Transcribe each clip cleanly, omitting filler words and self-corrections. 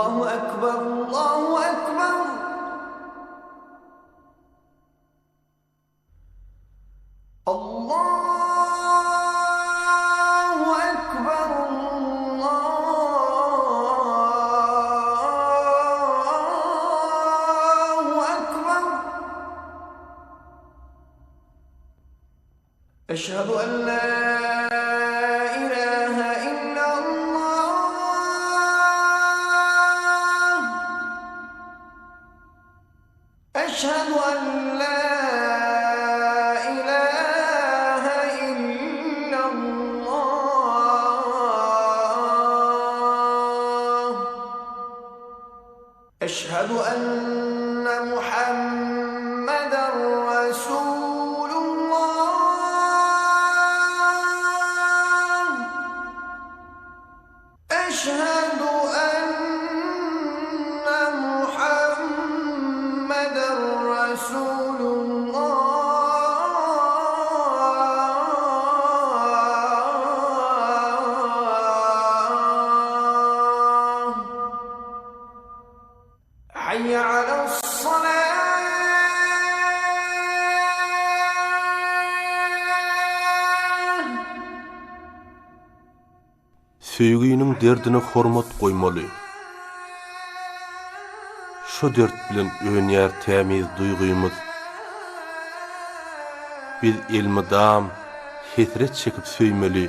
Allahu ekber, Allahu ekber. Allahu ekber, Allahu ekber. Eşhedü en la ilahe illallah. Eşhedü en la ilahe illallah. Eşhedü enne Muhammeden Resulullah. Eşhedü enne Muhammeden Resulullah. Hayy alas-salah. Söýginiň derdine hormat goýmaly. Şo dert bilen önýär tämiz duýgymyz. Biz elmydam hesret çekip söýmeli.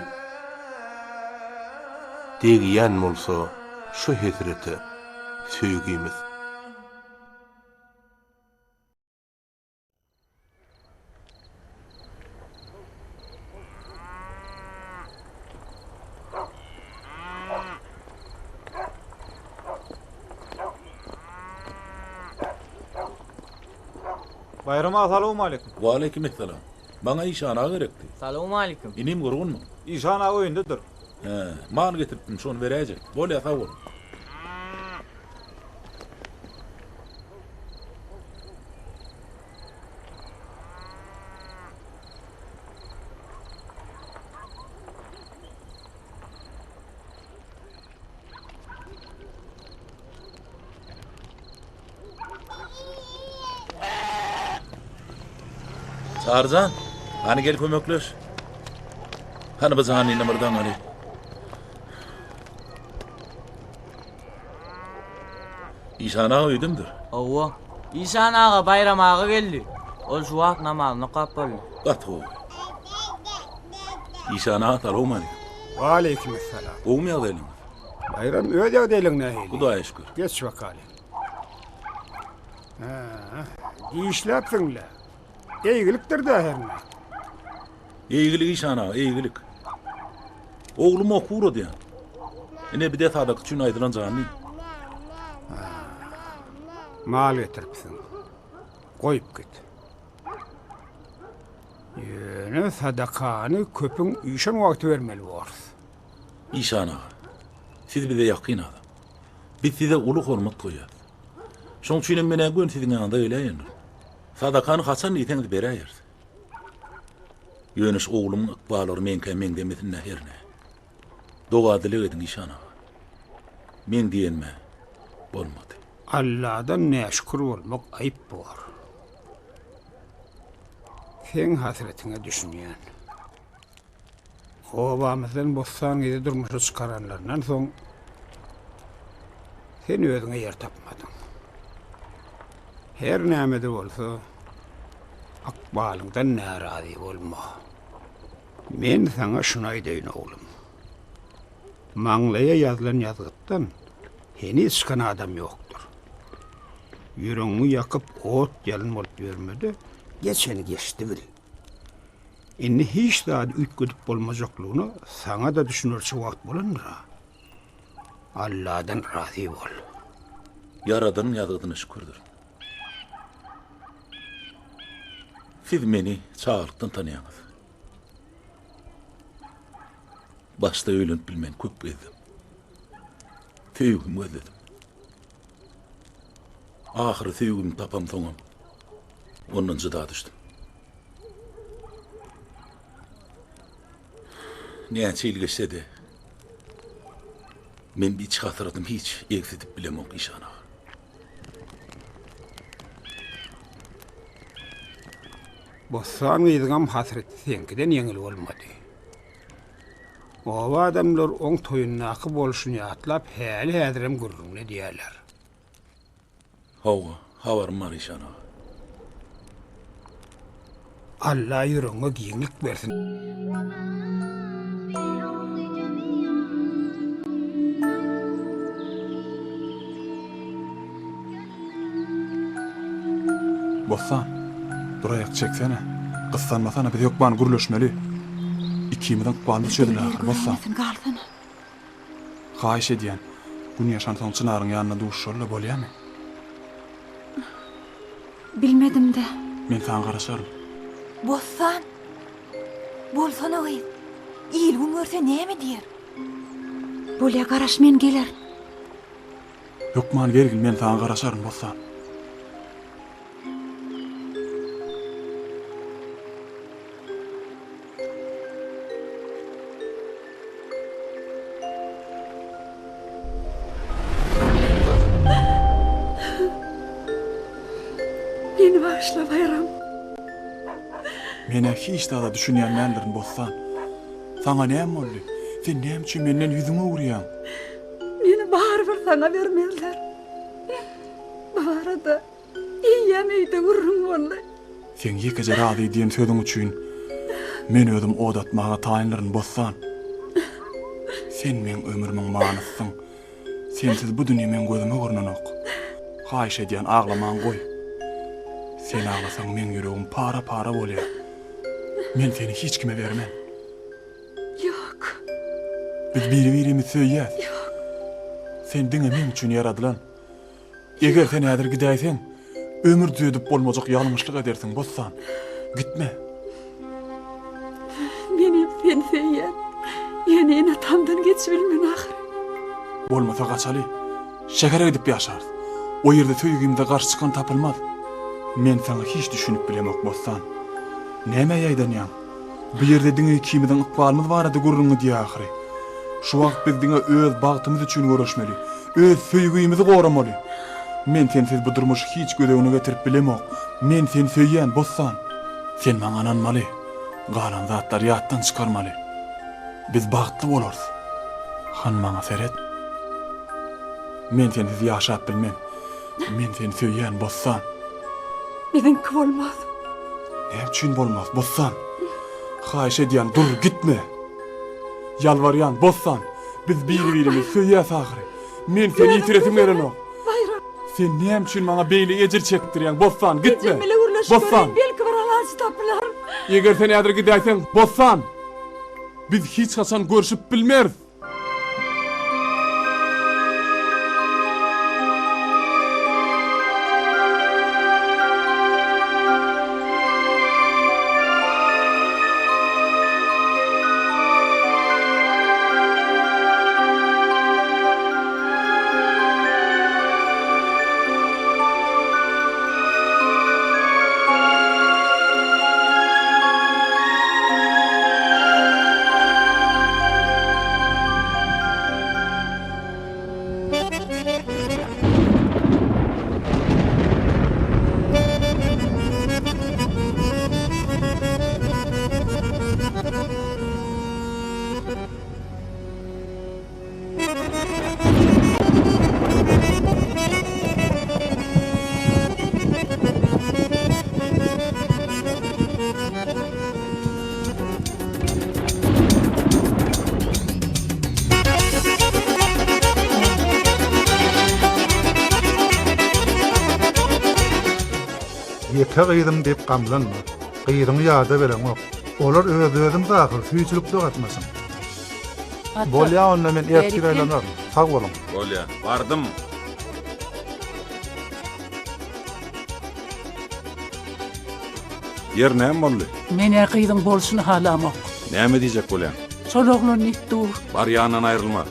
Degýän bolsa şo hesrete söýgimiz. Baýram aga salowmaleýkim. Waleýkim essalam. Maňa Işan aga gerekdi. Salowmaleýkim. Inim gurgunmy? Işan aga öýündedir. Hä, mal getiripdim, şony beräýjek. Bolýa, sag boluň. Çaryjan, hany gel kömekleş. Hany bu janyny bir daňaly. Işan aga öýdemdir? Hawa. Işan aga Baýram aga geldi. Ol şu wagt namazyny okap boldy. Gaty gowy. Işan aga salowmaleýkim. Waleýkimessalam. Gowumy ýagdaýlaryňyz? Baýram öz ýagdaýlaň nähili? Hudaýa şükür. Geç bakaly. Hä, dişläpsiň-le. Eýgilikdir-dä hernä. Eýgilik işan aga, eýgilik. Oglum okuw uradýan. Ine bir-de sadaka üçin aýdylan janly. Mal getiripsiň. Goýup git. Ýöne sadakany köpüň üýşen wagty bermeli borus. Işan aga, siz bize ýakyn adam. Biz size uly hormat goýýarys. Şoň üçinem men-ä göni siziň ýanyňyza geläýendim. Sadakany haçan diýseňiz beräýeris. Ýöne şu oglumyň ykballary meňkä meňzemesin-dä hernä. Doga-dileg ediň işan aga. Meň diýenime bolmady. Alladan näşükür bolmak aýyp bor. Seň hasretiňe düşünýän. Obamyzdan Bossan gyzy durmuşa çykaranlaryndan soň sen özüňe ýer tapmadyň. Her näme-de bolsa, ykbalyňdan närazy bolma. Men saňa şuny aýdaýyn, oglum. Maňlaýa ýazylan ýazgytdan heniz çykan adam ýokdur. Ýüregiňi ýakyp, ot-ýalyn bolup ýörme-de, geçeni geçdi bil. Indi hiç zady üýtgedip bolmajaklygyna saňa-da düşünerçe wagt bolandyr-a. Alladan razy bol. Ýaradanyň ýazgydyna şükürdir. Siz meni çagalykdan tanaýaňyz. Başda öýlenip bilmän köp gezdim. Söýgimi gözledim. Ahyry söýgimi tapamsoňam ondan jyda düşdüm. Näçe ýyl geçse-de. Men bi iç hasratymy hiç egsidip bilemok işan aga. Bossan gyzyňam hasreti seňkiden ýeňil bolmady. Oba adamlary oň toýundaky bolşuny ýatlap häli-häzirem gürrüňini edýärler. Hawa, habarym bar işan aga. Alla ýüregiňe giňlik bersin. Bossan, dur aýak çeksene. Gyssanmasana biz hökman gürleşmeli. Ikimiziň ykbalymyz çözüler ahyry, Bossan. Galsana. Haýyş edýän, gün ýaşansoň Çynaryň ýanynda duşuşaly-da, bolýamy? Bilmedim-dä. Men saňa garaşaryn. Bossan! Bolsana gyz. Il-gün görse näme diýer? Bolýa, garaş, men gelerin. Hökman gelgin, men saňa garaşaryn, Bossan. Meni bagyşla Baýram. Men-ä hiç zada düşünýän däldirin, Bossan. Saňa näme boldy? Sen näme üçin menden ýüzüňi öwürýäň? Meni barybir saňa bermezler. Bu barada Eýýäm öýde gürrüň boldy. Seň ýekeje razy diýen sözüň üçin men özüm ot atmaga taýyndyryn, Bossan. Sen meň ömrümiň manysysyň. Sensiz bu dünýe meň gözüme görnenok. Haýyş edýän, aglamaňy goý. Sen aglasaň meň ýüregim para-para bolýar. Men seni hiç kime bermen. Ýok. Biz biri-birimizi söýýäs. Ýok. Sen diňe meň üçin ýaradylan. Eger sen häzir gidäýseň, ömür düzedip bolmajak ýalňyşlyk edersiň, Bossan. Gitme. Menem seni söýýän. Ýöne ene-atamdan geçibilmen ahyry. Bolmasa gaçaly. Şähere gidip ýaşarys. O ýerde söýgimize garşy çykan tapylmaz. Men saňa hiç düşünip bilemok, Bossan. Nämä ýaýdanýaň? Bu ýerde diňe ikimiziň ykbalymyz barada gürrüň gidýär ahyry. Şu wagt biz diňe öz bagtymyz üçin göreşmeli. Öz söýgimizi goramaly. Men sensiz bu durmuşy hiç göz öňüne getirip bilemok. Men seni söýýän, Bossan. Sen maňa ynanmaly. Galan zatlary ýatdan çykarmaly. Biz bagtly bolarys. Hany maňa seret. Men sensiz ýaşap bilmen. Men seni söýýän, Bossan. Biziňki bolmaz. Näme üçin bolmaz, Bossan? Haýyş edýän, dur, gitme. Ýalbarýan, Bossan. Biz biri-birimizi söýýäs ahyry. Men seni ýitiresim gelenok. Baýram. Sen näme üçin maňa beýle ejir çekdirýäň, Bossan, gitme. Ejem bile gürleşip Bossan. göreýin, belki bir alajy tapylar. Eger sen häzir gidäýseň, Bossan, biz hiç haçan görşüp bilmeris. Ýeke gyzym diýip gamlanma. Gyzyňy ýada bereňok. Olar öz-özümiz ahyr, süýjülikde gatnaşyň. Bolýa onda men ertir aýlanaryn. Sag boluň. Bolýa. Bardym. Ýer näme boldy? Men-ä gyzyň bolşuny halamok. Näme diýjek bolýaň? Şol oglan diýip dur. Bar ýanyndan aýrylma.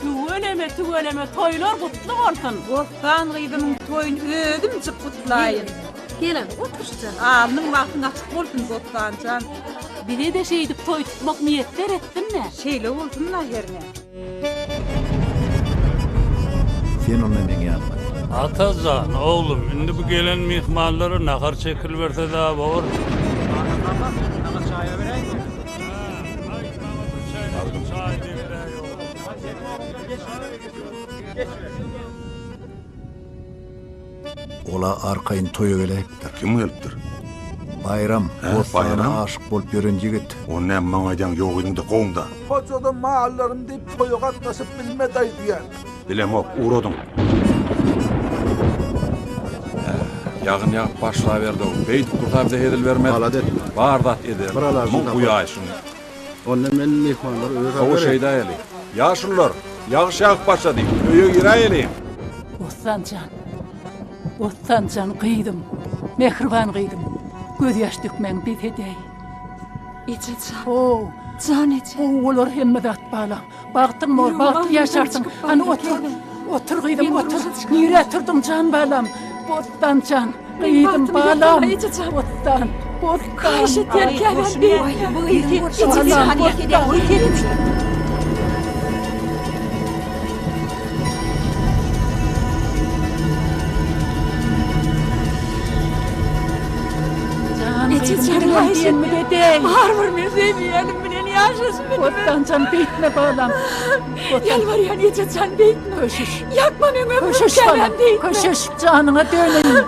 Tüweleme tüweleme toýlar gutly bolsun. Bossan gyzymyň toýuny özümjik gutlaýyn. Gel oturşja. Alnyň bagtyň açyk bolsun Bossanjan. Bize-de şeýdip toý tutmak miýesser etsin-dä. Şeýle bolsun-da hernä. Sen onda meň ýanyma gel. Ata jan, oglum, indi bu gelen myhmanlara nahar çekiliberse-dä bor. Ol-a arkaýyn toýa geläýipdir. Kim gelipdir? Baýram, Hä, Bossana Baýram? aşyk bolup ýören ýigit. Ony näme maňa aýdýaň, ýok ediň-de, kowuň-da. Hojadan mallarym diýip toýa gatnaşyp bilmedi aýdýan. Bilemok, ugradyň. Hä, ýagyn ýagyp başlaberdi-ow. Beýdip dursa bize hezil bermez. Alada etme. Bar zat eder. Bir alajyny Muň tapar. guýaýşyň. Onda men myhmanlary öz Hawa, alybereýin. şeýdäýeli. Ýaşulular, ýagyş ýagyp başlady. Öýe giräýeliň. Bossan jan, Bossan jan gyzym, mähriban gyzym, gözýaş dökmäňi bes edäý. Eje jan. How. Jan eje. Gowy bolar hemme zat balam. Bagtyň bor, bagtly ýaşarsyň. Hany otur. Otur gyzym, otur. Nirä turduň jan balam? Bossan jan, gyzym, balam. Bossan, Bossan. Haýyş edýän käbäm beýtme. Eje jan, Bossan. Jan Eje gyzym, jan, diňle haýyş diýenimi edýän. edeý. Barybir men söýmeýänim bilen ýaşaşyp bilmen. Bossan jan, beýtme balam. Ýalbarýan eje jan beýtme. Köşeş. Ýakma meň ömrüm Köşeş käbäm balam. beýtme. Köşeş janyňa döneýin.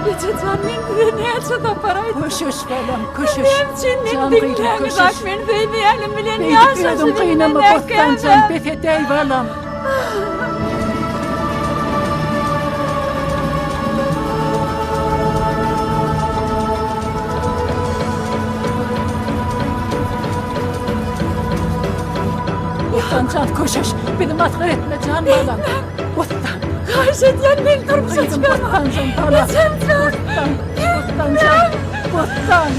Eje jan men size näçe sapar aýtdym. Köşeş balam köşeş. Näme üçin meni Jan gyzym diňläňiz köşeş. ak men söýmeýänim bilen Beýdip ýaşaşyp özüň gynama bilmen Bossan jan käbäm. bes edäý balam. Bossan jan köşeş, bizi masgara etme jan balam. Bossan. Haýyş edýän meni durmuşa Gyzym çykarma. Bossan jan balam. Ejem jan. Bossan, Bossan jan. Bossan.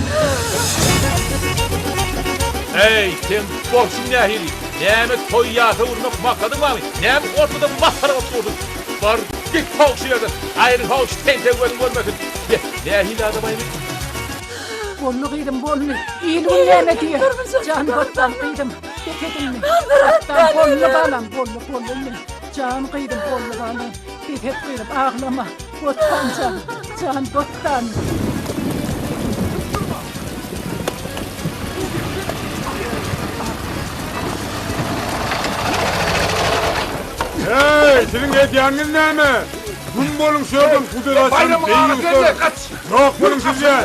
Eý, seň bolşuň nähili? Näme toý ýasa urmak maksadyň barmy? Näme ortada masgara bolup dursuň? Bar, git how şu ýerden. Aýry how şu tentek gözüň görmesin. Be, nähili adam-aý bu? Boldy gyzym, boldy. Il-gün näme diýer? Jan Bossan gyzym, bes edildi. Bossan, boldy balam, boldy, boldy indi. Jan gyzym, boldy balam. Bes et gyzym, aglama. Bossan jan, jan Bossan. Heý, siziň edýäniňiz näme? Güm boluň şu ýerden, guduz açan deýýuslar! Ýok boluň siz ýa!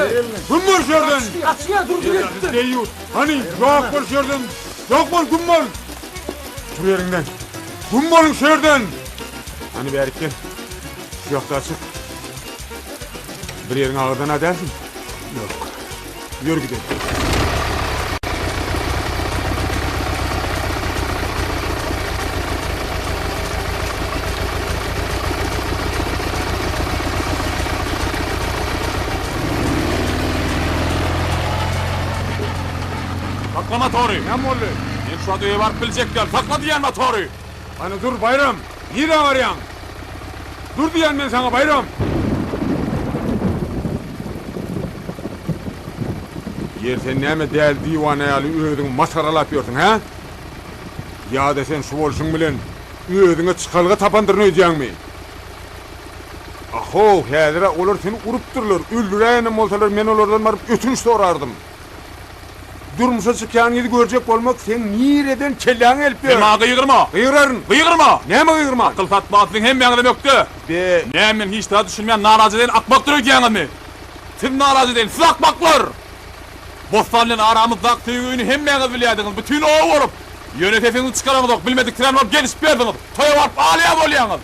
Güm bol şu ýerden! Gaçýar, durdy gelipdir. Deýýus, hany, ýok bol şu ýerden! Ýok bol, güm bol! Tur ýeriňden! Güm boluň şu ýerden! Hany bärik gel. Şu ýakda açyk. Bir ýeriň agyrdan-a dälsiň? Ýok. Ýör gidelim. Sakla motory! Näme boldy? Men şu wagt öýe baryp biljek däl. Sakla diýýän motory! Hany dur, Baýram! Nirä barýaň? Dur diýýän men saňa, Baýram! Ýeri sen näme däli-diwana ýaly özüňi masgaralap ýörsüň, hä? Ýa-da sen şu bolşuň bilen özüňe çykalga tapandyryn öýdýäňmi? Ahow, häzir-ä olar seni urupdyrlar, öldüräýenem bolsalar men olardan baryp ötünç sorardym. Durmuşa çykýan gyzy görjek bolmak seň nireden kelläňe gelip ýör? Sen maňa gygyrma! Gygyraryn! Gygyrma! Näme gygyrman? Akyl satmaga siziň hemmäňizem ökde! Be! Näme men hiç zada düşünmeýän nalajedeýin akmakdyr öýdýäňizmi? Siz nalajedeýin, siz akmaklar! Bossan bilen aramyzdaky söýgüni hemmäňiz bilýärdiňiz, bütin oba bolup! Ýöne sesiňizi çykaraňyzok, bilmediksirän bolup gezişip ýörsüňiz, toýa baryp alýa bolýaňyz!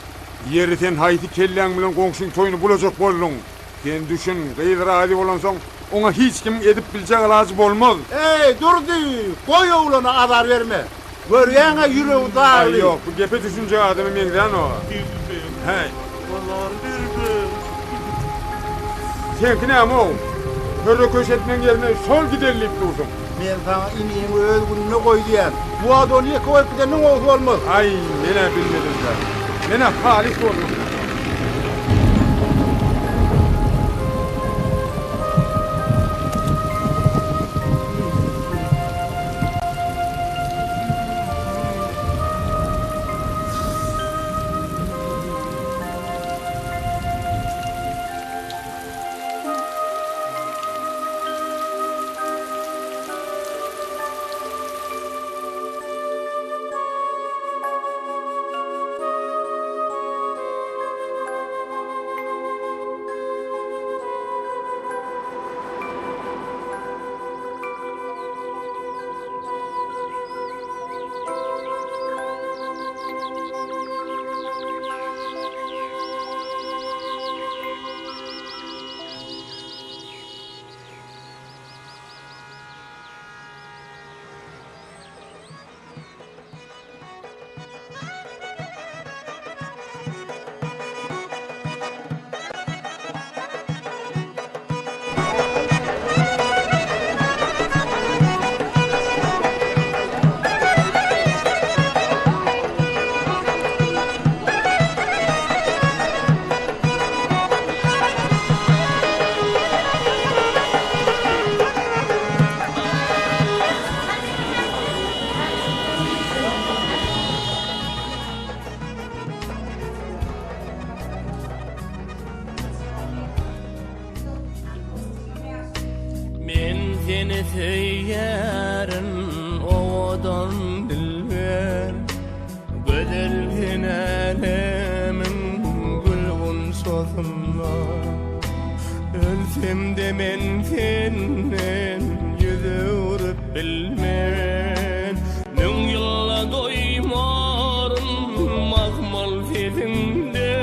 Ýeri sen haýsy kelläň bilen goňşyň toýuny bulajak bolduň? Sen düşün, gyz razy bolansoň, oňa hiç kimiň edip biljek alajy bolmaz. Eý, Durdy, goý oglana azar berme. Görýäň-ä ýüregi dagly. Aý, ýok, bu gepe düşünjek adama meňzänok-a. Häý. Seňki näme-ow? Hörre-köş etmegiň ýerine şol gideli diýip dursuň. Men saňa iniňi öz gününe goý diýýän. Bu wagt ony ýeke goýup gideniň gowusy bolmaz. Aý, men-ä bilmedim-dä. Men-ä halys boldum. Men seni söýýärin owadan dilber Gözel sen älemiň gül gunçasynda Ölsemde men senden ýüz öwrüp bilmen Müň ýylda doýmaryn mahmal sesiňde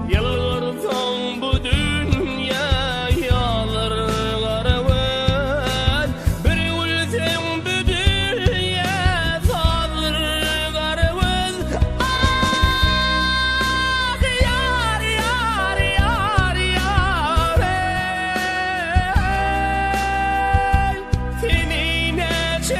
Ýylgyrsaň bu dünýä ýalar gara göz Bir gülseň bu dünýä sazdyr gara göz Ah ýar ýar ýar ýar eý Seni näçe.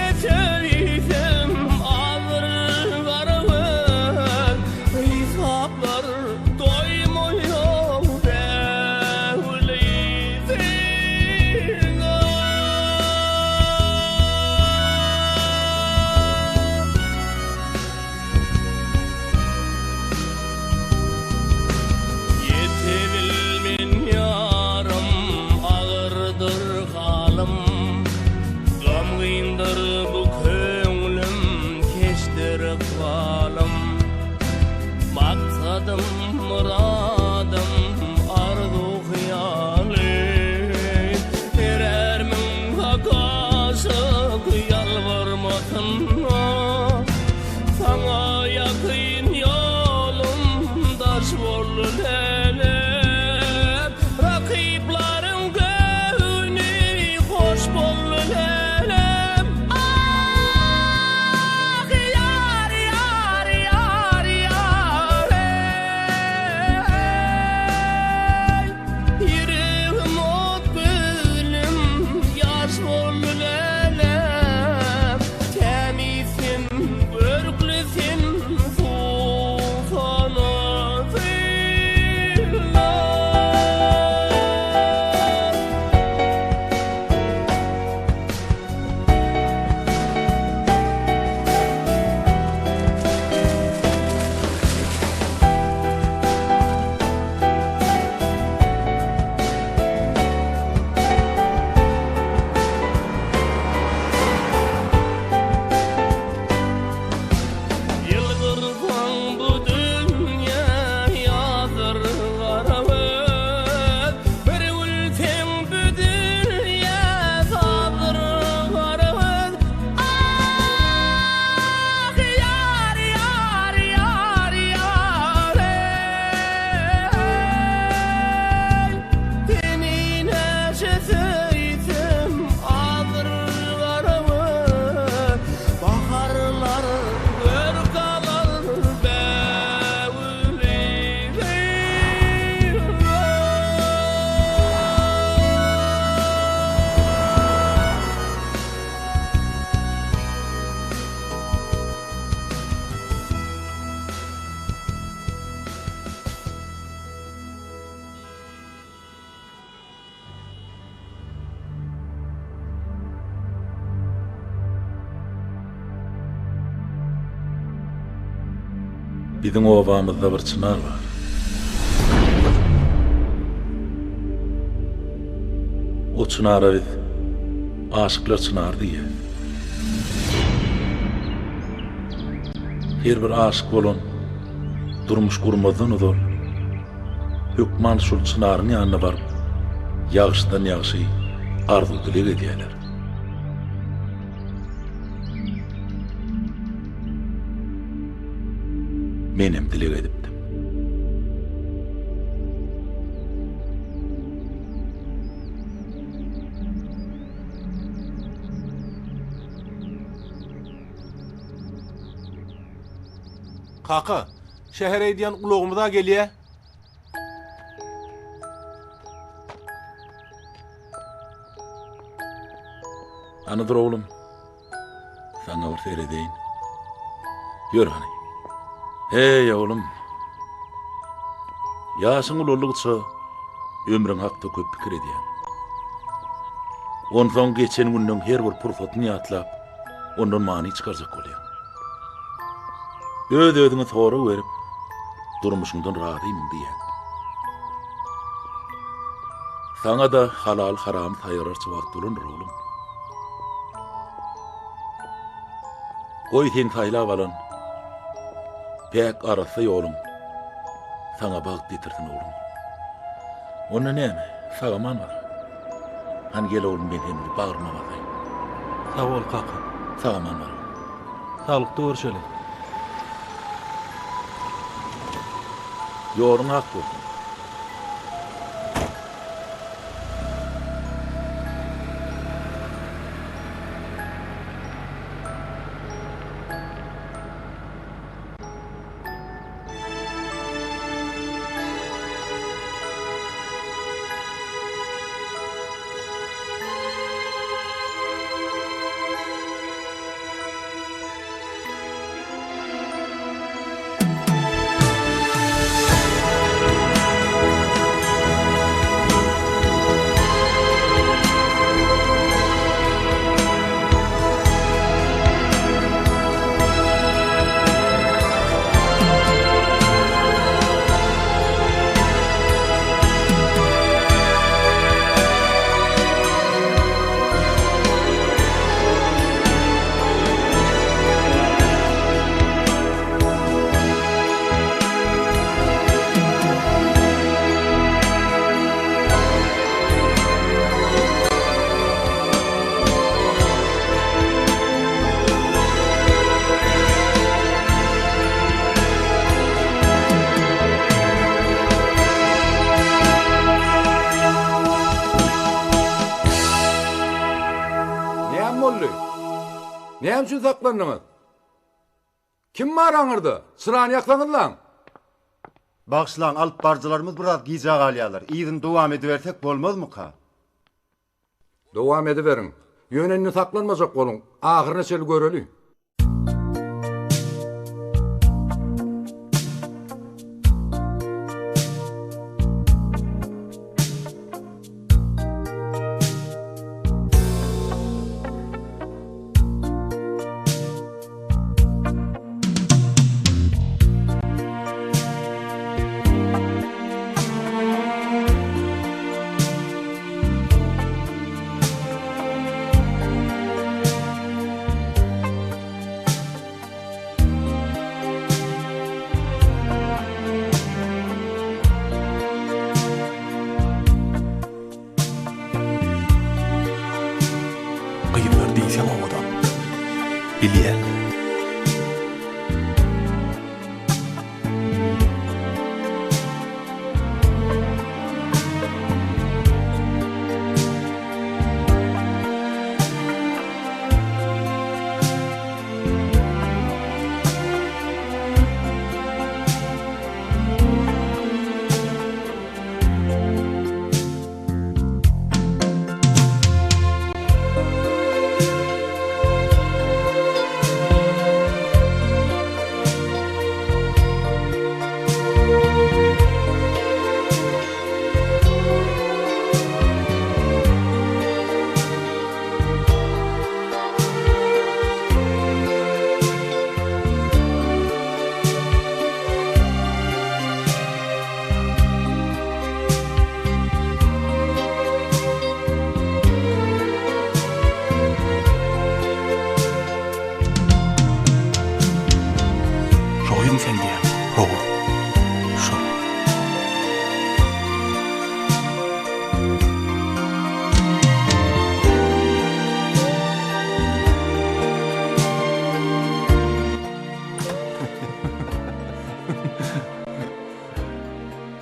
Biziň obamyzda bir çynar bar. O çynara biz Aşyklar çynary diýýäs. Her bir aşyk bolan durmuş gurmazdan ozal hökman şol çynaryň ýanyna baryp, ýagşydan ýagşy arzuw-dileg edýärler. Menem dileg edipdim. Kaka, şähere gidýän ulagymyz-a gelýä. Hany dur oglum. Saňa bir seredeýin. Ýör hany. Heý, oglum. Ýaşyň ulaldygyça ömrüň hakda köp pikir edýäň. Onsoň geçen günleň her bir pursatyny ýatlap, ondan many çykarjak bolýaň. Öz-özüňe sorag berip, durmuşyňdan razymyň diýýäň. Saňa-da halal-haramy saýgararça wagt bolandyr, oglum. Goý seň saýlap alan päk arassa ýoluň saňa bagt getirsin oglum. Onda näme, sag-aman bar. Hany gel oglum men seni bir bagryma basaýyn. Sag bol kaka. Sag-aman bar. Saglykda görşeli. Ýoluň ak bolsun. Näme boldy? Näme üçin saklandyňyz? Kim bar aňyrda? Çyrany ýaksaňyzlaň! Bagyşlaň, alyp baryjylarymyz biraz gijä galýarlar. Yzyny dowam edibersek bolmazmyka? Dowam ediberiň. Ýöne indi saklanmajak boluň. Ahyryna çenli göreli. Gyzlar diýseň owadan. Bilýän.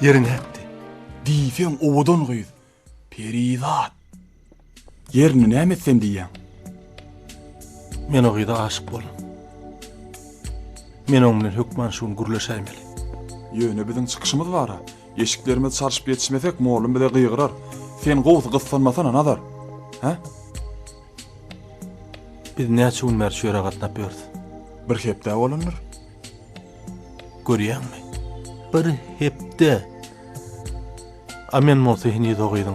Ýeri nätdi? Diýseň owadan gyz. Perizat. Ýerini näme etsem diýýäň? Men o gyza aşyk boldum. Men oň bilen hökman şu gün gürleşäýmeli. Ýöne biziň çykyşymyz bar-a. Eşiklerimizi çalşyp ýetişmesek, mollum bize gygyrar. Sen gowusy gyssanmasana, Nazar. Hä? Biz näçe gün bäri şu ýere gatnap ýörüs? Bir hepde bolandyr. Görýäňmi? Bir hepde. A men bolsa heniz o gyzyň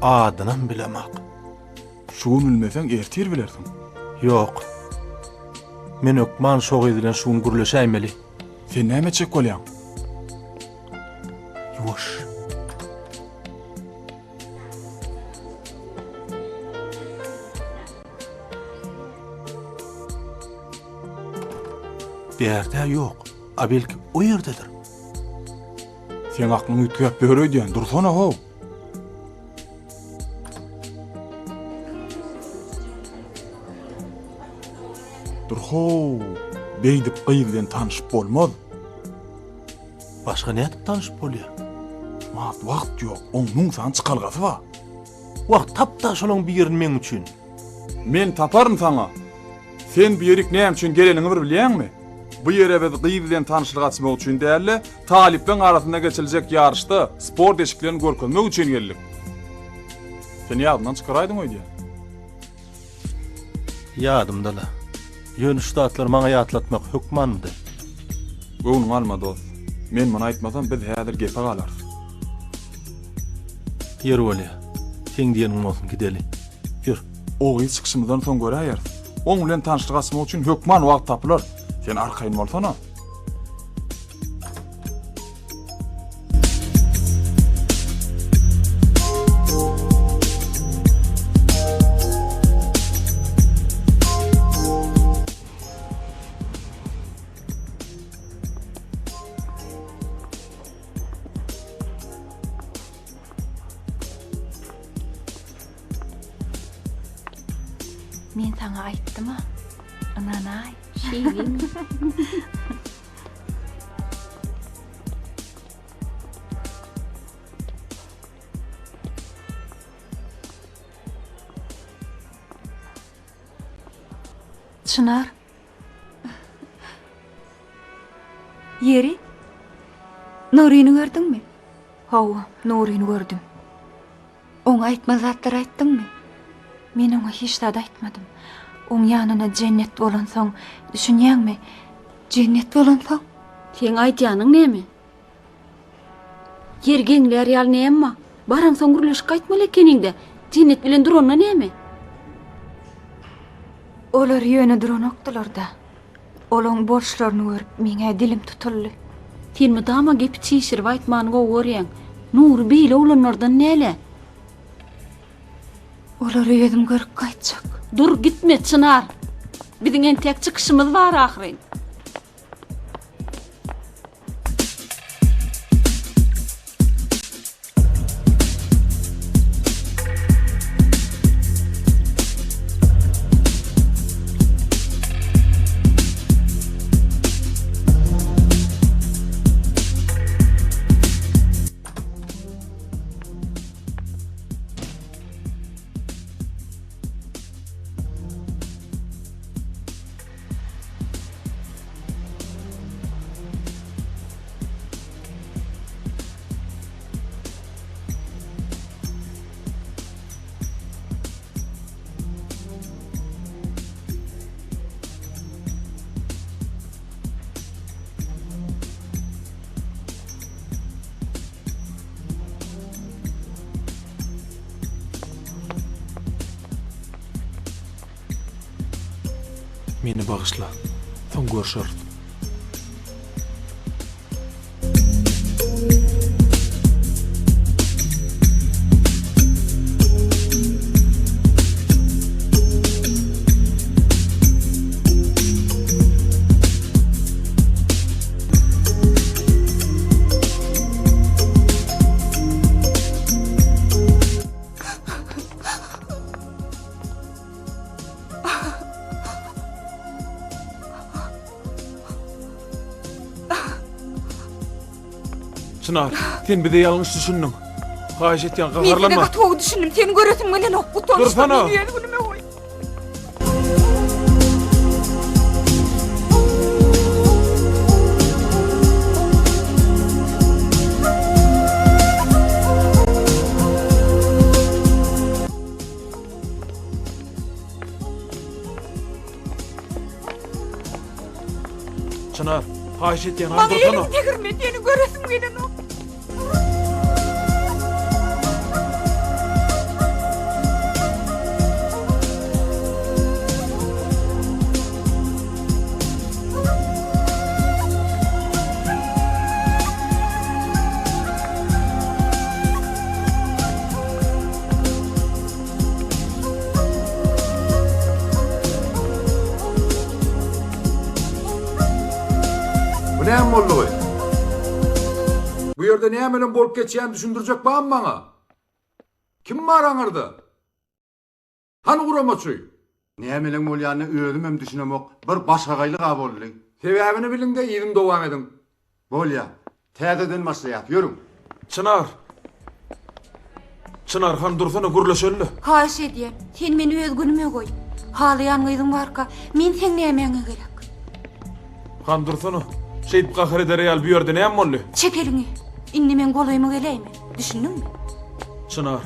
adynam bilemok. Şu gün bilmeseň, ertir bilersiň. Ýok. Men hökman şo gyz bilen şu gün gürleşäýmeli. Sen näme etjek bolýaň? Ýuwaş. Bärde ýok. A belki o ýerdedir. Seň aklyň üýtgäp ýör öýdýän. Dursana how. Dur how. Beýdip gyz bilen tanyşyp bolmaz. Başga nädip tanyşyp bolýar? Şumat wagt ýok. Oň müň sany çykalgasy bar. Wagt tap-da şolaň birini meň üçin. Men taparyn saňa. Sen bu ýerik näme üçin geleniňi bir bilýäňmi? Bu ýere biz gyz bilen tanyşlyk açmak üçin däl-de, talyplaryň arasynda geçiriljek ýaryşda sport eşiklerini görkezmek üçin geldik. Sen ýadyňdan çykaraýdyň öýdýän. Ýadymda-la. Ýöne şu zatlary maňa ýatlatmak hökmanmydy? Göwnüňe alma, dost. Men muny aýtmasam, biz häzir gepe galarys. Ýeri bolýa. Seň diýeniň bolsun, gideli. Ýör. O gyz çykyşymyzdan soň göräýeris. Oň bilen tanyşlyk açmak üçin hökman wagt tapylar. Sen arkaýyn bolsana. Men saňa aýtdym-a. Ynanaý. Şeýlemi? Çynar. Ýeri? Nuryny gördüňmi? Hawa, Nuryny gördüm. Oňa aýtmaly zatlary aýtdyňmy? Men oňa hiç zat aýtmadym. Oň ýanyna Jennet bolansoň, düşünýäňmi? Jennet bolansoň. Seň aýdýanyň näme? Ýer geňlär ýaly näme bar? Baraňsoň gürleşip gaýtmaly ekeniň-dä. Jennet bilen duranda näme? Olar ýöne duranokdylar-da. Olaň boluşlaryny görüp, meň-ä dilim tutuldy. Sen mydama gepi çişirip aýtmany gowy görýäň. Nury beýle oglanlardan däl-ä. Olary özüm görüp gaýtjak. Dur, gitme, Çynar. Biziň entek çykyşymyz bar ahyryn. Meni bagyşla. Soň görşeris. Çynar, sen bize ýalňyş düşündiň. Haýyş etýän, Men seni gaharlanma. gaty gowy düşündim. Seni göresim gelenok. Utançdan Dursana. meni öz günüme goý. Çynar, haýyş etýän, Maňa dursana. eliňi degirme, seni göresim gelenok. Bu näme boldugy? Bu ýerde nämelem bolup geçýänini düşündirjek barmy maňa? Kim bar aňyrda? Hany guramaçy? Nämeleň bolýanyna özümem düşünemok, bir başagaýlyk-a boldy. Sebäbini biliň-de yzyny dowam ediň. Bolýa. Täzeden başlaýas, ýörüň. Çynar! Çynar han dursana gürleşeli. Haýyş edýän, sen meni öz günüme goý. Halaýan gyzyň barka, men seň nämäňe gerek? Han dursana. Şeýdip gahar eder ýaly bu ýerde näme boldy? Çek eliňi. Indi meň golaýyma geläýme. Düşündiňmi? Çynar,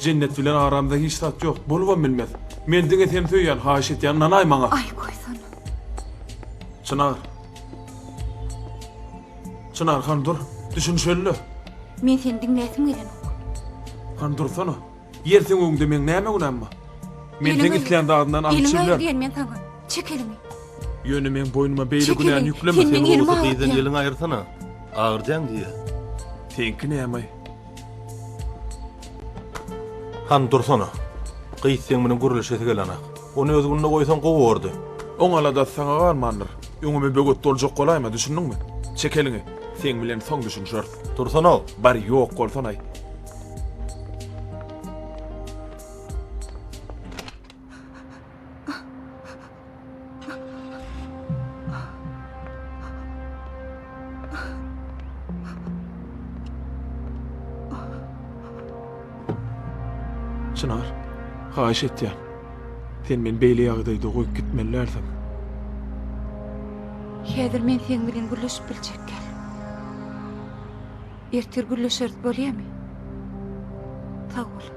Jennet bilen aramyzda hiç zat ýok, bolubam bilmez. Men diňe seni söýýän, haýyş edýän, ynanaý maňa. Aý, goýsana. Çynar. Çynar, hany dur. Düşünişeli-le. Men seni diňläsim gelenok. Hany dursana. Ýer seň öňüňde meň näme günäm bar? Men seň islän zadyňdan alyp Eliňi aýyr çüwler. diýen men saňa. Çek eliňi. Ýöne meň boýnuma beýle Çek günäni eliňi. ýükleme Sen sen. meň elimi Gowusy gyzdan agyrtýaň. eliňi aýyrsana. Agyrjaň diýýä. Seňki näme-aý? Hany dursana. Gyz seň bilen gürleşesi gelenak. Ony öz gününe goýsaň gowy bordy. Oň aladasy saňa galmandyr. Öňüme böwet boljak bolaýma, düşündiňmi? Çek eliňi. Seň bilen soň düşünişeris. Dursana. Bar ýok bolsanaý. Çynar, haýyş etýän. Sen meni beýle ýagdaýda goýup gitmeli dälsiň. Häzir men seň bilen gürleşip biljek däl. Ertir gürleşeris bolýamy? Sag bol.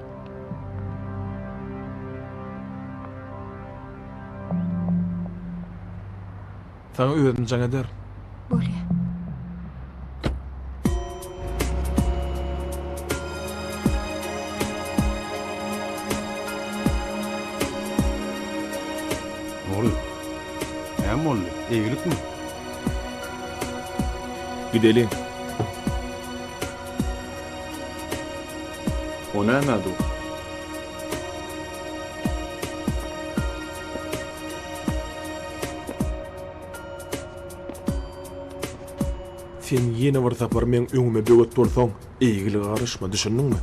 Saňa özüm jaň ederin. Bolýa. Nury, näme boldy? Eýgilikmi? Gideliň. O nämä dur? Sen ýene bir sapar meň öňüme böwet bolsaň, eýgilige garyşma, düşündiňmi?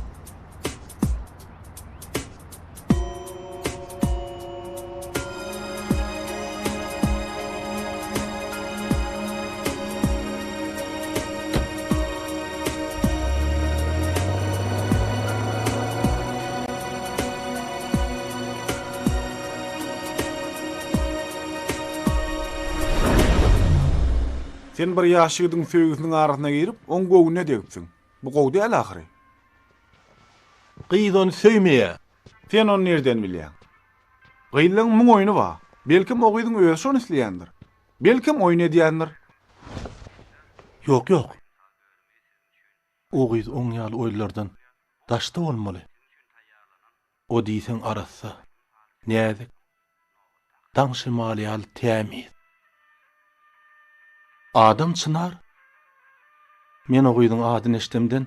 Sen bir ýaş ýigidiň söýgüsiniň arasyna girip, oň göwnüne degipsiň. Bu gowy däl ahyry. Gyz ony söýmeýär. Sen ony nirden bilýäň? Gyzlaň muň oýny bar. Belkem o gyzyň özi şony isleýändir. Belkem oýun edýändir. Ýok, ýok. O gyz oň ýaly oýunlardan daşda bolmaly. O diýseň arassa, näzik, daň şemaly ýaly tämiz. Adam Çynar? Men o gyzyň adyny eşdemden,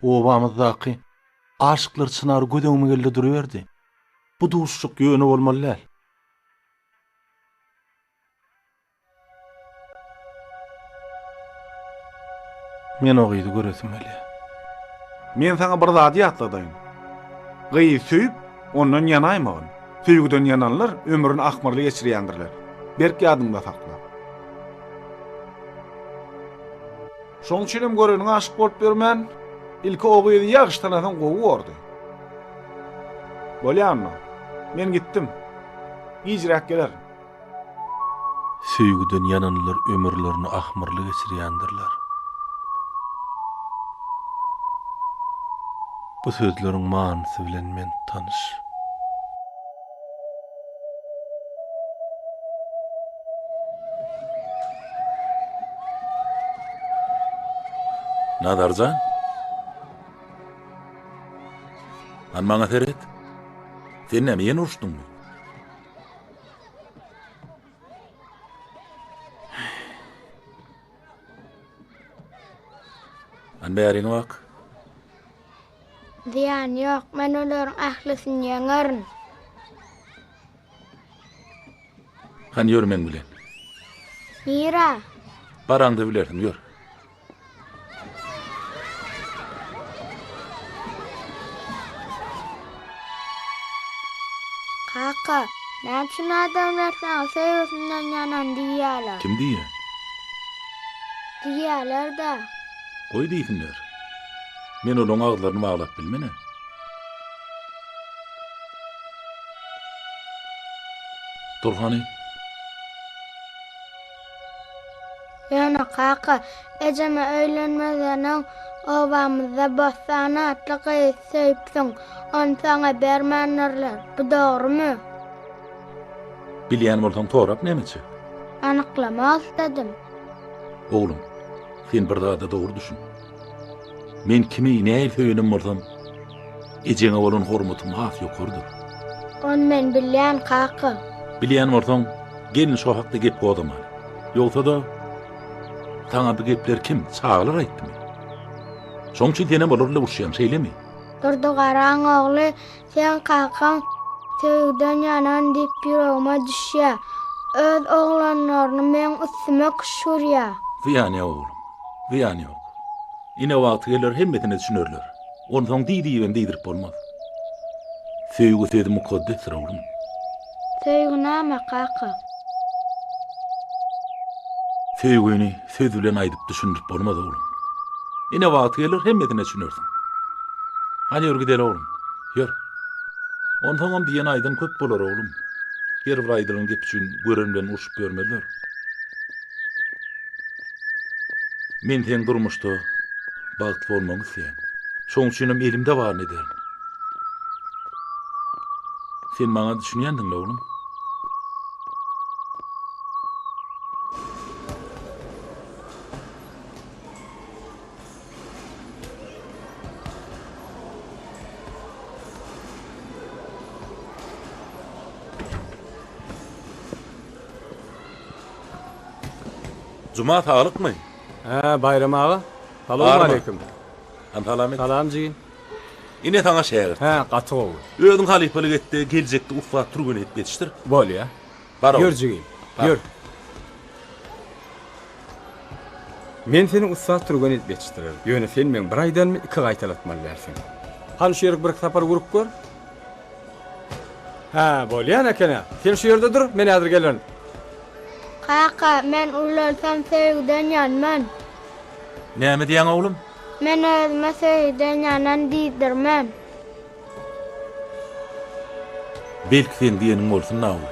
obamyzdaky aşyklar Çynary göz öňüme geldi duruberdi. Bu duşuşyk ýöne bolmaly däl. Men o gyzy göresim gelýär. Men saňa bir zady ýatladaýyn. Gyzy söýüp, ondan ýanaýmagyn. Söýgüden ýananlar ömrüni ahmyrly geçirýändirler. Berk ýadyňda sakla. Şoň üçinem göreniňe aşyk bolup ýörmän, ilki o gyzy ýagşy tanasaň gowy bordy. Bolýa onda. Men gitdim. Gijräk gelerin. Söýgüden ýananlar ömürlerini ahmyrly geçirýändirler. Bu sözleriň manysy bilen men tanyş. Nazar jan. Han maňa seret. Sen näme ýene uruşdyňmy? Han bäriňe bak. Zyýany ýok, men olaryň ählisini ýeňerin. Hany ýör meň bilen. Nirä? Baraňda bilersiň, ýör. Kaka, näme üçin adamlar saňa söýgüsinden ýanan diýýärler? Kim diýýär? Diýýärler-dä. Goý diýsinler. Men olaň agyzlaryny baglap bilmen-ä. Dur hany. Ýöne kaka, ejeme öýlenmezden öň obamyzda Bossan atly gyzy söýüpsiň. Ony saňa bermändirler. Bu dogrumy? Bilýän bolsaň sorap näme etjek? Anyklamak isledim. Oglum, sen bir zada dogry düşün. Men kimi nähili söýenem bolsam, ejeňe bolan hormatym has ýokarydyr. Ony men bilýän, kaka. Bilýän bolsaň, gelin şo hakda gep gozgamaly. Ýogsa-da, saňa bu gepleri kim, çagalar aýtdymy? Şoň üçin senem olar bilen uruşýaň, şeýlemi? Durdy Garaň ogly Seň kakaň söýgüden ýanan diýip ýüregime düşýä. Öz oglanlaryny meň üstüme küşgürýä. Zyýany ýok oglum. Zyýany ýok. Ine wagty geler hemmesine düşünerler. Onsoň diý diýibem diýdirip bolmaz. Söýgi sözi mukaddesdir oglum. Söýgi näme kaka? Söýgini söz bilen aýdyp düşündirip bolmaz oglum. Ine wagty geler hemmesine düşünersiň. Hany ýör gideli oglum. Ýör. Onsoňam diýen aýdan köp bolar oglum. Her bir aýdylan gep üçin gören bilen urşup ýörmezler. Men seň durmuşda bagtly bolmagyňy isleýän. Şoň üçinem elimde baryny ederin. Sen maňa düşünýändiň-le oglum? Juma saglykmy? Hä, Baýram aga. Salowmaleýkim. Han salam et. Salam jigim. Ine saňa şägirt. Hä, gaty gowy. Özüň halypalyk et-de, geljekde ussat türgen edip ýetişdir. Bolýa. Bar oglum. Ýör jigim. Bar. Ýör. Men seni ussat türgen edip ýetişdirerin. Ýöne sen meň bir aýdanymy iki gaýtalatmaly dälsiň. Hany şu ýerik birki sapar urup gör. Hä, bolýan eken-ä. Sen şu ýerde dur, men häzir gelerin. Kaka, men ulalsam söýgüden ýanman. Näme diýýäň, oglum? Men özüme söýgüden ýanan diýdirmen. Belki seň diýeniň bolsun-da, oglum.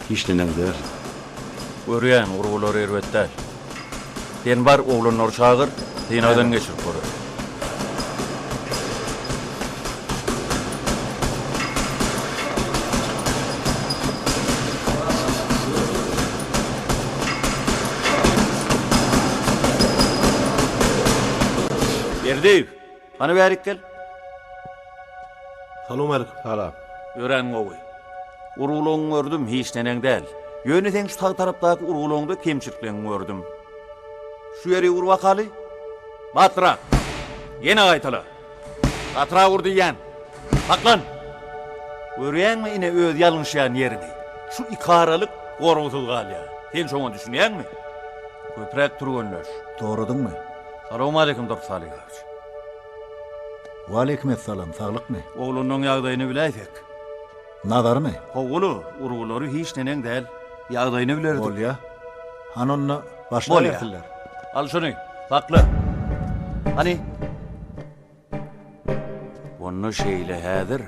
Hiç neneň däl. Görýän, urgulary erbet däl. Sen bar, oglanlary çagyr, synagdan geçirip göreli. Berdiýew, hany bärik gel. Salowmalikim. Salam. Örän gowy. Urgulagyňy gördüm, hiç neneň däl. Ýöne seň şu sag tarapdaky urgulagyňda kemçilikleňi gördüm. Şu ýeri ur bakaly. Batlyrak. Ýene gaýtala. Gatyrak ur diýýän. Saklan! Görýäňmi ine öz ýalňyşýan ýeriňi. Şu ikaralyk goragsyz galýar. Sen şoňa düşünýäňmi? Köpräk türgenleş. Dogradyňmy? Salowmaleýkim Durdy Salyhowiç. Waleýkim essalam, saglykmy? Oglunyň ýagdaýyny biläýsek. Nazarymy? Howuly, urgulary hiç neneň däl. Ýagdaýyny bilerdik. Bolýa. Hany onda başlabersinler. Bolýa. Al şuny, sakla. Hany. Onda şeýle häzir.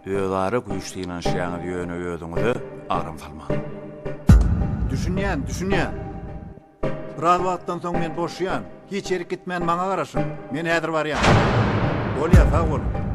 Özara güýç synanyşýaňyz ýöne özüňize agram salmaň. Düşünýän, düşünýän. Biraz wagtdan soň men boşaýan. Hiç ýerik gitmän maňa garaşyň. Men häzir barýan. Bolýa, sag boluň.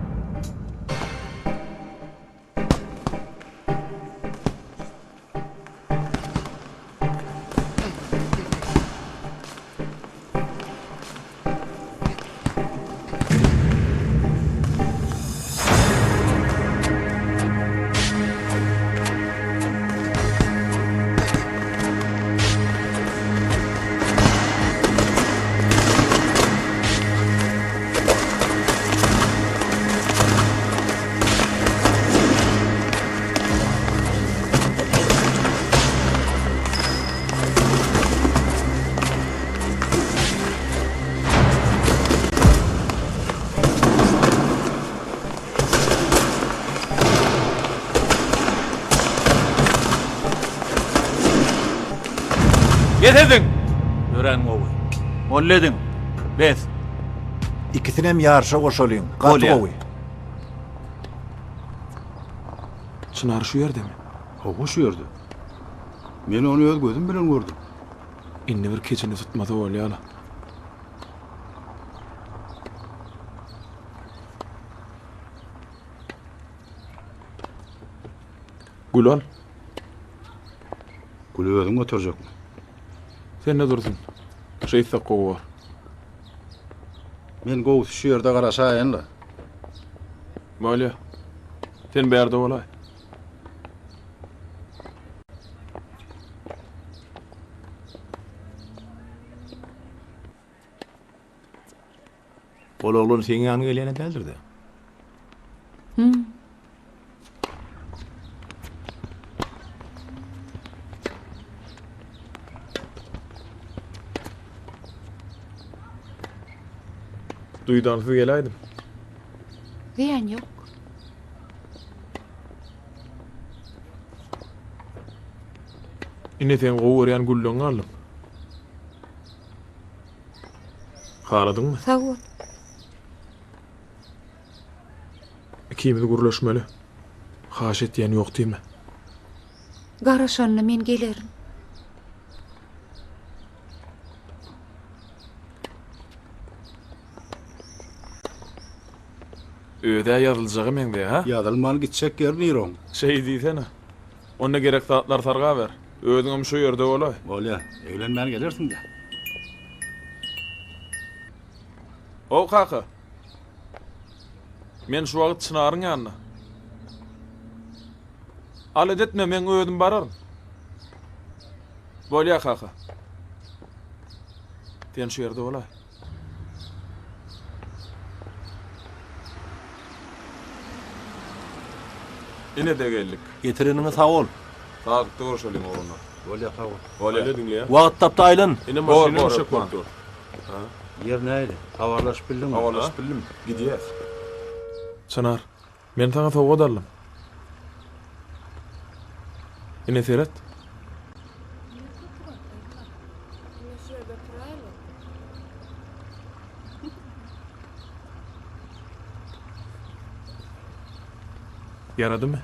Bes ediň! Örän gowy. Molla ediň. Bes. Ikisinem ýaryşa goşalyň. Gaty gowy. Çynar şu ýerdemi? Hawa şu ýerde. Men ony öz gözüm bilen gördüm. Indi bir keçini tutmasa bolýala. Gül al. Güli özüň göterjekmi? Sende dursun. Şeýtsek gowy bor. Men gowusy şu ýerde garaşaýyn-la. Bolýa. Sen bärde bolaý. Ol oglan seň ýanyňa gelýän-ä däldir-dä? Hüm. Duýdansyz geläýdim. Zyýan ýok. Ine seň gowy görýän gülleňi aldym. Haladyňmy? Sag bol. Ikimiz gürleşmeli. Haýyş etýän ýok diýme. Garaşanda men gelerin. Öz-ä ýazyljaga meňzeýär, hä? Ýazylman gitjek ýeri nire oň? Şeý diýsene. Onda gerek zatlary sargaber. Özüňem şu ýerde bolaý. Bolýa. Eglenmän gelersiň-dä. How, kaka. Men şu wagt Çynaryň ýanynda. Alada etme, meň özüm bararyn. Bolýa, kaka. Sen şu ýerde bolaý. Ine-de geldik. Getireniňe sag bol. Saglykda görşeliň oglanlar. Bolýa sag bol. Bolýa. Bolýa diňleýän. Wagt tapda aýlan. Ine Bor, maşynam bor, şökman bor. dur. Ha? Ýer nähili? Habarlaşyp bildiňmi? Habarlaşyp bildim. Gidýäs. Çynar, men saňa sowgat aldym. Ine seret. Ýaradymy?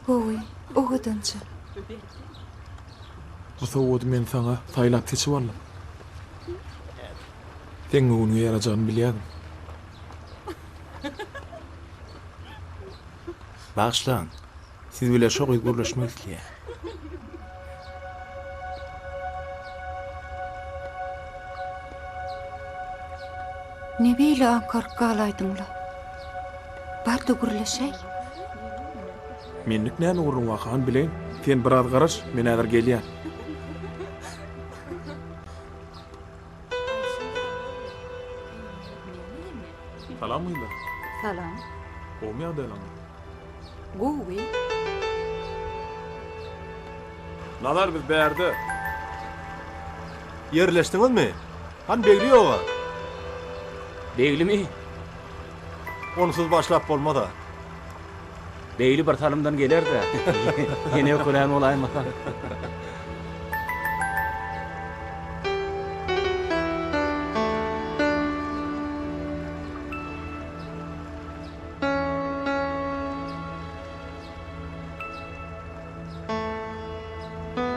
Gowy, owadança. Bu sowgady men saňa saýlap seçip aldym. Seň göwnüňe ýarajagyny bilýärdim. Bagyşlaň, siz bile şo gyz gürleşmek isleýär. Ne beýle aňkaryp galaýdyň-la? Bar-da gürleşäý. Menlik näme gürrüň waka, hany bileýin. Sen biraz garaş, men häzir gelýän. Salam gyzlar. Salam. Gowumy ýagdaýlaryňyz? Gowy. Nazar biz bärde. Ýerleşdiňizmi? Hany Begli ýoga? Beglimi? Onsuz başlap bolmaz-a. Begli bir salymdan geler-dä. Ýene ökülän bolaýmasa.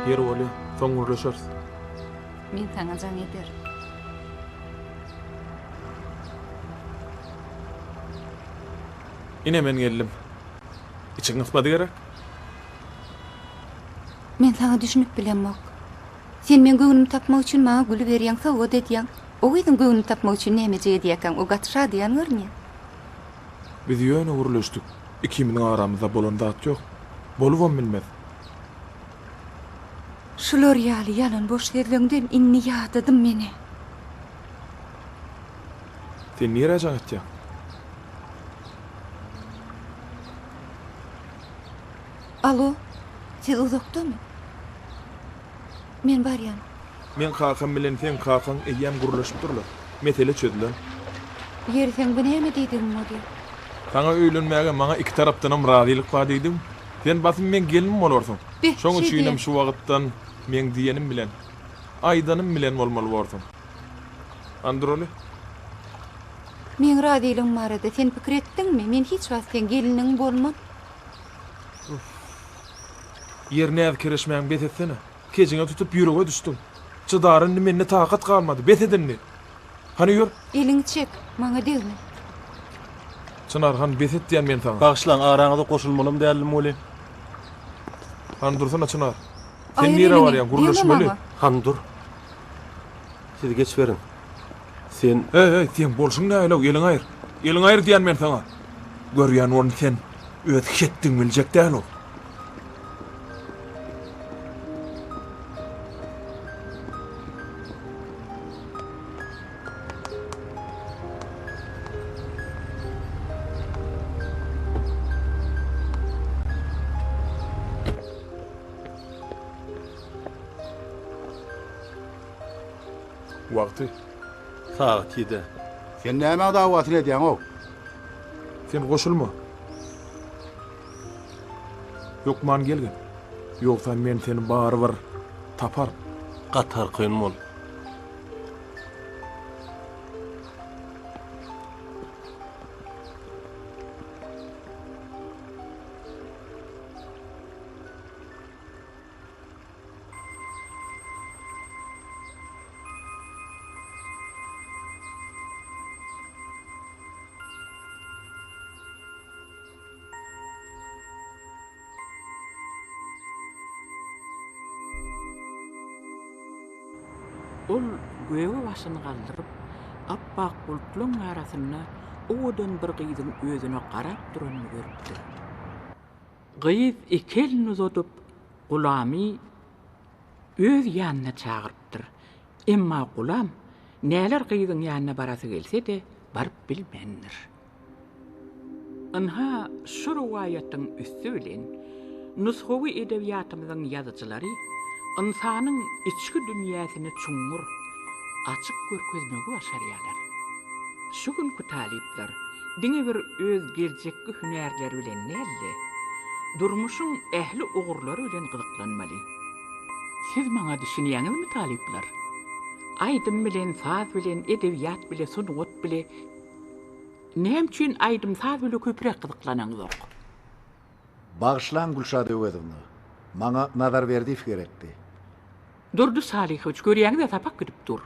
Ýeri bolýa, soň gürleşeris. Men saňa jaň ederin. Ine men geldim. Içiň gysmady gerek? Men saňa düşünip bilemok. Sen meň göwnümi tapmak üçin maňa gül berýäň, sowgat edýäň. O gyzyň göwnüni tapmak üçin nämejik edýäkäň, o gaty şadyýan görünýär. Biz ýöne gürleşdik. Ikimiziň aramyzda bolan zat ýok. Bolubam bilmez. Şular ýaly ýalan boş sözleňden indi ýadadym men-ä. Sen nirä jaň etýäň? Alo, siz uzakdamy? Men barýan. Meň kakam bilen seň kakaň eýýäm gürleşipdirler. Mesele çözülen. Ýeri seň bu näme diýdigiň bolýar? Saňa öýlenmäge maňa iki tarapdanam razylyk bar diýdim. Sen basym meň gelnim bolarsyň. Beh, Şoň şeý üçinem diýen. şu wagtdan meň diýenim bilen, aýdanym bilen bolmaly borsuň. Androly. Meň razylygym barada sen pikir etdiňmi? Men hiç wagt seň gelniň bolman. Uff. Ýer näz-kereşmäňi bes etsene. Kejiňe tutup ýürege düşdüň. Çydara indi mende takat galmady. Bes et indi. Hany ýör. Eliňi çek, maňa degme. Çynar, hany bes et diýýän men saňa. Bagyşlaň, araňyza goşulmalam däldim weli. Hany dursana Çynar. Sen Aýyr nirä eliňi, barýaň, degme gürleşmeli. maňa. Hany dur. Siz geçiberiň. Sen. Heý, heý, seň bolşuň nähili-ow, eliňi aýyr. Eliňi aýyr diýýän men saňa. Görýän ony sen öz hetdiňi biljek däl-ow. Wagty. Sagat ýedä. Sen nämäň dawasyny edýäň-ow? Sen goşulma. Hökman gelgin. Ýogsa men seni barybir taparyn. Gaty arkaýyn bol. Ol göge başyny galdyryp, ap-ak bulutlaryň arasynda owadan bir gyzyň özüne garap duranyny görüpdir. Gyz iki elini uzadyp, Gulamy öz ýanyna çagyrypdyr. Emma Gulam näler gyzyň ýanyna barasy gelse-de, baryp bilmändir. Ynha, şu rowaýatyň üsti bilen nusgawy edebiýatymyzyň ýazyjylary ynsanyň içki dünýäsini çuňňur, açyk görkezmegi başarýarlar. Şu günki talyplar diňe bir öz geljekki hünärleri bilen däl-de, durmuşyň ähli ugurlary bilen gyzyklanmaly. Siz maňa düşünýäňizmi, talyplar? Aýdym bilen, saz bilen, edebiýat bile, sungat bile näme üçin aýdym-saz bile köpräk gyzyklanaňzok? Bagyşlaň Gülşat Öwezowna, maňa Nazar Berdiýew gerekdi. Durdy Salyhowiç, görýäňiz-ä sapak gidip dur.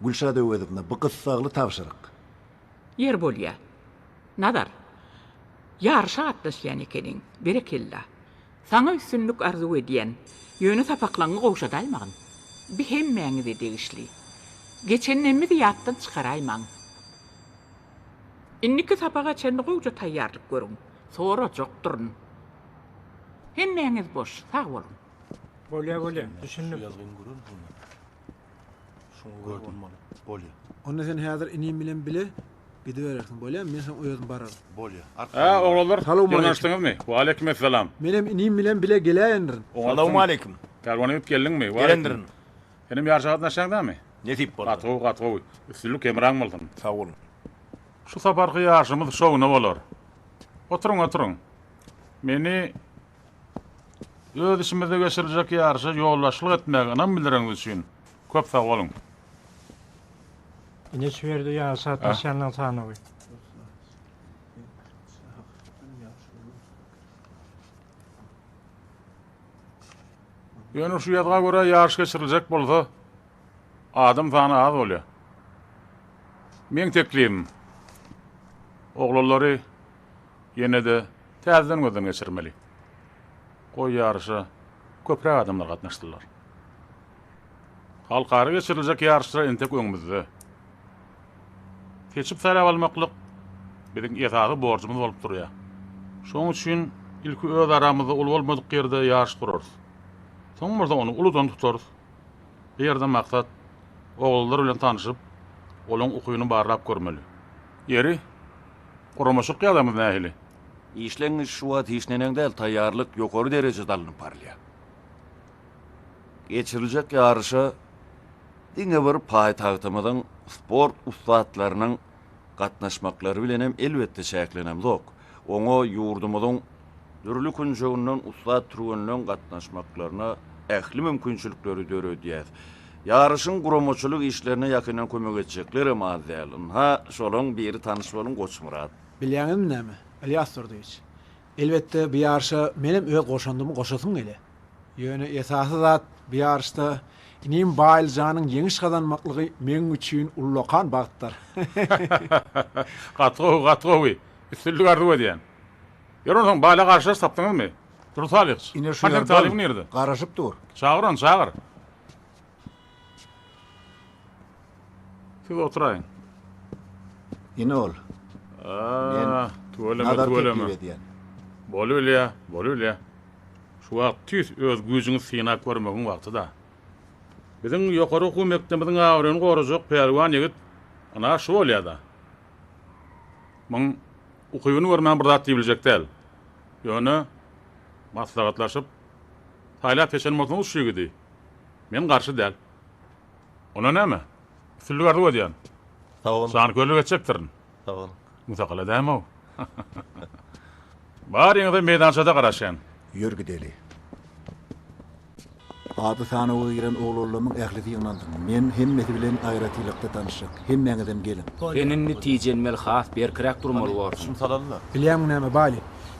Gülşat Öwezowna, bu gyssagly tabşyryk. Ýer bolýa. Nazar, ýaryşa gatnaşýan ekeniň. Berekella. Saňa üstünlik arzuw edýän. Ýöne sapaklaňňy gowşadaýmagyn. Bi hemmäňize degişli. Geçenlemmizi ýatdan çykaraýmaň. Indiki sapaga çenli gowja taýýarlyk görüň. Sorajakdyryn. Hemmäňiz boş, sag boluň. Bolýa bolýa, düşündim. Bolýa. Onda sen häzir inim bilen bile gidiberersiň, bolýamy? Men soň özüm bararyn. Bolýa. Hä, oglanlar, Salowmaleýkim. ýygnaşdyňyzmy? Waleýkim essalam. Menem inim bilen bile geläýendirin. Salowmaleýkim. Pälwan ýigit geldiňmi? Gelendirin. Senem ýaryşa gatnaşýaň dämi? Nesip bolsa. Gaty gowy, gaty gowy. Üstünlik hemraň bolsun. Sag boluň. Şu saparky ýaryşymyz şowuna bolar. Oturyň, oturyň. Meni öz işimizde geçiriljek ýaryşa ýolbaşçylyk etmäge ynam bildireniňiz üçin köp sag boluň. Ine şu ýerde ýaryşa gatnaşýanlaryň sanawy. Ýöne şu ýazga görä ýaryş geçiriljek bolsa, adam sany az bolýar. Meň teklibim, oglanlary ýene-de täzeden gözden geçirmeli. Goý ýaryşa köpräk adamlar gatnaşsynlar. Halkara geçiriljek ýaryşlar entek öňümizde. Seçip saýlap almaklyk biziň esasy borjumyz bolup durýar. Şonuň üçin ilki öz aramyzda uly bolmadyk ýerde ýaryş gurarys. Soň bolsa ony uludan tutarys. Bu ýerde maksat oglanlar bilen tanşyp, olaň ukybyny barlap görmeli. Ýeri, guramaçylyk ýagdaýymyz nähili? Işleň şu wagt hiç neneň däl, taýýarlyk ýokary derejede alnyp barylýar. Geçiriljek ýaryşa diňe bir paýtagtymyzyň sport ussatlarynyň gatnaşmaklary bilen hem elbetde çäklenemzok. Oňa ýurdumyzyň dürli künjeginden ussat türgenleň gatnaşmaklaryna ähli mümkinçilikleri döredýäs. Ýaryşyň guramaçylyk işlerine ýakyndan kömek etjeklerem az däl. Ynha, şolaň biri tanyş boluň Goçmyrat. Bilýäňizmi näme, Ylýas Durdyýewiç, elbetde bu ýaryşa menem öz goşandymy goşasym gelýär. Ýöne esasy zat bu ýaryşda inim Baýlyjanyň ýeňiş gazanmaklygy meň üçin ullakan bagtdyr. Gaty gowy, gaty gowy. Üstünlik arzuw edýän. Ýör onsoň, Baýla garşydaş tapdyňyzmy? Durdy Salyhyç. Ine şu Hany seň ýerde talybyň nirede? Garaşyp dur. Çagyr ony, çagyr. Siz oturaýyň. Ine ol. Men tüweleme, Nazar tüweleme. teklip edýän. Bolubilýä, bolubilýä. Şu wagt tüýs öz güýjüňi synap görmegiň wagty-da. Biziň ýokary okuw mekdebimiziň abraýyny gorajak pälwan ýigit ynha şu bolýa-da. Muň ukybyny görmän bir zat diýibiljek däl. Ýöne maslahatlaşyp, saýlap-seçen bolsaňyz şu ýigidi, men garşy däl. Onda näme? Üstünlik arzuw edýän. Sag boluň. Janköýerlik etjekdirin. Sag boluň. Musakala dämi-ow? Baryňyza meýdançada garaşýan. Ýör gideli. Ady sanawa giren oglanlarymyň ählisi ýygnansyn. Men hemmesi bilen aýratynlykda tanyşjak. Hemmäňizem geliň. Sen indi tijenmeli has berkiräk durmaly borsuň. Bilýäňmi näme, Baýly?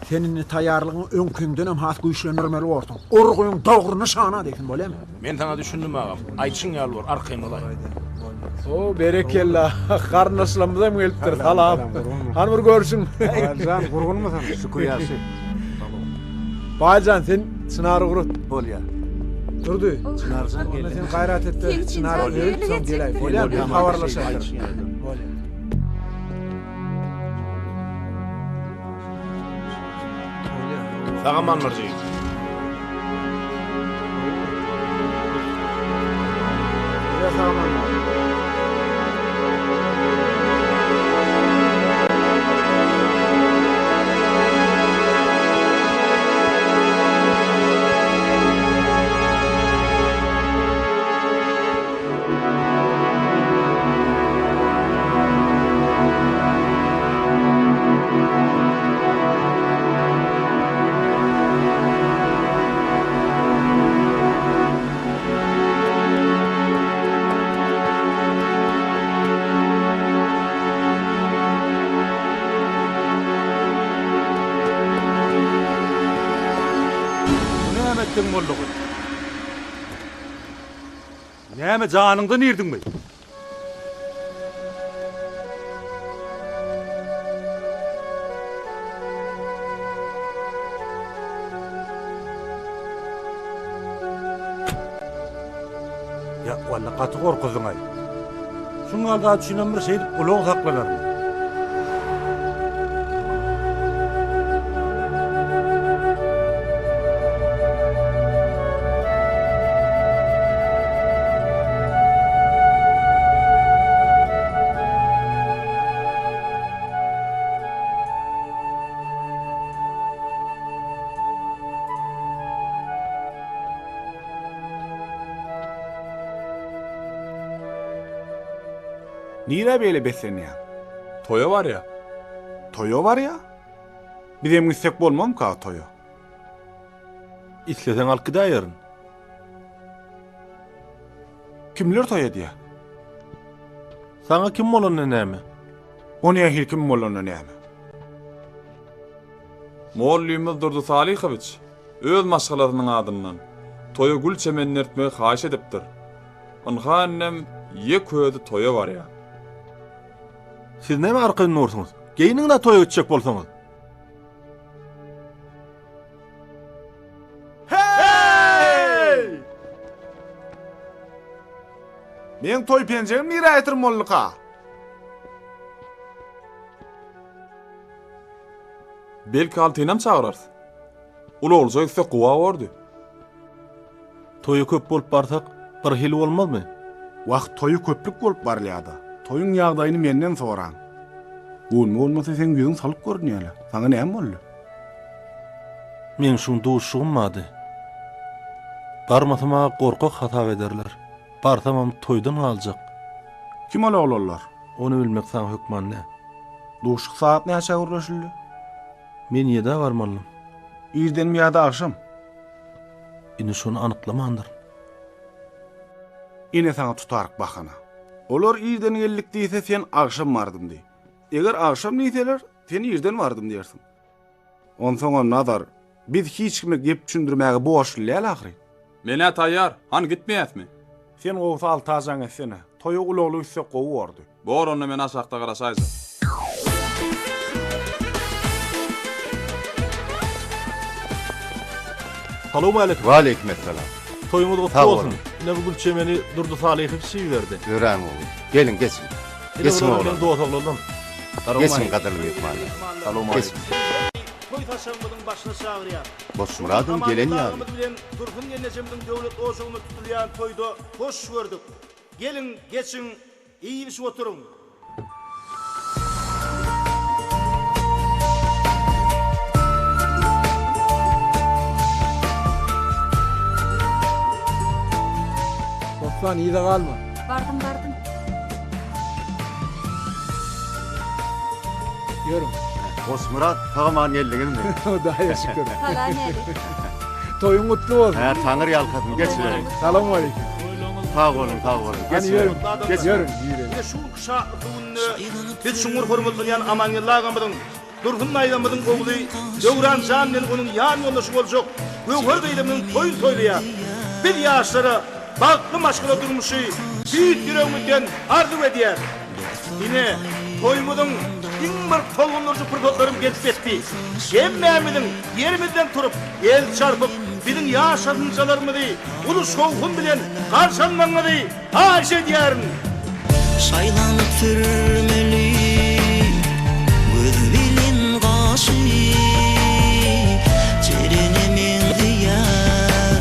Sen indi taýýarlygyňy öňküňdenem has güýçlendirmeli borsuň. Urgyň dogry nyşana degsin, bolýamy? Men saňa düşündim agam. Aýdyşyň ýaly bor, arkaýyn bolaý. O, berekella. Garyndaşlarymyzam gelipdir. Salam. Hany bir görşüň. Baýjan, gurgunmysyň? Şükür ýagşy. Baýjan, sen Çynary gurut. Bolýar. Durdy. Çynarjan Onda geldi. sen gaýrat et-de, Çynary öýüp, soň geläý. Bolýar, biz habarlaşarys. Bolýar. Sag aman bir jigim. Sag aman. Bu näme etdigiň boldugy? Näme janyňdan irdiňmi? Ýa walla gaty gorkuzdyňaý. Şuň ýaly zat üçinem bir şeýdip ulag saklanarmy? Nirä beýle beslenýäň? Toýa barýa. Toýa barýa? Bizem gitsek bolmazmyka toýa? Isleseň alyp gidäýerin. Kimler toý edýä? Saňa kim bolanda näme? O nähili kim bolanda näme? Mollymyz Durdy Salyhowiç öz maşgalasynyň adyndan toýa gül çemenini eltmegi haýyş edipdir. Ynha indem ýek özi toýa barýar. Siz näme arkaýyn dursuňyz? Geýniň-dä toýa gitjek bolsaňyz. Heý! Meň toý penjegim nirä ýitirim bolduka? Belki Altynam çagyrarys. Ulaglyja gitsek gowa bordy. Toýa köp bolup barsak, birhili bolmazmy? Wah, toýa köplük bolup barylýada. Toýuň ýagdaýyny menden soraň. Göwnüme bolmasa seň ýüzüň salyk görünýäle. Saňa näme boldy? Meň şu gün duşuşygym bardy. Barmasam-a gorkak hasap ederler. Barsamam toýdan galjak. Kim ol oglanlar? Ony bilmek saňa hökman däl. Duşuşyk sagat näçä gürleşildi? Men ýedä barmalydym. Irdenmi ýa-da agşam? Indi şony anyklamandyryn. Ine saňa tutaryk bahana. Olar irden geldik diýse sen agşam bardym diý. Eger agşam diýseler, sen irden bardym diýersiň. Onsoňam Nazar, biz hiç kime gep düşündirmäge borçly däl ahyry. Men-ä taýýar. Hany gitmeýäsmi? Sen gowusy alta jaň etsene. Toýa ulagly gitsek gowy bordy. Bor onda men aşakda garaşaýjak. Salowmaleýkim. Waleýkim essalam. Toýuňyz gutly Sag bolsun. boluň. Ine bu gül çemeni Durdy Salyhowiç iberdi. Örän gowy. Geliň geçiň. Ine Geçiň bular oglanlar. meň dos oglanlarym. Geçiň gadyrly myhmanlar. Geçiň. Toý saçagymyzyň başyna çagyrýar. Goçmyradyň gelen Amangeldi ýaly. agamyz bilen Dursun gelnejemiziň döwletli ojagynda tutulýan toýda hoş gördük. Geliň, geçiň, iýip-içip oturyň. Bossan, yza galma. Bardym, bardym. Ýörüň. Goçmyrat, sag-aman geldiňizmi? Hudaýa şükür. Salam älik. Toýuň gutly bolsun. Hä, Taňry ýalkasyn, geçiberiň. Salowmaleýkim. Sag boluň, sag boluň. Hany ýörüň, Geçiberiň. ýörüň, girelim. Ine şu günki şatlykly günde biz çuňňur hormatlanýan Amangeldi agamyzyň, Dursun daýzamyzyň ogly Döwran jan bilen onuň ýan ýoldaşy boljak Göwher gyzymyzyň toýuny toýlaýas. Biz ýaşlara bagtly maşgala durmuşy tüýs ýüregimizden arzuw edýäris. Ine, toýumyzyň iň bir tolgundyryjy pursatlarym gelip ýetdi. Hemmämiziň ýerimizden turup, el çarpyp, biziň ýaş ýazynjalarymyzy uly şowhun bilen garşy almagyňyzy haýyş edýärin. Şaýlanyp sürmeli göz bilen gaşy, Jerene meňzeýär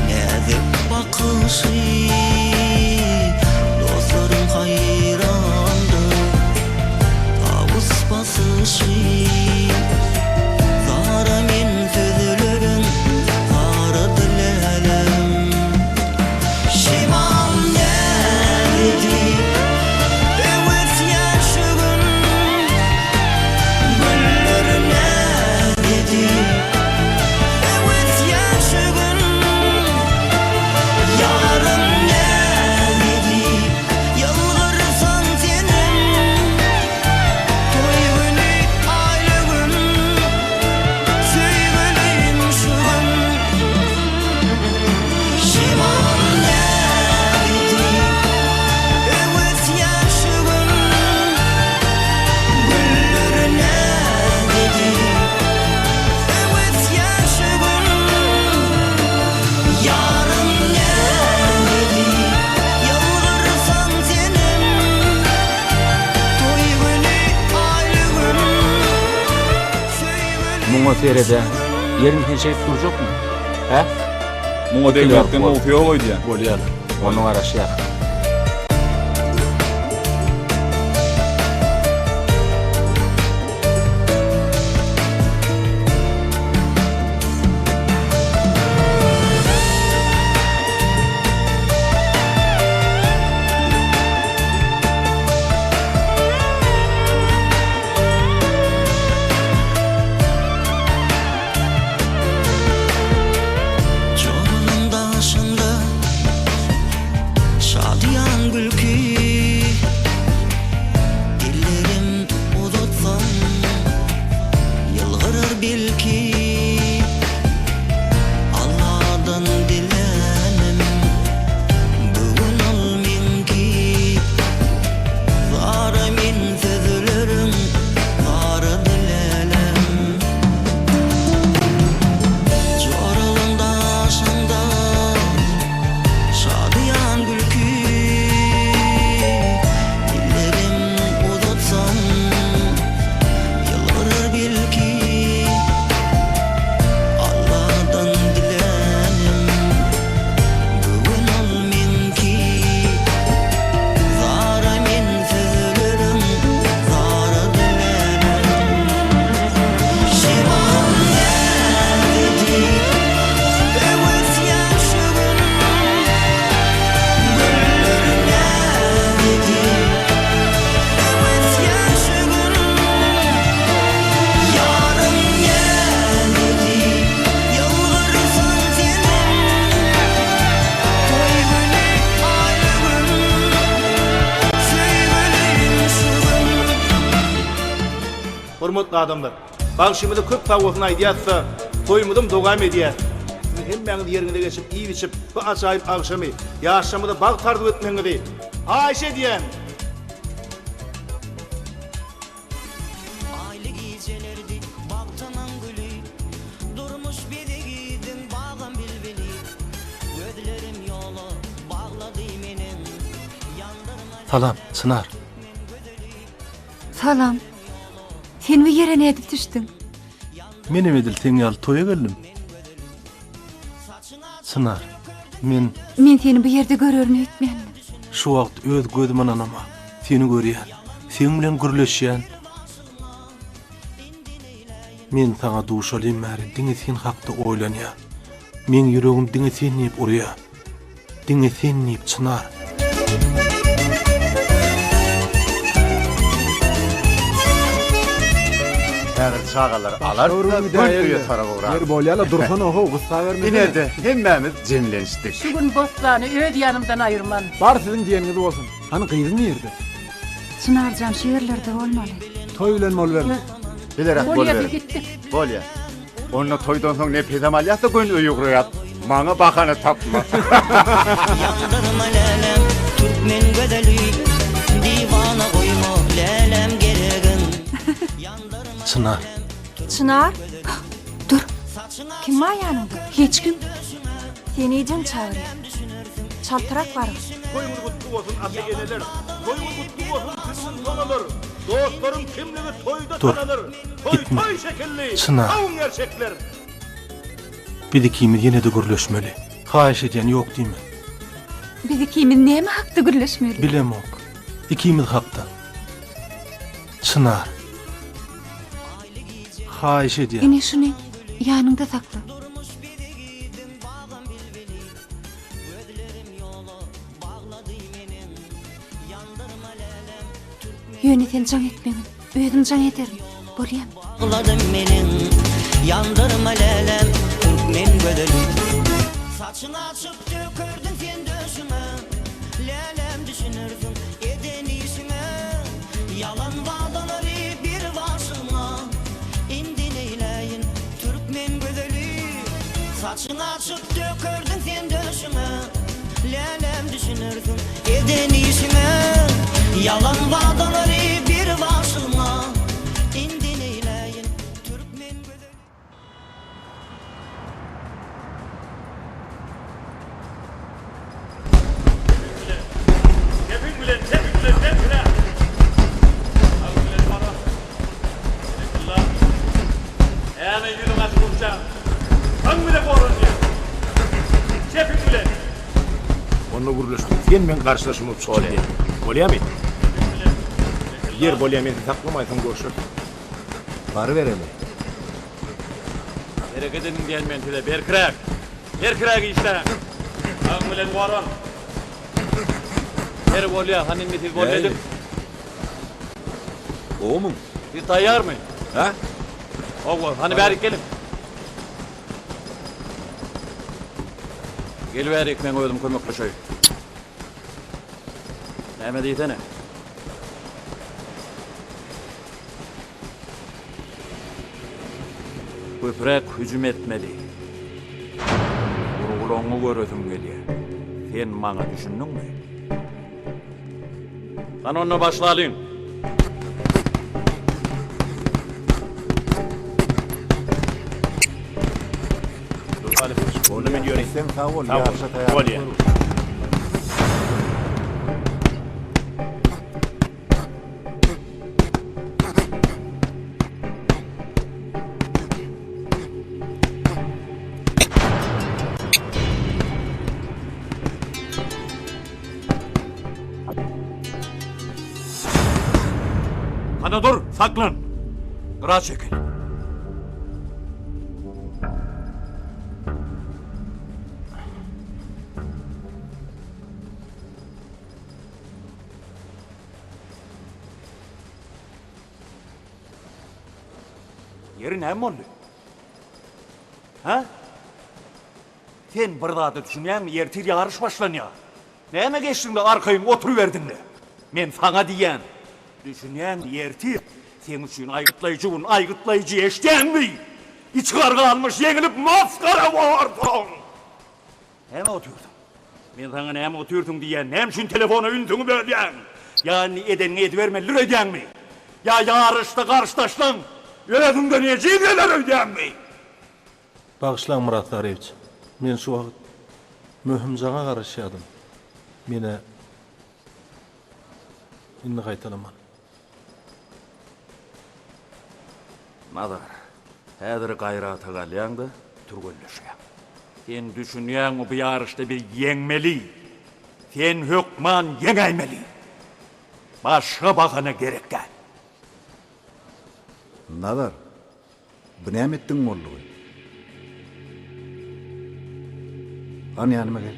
näzik bakyşy. Dostlarym haýrandyr tawus basyşy. Zara men sözleriň gara dilälim. Şemal näzigi öwüsýär şu gün, Güller näzigi öwüsýär şu gün. Ýarym näzigi ýylgyrsaň senem, Toý güni aýly gün, söýgülim şu gün. Şemal näzigi öwüsýär şu gün, Güller näzigi öwüsýär şu gün. Ýarym näzigi ýylgyrsaň senem, Toý güni aýly gün, söýgülim Muňa sered-ä. Ýerini sen şeýdip durjakmy? Hä? Muňa degmekden gowusy ýok öýdýän. Bolýar. Onda garaşýas. Hormatly adamlar, bagşymyza köp sagbolsun aýdýas-da, toýumyzam dowam edýäs. Siziň hemmäňiz ýeriňize geçip iýip-içip, bu ajaýyp agşamy, ýaşlarymyza bagt arzuw etmegiňizi haýyş edýän! Aýly gijelerdi bagtymyň güli, Durmuş bezegidiň bagym bilbili. Gözlerim ýola baglady meniň, Ýandyrma Salam, Çynar. Salam. Sen bu ýere nädip düşdüň? Menem edil seň ýaly toýa geldim. Çynar, men. Men seni bu ýerde görerin öýtmändim. Şu wagt öz gözüm ynanama. Seni görýän. Seň bilen gürleşýän. Men saňa duşalym bäri diňe sen hakda oýlanýan. Meň ýüregim diňe sen diýip urýar. Diňe sen diýip Çynar. Häzir çagalary alarys-da, göni öýe tarap ugrarys. Ýeri bolýa-la, dursana how, gyssabermesene. Ine-de, hemmämiz jemlenişdik. Şu gün Bossany öz ýanymdan aýyrman. Bar siziň diýeniňiz bolsun. Hany gyzy nirde? Çynarjan şu ýerlerde bolmaly. Toý bilen boluberiň. Bileräk Bolýa, biz boluberiň. gitdik. Bolýa. Onda toýdan soň nepesem alýas-da göni öýe ugraýas. Maňa bahana tapma. Ýandyrma lälem türkmen gözeli Diwana goýma lälem geregin Çynar. Çynar? Dur. Kim bar ýanyňda? Hiç kim. Seni ejeň çagyrýar. Çaltrak baryň. Toýuňyz gutly bolsun ata-eneler, Toýuňyz gutly bolsun süzgün sonalar, Dostlaryň kimligi toýda Dur. tanalar, Toý Gitme. toý şekilli, Çynar. sawuň gerçekler. Biz ikimiz ýene-de gürleşmeli. Haýyş edýän ýok diýme. Biz ikimiz näme hakda gürleşmeli? Bilemok. Ikimiz hakda. Çynar. Haýyş edýän. Ine şuny ýanyňda sakla. Ýöne sen jaň etmegin. Özüm jaň ederin. Bolýamy? Bagladym meniň Ýandyrma lälem türkmen gözelim Saçyň açyp dökerdiň sen döşüňe Lälem düşünersiň eden işiňe Ýalan wadalary bir başyňa Indi neýläýin türkmen gözeli Saçyň açyp dökerdiň sen döşüňe Lälem düşünersiň eden işiňe Ýalan wadalary bir başyňa Indi neýläýin türkmen gözeli. Çepiň bilen, çepiň bilen, çepiň bilen. Alyň bilen bana. Berekella. Näme ýüzüň açyk urşaň? Aň bile goranýar. Çepiň bilen. Onda gürleşdik. Sen meň garşydaşym bolup çykyş edýäň. Bolýamy? Ýer bolýa men seni saklamaýyn soň görşeris. Barybereli. Hereket ediň diýen men size, berkiräk! Berkiräk işläň! Aň bilen goran. Ýeri bolýa, hany indi siz boldy ediň. Gowumyň? Siz taýýarmy? Hä? Hawa, hany bärik geliň. Gel bärik, men özüm kömekleşeýin. Näme diýsene? Köpräk hüjüm etmeli. Urgulaňňy göresim gelýär. Sen maňa düşündiňmi? Hany onda başlalyň. Onda men ýöreýin. Sen sag bol, Sag bol. ýaryşa taýýarlyk Bolýa. gör. Hany dur, saklan. Gyra çekil. Ýeri näme boldy? Hä? Sen bir zada düşünýäňmi? Ertir ýaryş başlanýar. Näme geçdiňde arkaýyn oturyberdiňle? Men saňa diýýän. Düşünýäňmi? Ertir. Seň üçin aýgytlaýjy gün, aýgytlaýjy, eşidýäňmi? Içi garga almyş, ýeňilip masgara borsuň! Näme otyrsyň? Men saňa näme otyrsyň diýýän, näme üçin telefona ünsüňi bölýäň? Ýa indi edeniňi edibermelidir öýdýäňmi? Ýa ýaryşda garşydaşlaň özüňden ejiz geler öýdýäňmi? Bagyşlaň Myrat Saryýewiç, men şu wagt möhüm jaňa garaşýadym. Men-ä indi gaýtalaman. Nazar, häzir gaýrata galýaň-da, türgenleşýäň. Sen düşünýäňmi, bu ýaryşda biz ýeňmeli. Sen hökman ýeňäýmeli. Başga bahana gerek däl. Nazar, Bu näme etdigiň boldugy? Hany ýanyma gel.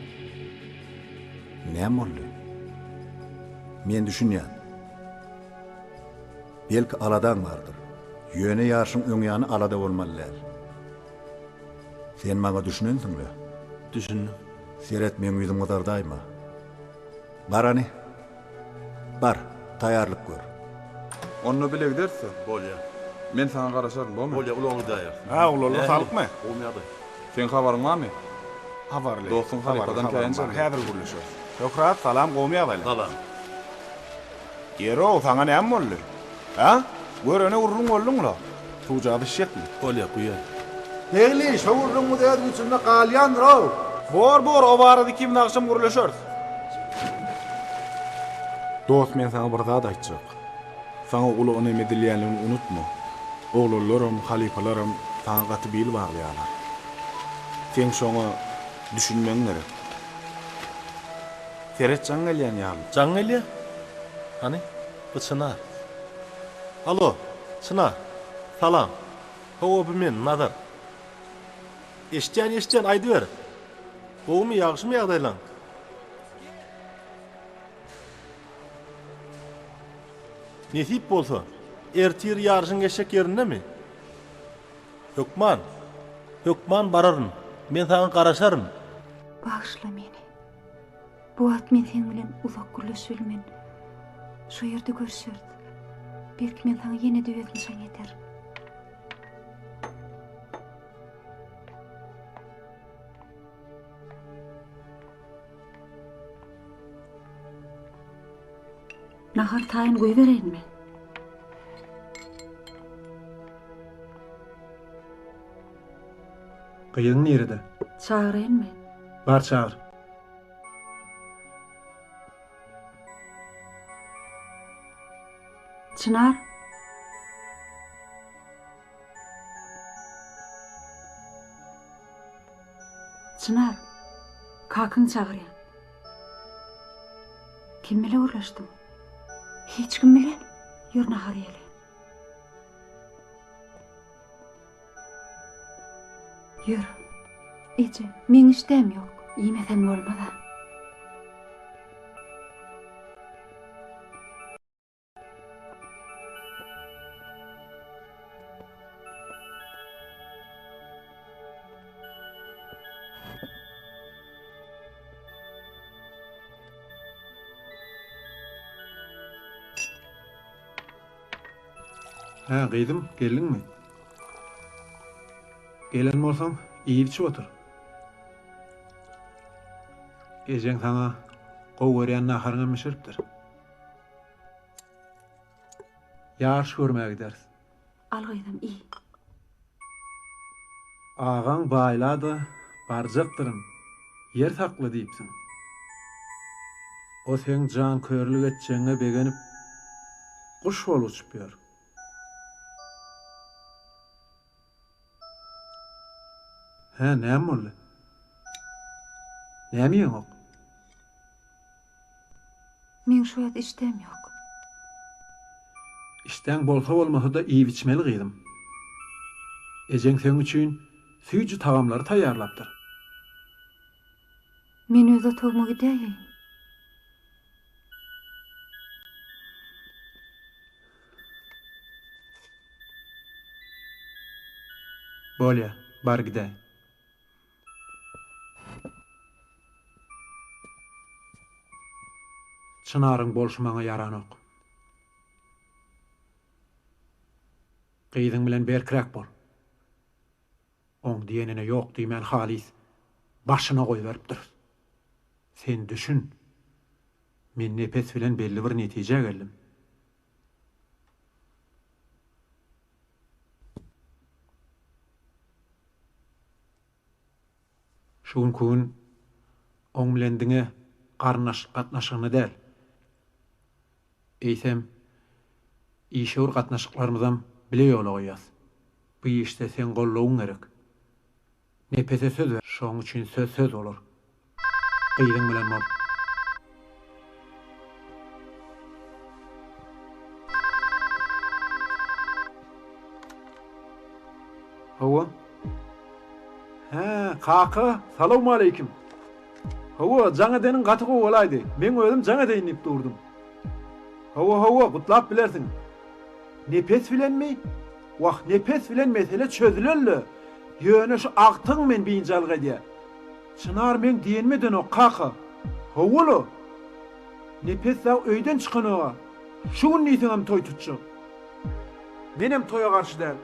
Näme boldy? Men düşünýän. Belki aladaň bardyr. Ýöne ýaşyň öň ýany alada bolmaly däl. Sen maňa düşünensiň-le? Düşündim. Seret, meň ýüzüm gyzardaýma. Bar hany. Bar, taýýarlyk gör. Onda bile gideris-dä. Bolýa. Men saňa garaşaryn, bormy? Bolýa, ulagyňy gidäýeris. Hä, oglanlar saglykmy? Gowumy ýagdaý? Seň habaryň barmy? Habarly. Dostuň halypadan käýinç aldy. Häzir gürleşeris. Şöhrat, salam, gowumy ýagdaýlar? Salam. Ýer-ow, saňa näme boldy? Hä? Görene gürrüň bolduň-la. Suwjagaz içjekmi? Bolýa, guýaý. Begli, şo gürrüňiz öz güýjünde galýandyr-ow. Bor, bor, o barada ikimiz agşam gürleşeris. Dost men saňa bir zat aýtjak. Saňa uly ynam edilýänligini unutma. Oglanlaram, halypalaram saňa gaty bil baglaýarlar. Seň şoňa düşünmegiň gerek. Seret jaň gelýän ýaly. Jaň gelýä? Hany, bu Çynar. Alo, Çynar. Salam. Hawa, bu men, Nazar. Eşitýän, eşitýän, aýdyber. Gowumy, ýagşymy ýagdaýlaň? Nesip bolsa, ertir ýaryşyň geçjek ýerindemi? Hökman. Hökman bararyn. Men saňa garaşaryn. Bagyşla meni. Bu wagt men seň bilen uzak gürleşibilmen. Şo ýerde görüşeris. Belki men saňa ýene-de özüm jaň ederin. Nahar taýyn goýbereýinmi? Gyzyň nirede? Çagyraýynmy? Bar çagyr. Çynar. Çynar, kakyň çagyrýar. Kim bile gürleşdiň? Hiç kim bilen. Ýör nahar iýeli. Ýör. Eje, meň işdäm ýok. Iýmeseň bolmaz-a. Hä, gyzym, geldiňmi? Gelen bolsaň, iýip-içip otur. Ejeň saňa gowy görýän naharyňam bişiripdir. Ýaryş görmäge gideris. Al gyzym, iý. Agaň baýla-da barjakdyryn, ýer sakla diýipsiň. O seň jankörlük etjegiňe begenip, guş bolup uçup ýör. Hä, näme boldy? Näme iýeňok? Meň şu wagt işdäm ýok. Işdäň bolsa-bolmasa-da iýip-içmeli gyzym. Ejeň seň üçin süýji tagamlary taýýarlapdyr. Men öz otagyma gidäýeýin. Bolýa, bar gidäý. Çynaryň bolşy maňa ýaranok. Gyzyň bilen berkräk bol. Oň diýenine ýok diýmän halys başyna goýberipdiris. Sen düşün. Men Nepes bilen belli bir netijä geldim. Şu günki gün oň bilen diňe garyndaşlyk gatnaşygyny däl, eýsem, işewür gatnaşyklarymyzam bile ýola goýýas. Bu işde seň goldawyň gerek. Nepese söz ber, şoň üçin söz söz bolar. Gyzyň bilen bol. Hawa. Hä, kaka, salowmaleýkim. Hawa, jaň edeniň gaty gowy bolaýdy. Meň özüm jaň edeýin diýip durdum. Hawa, hawa, gutlap bilersiň. Nepes bilenmi? Wah, Nepes bilen mesele çözülen-le. Ýöne şu agtygyň meni biynjalyk edýär. Çynar meň diýenimi edenok, kaka. Hawa-la. Nepes dagy öýden çykanog-a. Şu gün diýseňem toý tutjak. Menem toýa garşy däl.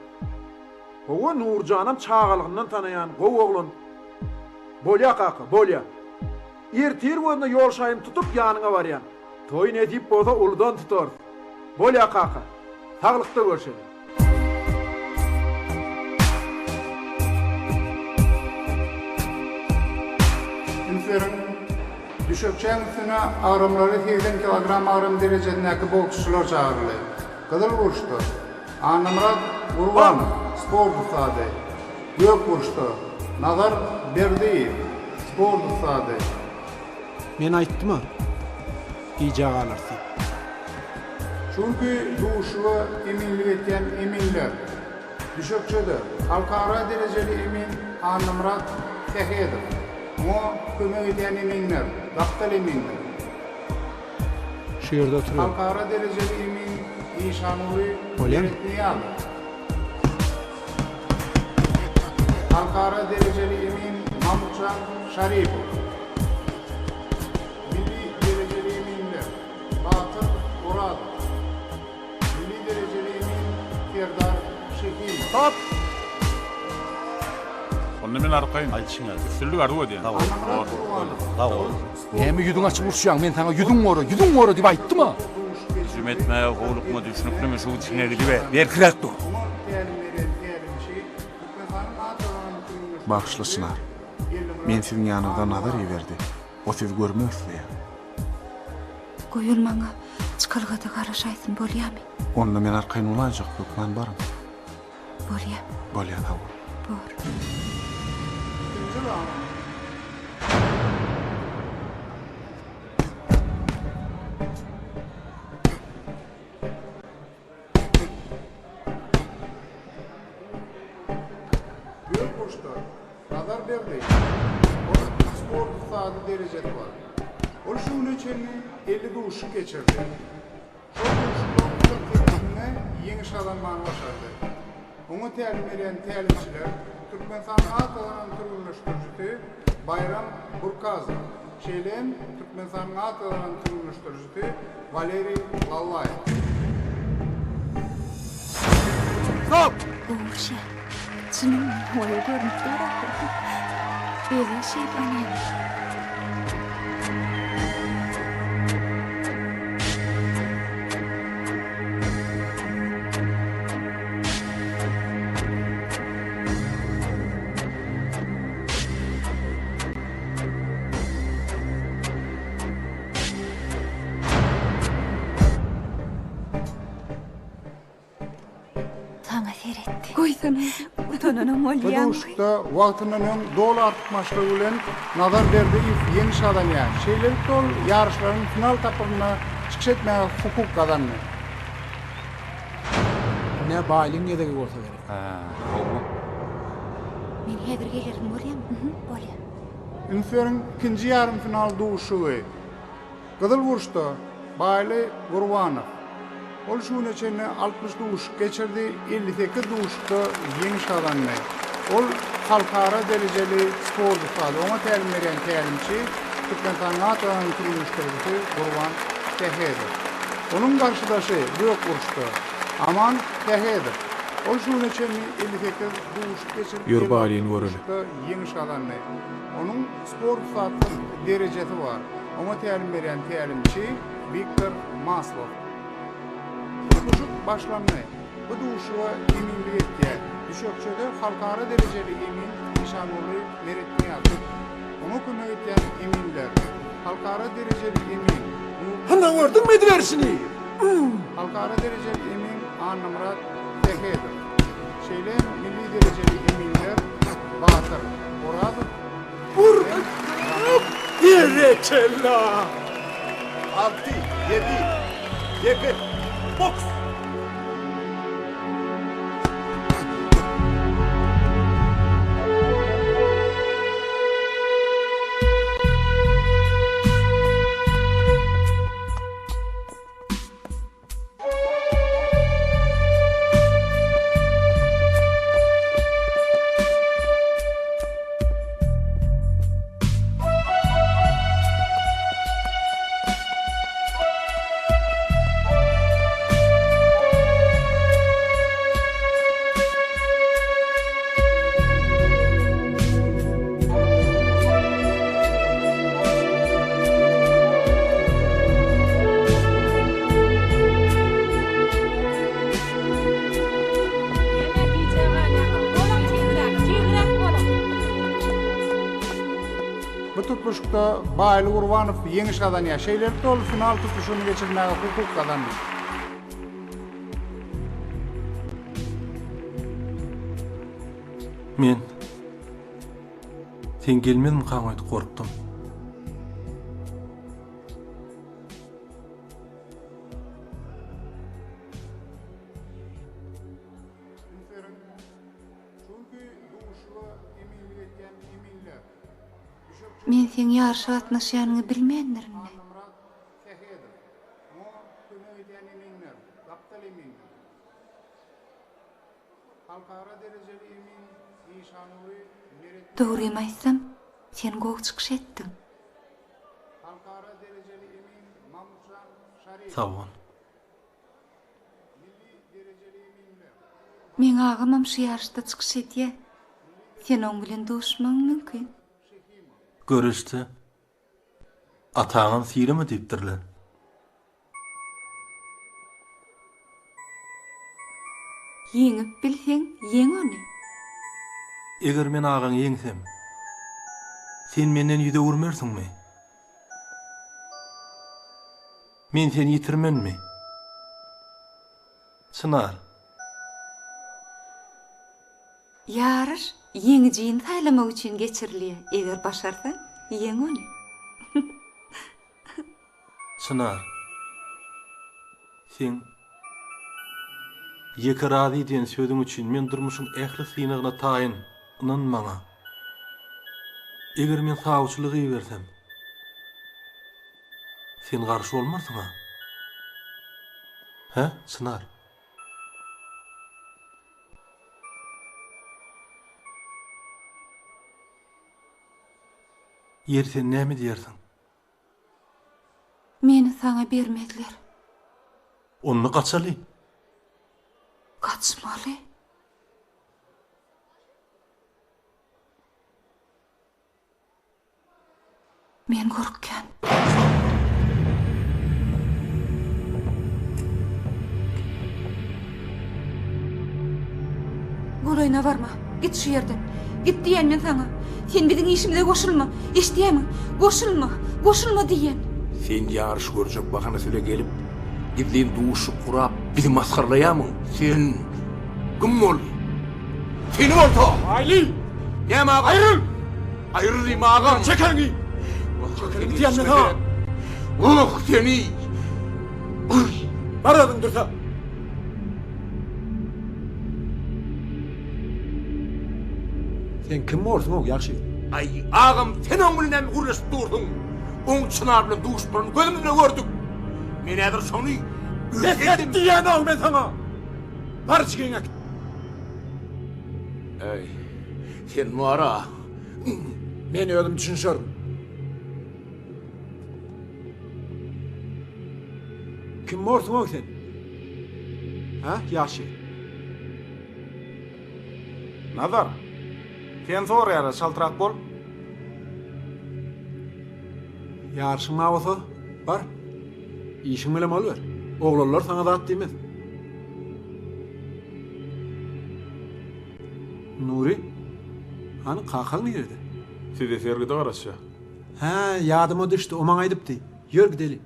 Hawa, Nurjanam çagalygyndan tanaýan, gowy oglan. Bolýa, kaka, bolýa. Ertir gözüne ýol şaýymy tutup ýanyňa barýan. Toý nesip bolsa uludan tutarys. Bolýa, kaka. Saglykda görşeli. Üns beriň, Düşekçäň üstüne agramlary 80 kilogram agram derejesindäki boksçular çagyryldy. Gyzyl burçda, Annamyrat Gurbanow, sport ussady. Gök burçda, Nazar Berdiýew, sport ussady. Men aýtdym-a, gijä galarys diýip. Şu günki duşuşyga eminlik etýän eminler, düşekçede, halkara derejeli emin Annamyrat Sähedow, oňa kömek edýän eminler, gapdal eminler. Şu ýerde oturyň. Halkara derejeli emin Işanguly Bolýamy? Meretnyýazow. Halkara derejeli emin Mamutjan Şaripow. Milli derejeli eminler Batyr Orazow. Milli derejeli emin Serdar Şehimow. Stop! Onda men arkaýyn. Üstünlik arzuw edýän. Sag bol. Sag bol. Näme ýüzüňi açyp uruşýaň? Men saňa ýüzüň gora, ýüzüň gora diýip aýtdym-a. Hüjüm etmäge howlukma, düşnüklimi? Şu içiňe gidiber. Berkräk dur. Bagyşla Çynar. Men siziň ýanyňyza Nazar iberdi. O sizi görmek isleýär. Goý ol maňa çykalgada garaşaýsyn, bolýamy? Onda men arkaýyn bolaýjak, hökman baryň. Bolýa. Bolýa sag bol. Bor. Ikinji raund. Gök burçda Nazar Berdiýew. Onuň sport ussady derejesi bar. Ol şu güne çenli 50 duşuşyk geçirdi. Şol duşuşyklaryň 48-inde ýeňiş gazanmany başardy. Oňa tälim berýän tälimçiler, Türkmenistanyň at gazanan türgenleşdirijisi Baýram Burkazow, şeýle hem Türkmenistanyň at gazanan türgenleşdirijisi Waleriý Lallaýew. Stop! Gowuşýa. Çynyňmy? Oýa görnüp dur ahyry. Özi şeýdip aýnaýar. Saňa seretdi. Goýsana, utananam Bu bolýaň. duşuşykda wagtyndan öň doly artykmaçlygy bilen Nazar Berdiýew ýeňiş gazanýar. Şeýlelikde ol ýaryşlaryň final tapgyrynda çykyş etmäge hukuk gazandy. Ine Baýlyň gezegi bolsa gerek. Hä, hawa. Men häzir gelerin bolýamy? Mhm, bolýa. Üns beriň, ikinji ýarym final duşuşygy. Gyzyl burçda, Baýly Gurbanow. Ol şu güne çenli 60 duşuşyk geçirdi, 58 duşuşykda ýeňiş gazandy. Ol halkara derejeli sport ussady. Oňa tälim berýän tälimçi, Türkmenistanyň at gazanan türgenleşdirijisi Gurban Sähedow. Onuň garşydaşy gök burçda, Aman Sähedow. Ol şu güne çenli 58 duşuşyk geçirip, Ýör Baýlyny göreli. duşuşykda ýeňiş gazandy. Onuň sport ussatlyk derejesi bar. Oňa tälim berýän tälimçi Wiktor Maslow. Tutluşyk başlandy. Bu duşuşyga eminlik etýär. Düşekçede halkara derejeli emin Işanguly Meretnyýazow. Oňa kömek edýän eminler, halkara derejeli emin Nur. Hana gördüňmi ediberişini? Halkara derejeli emin Annamyrat Sähedow. Şeýle hem milli derejeli eminler Batyr Orazow Vur! Berekella! Alty, ýedi, sekiz, boks! Bu tutluşykda Baýly Gurbanow ýeňiş gazanýar. Şeýlelikde ol final tutluşygyny geçirmäge hukuk gazandy. Men Sen gelmezmikaň öýdüp gorkdum. Men seň ýaryşa gatnaşýanyňy bilmändirin-le. Dogrymy aýtsam, sen gowy çykyş etdiň. Sag bol. Meň agamam şu ýaryşda çykyş edýär. Sen oň bilen duşmagyň mümkin. Göreşde ataňam sylama diýipdirler. Ýeňip bilseň, ýeň ony. Eger men agaňy ýeňsem, sen menden ýüz öwürmersiňmi? Men seni ýitirmenmi? Çynar. Ýaryş ýeňijini saýlamak üçin geçirilýär, eger başarsaň, ýeň ony. Çynar. Seň Ýeke razy diýen sözüň üçin men durmuşyň ähli synagyna taýyn, ynan maňa. Eger men sawçylyk ibersem, sen garşy bolmarsyň-a? Hä, Çynar? Ýeri sen näme diýersiň? Meni saňa bermezler. Onda gaçaly. Gaçmaly. Men gorkýan. Golaýyna barma. Git şu ýerden. Git diýýän men saňa. Sen biziň işimize goşulma. Eşidýämiň? Goşulma. Goşulma diýýän. Sen ýaryş görjek bahanasy bile gelip, gizlin duşuşyk gurap, bizi masgaralaýamyň? Sen kim bol? Seni bolsa! Aýly! Näme agam? Aýryl! Aýryl diýme agam! Çek eliňi! Çek eliňi diýýän men saňa! Oh, seni! Bar özüň dürse! Sen kim borsuň-ow, ýagşy? Aý, agam, sen oň bilen näme gürleşip dursuň? Oň Çynar bilen duşup duranyny gözümiz bilen gördük. Men häzir şony Bes et diýýän-ow men saňa! Bar jigiňi äkit. Äý, sen bar-a. Men özüm düşünişerin. Kim borsuň-ow sen? Hä, ýagşy? Nazar, seni soraýarlar, çaltrak bol. Ýaryşyň bar bolsa, bar. Işiň bilen boluber. Oglanlar saňa zat diýmez. Nury, hany kakaň nirede? Size sergide garaşýar. Hä, ýadyma düşdi, o maňa aýdypdy. Ýör gideli.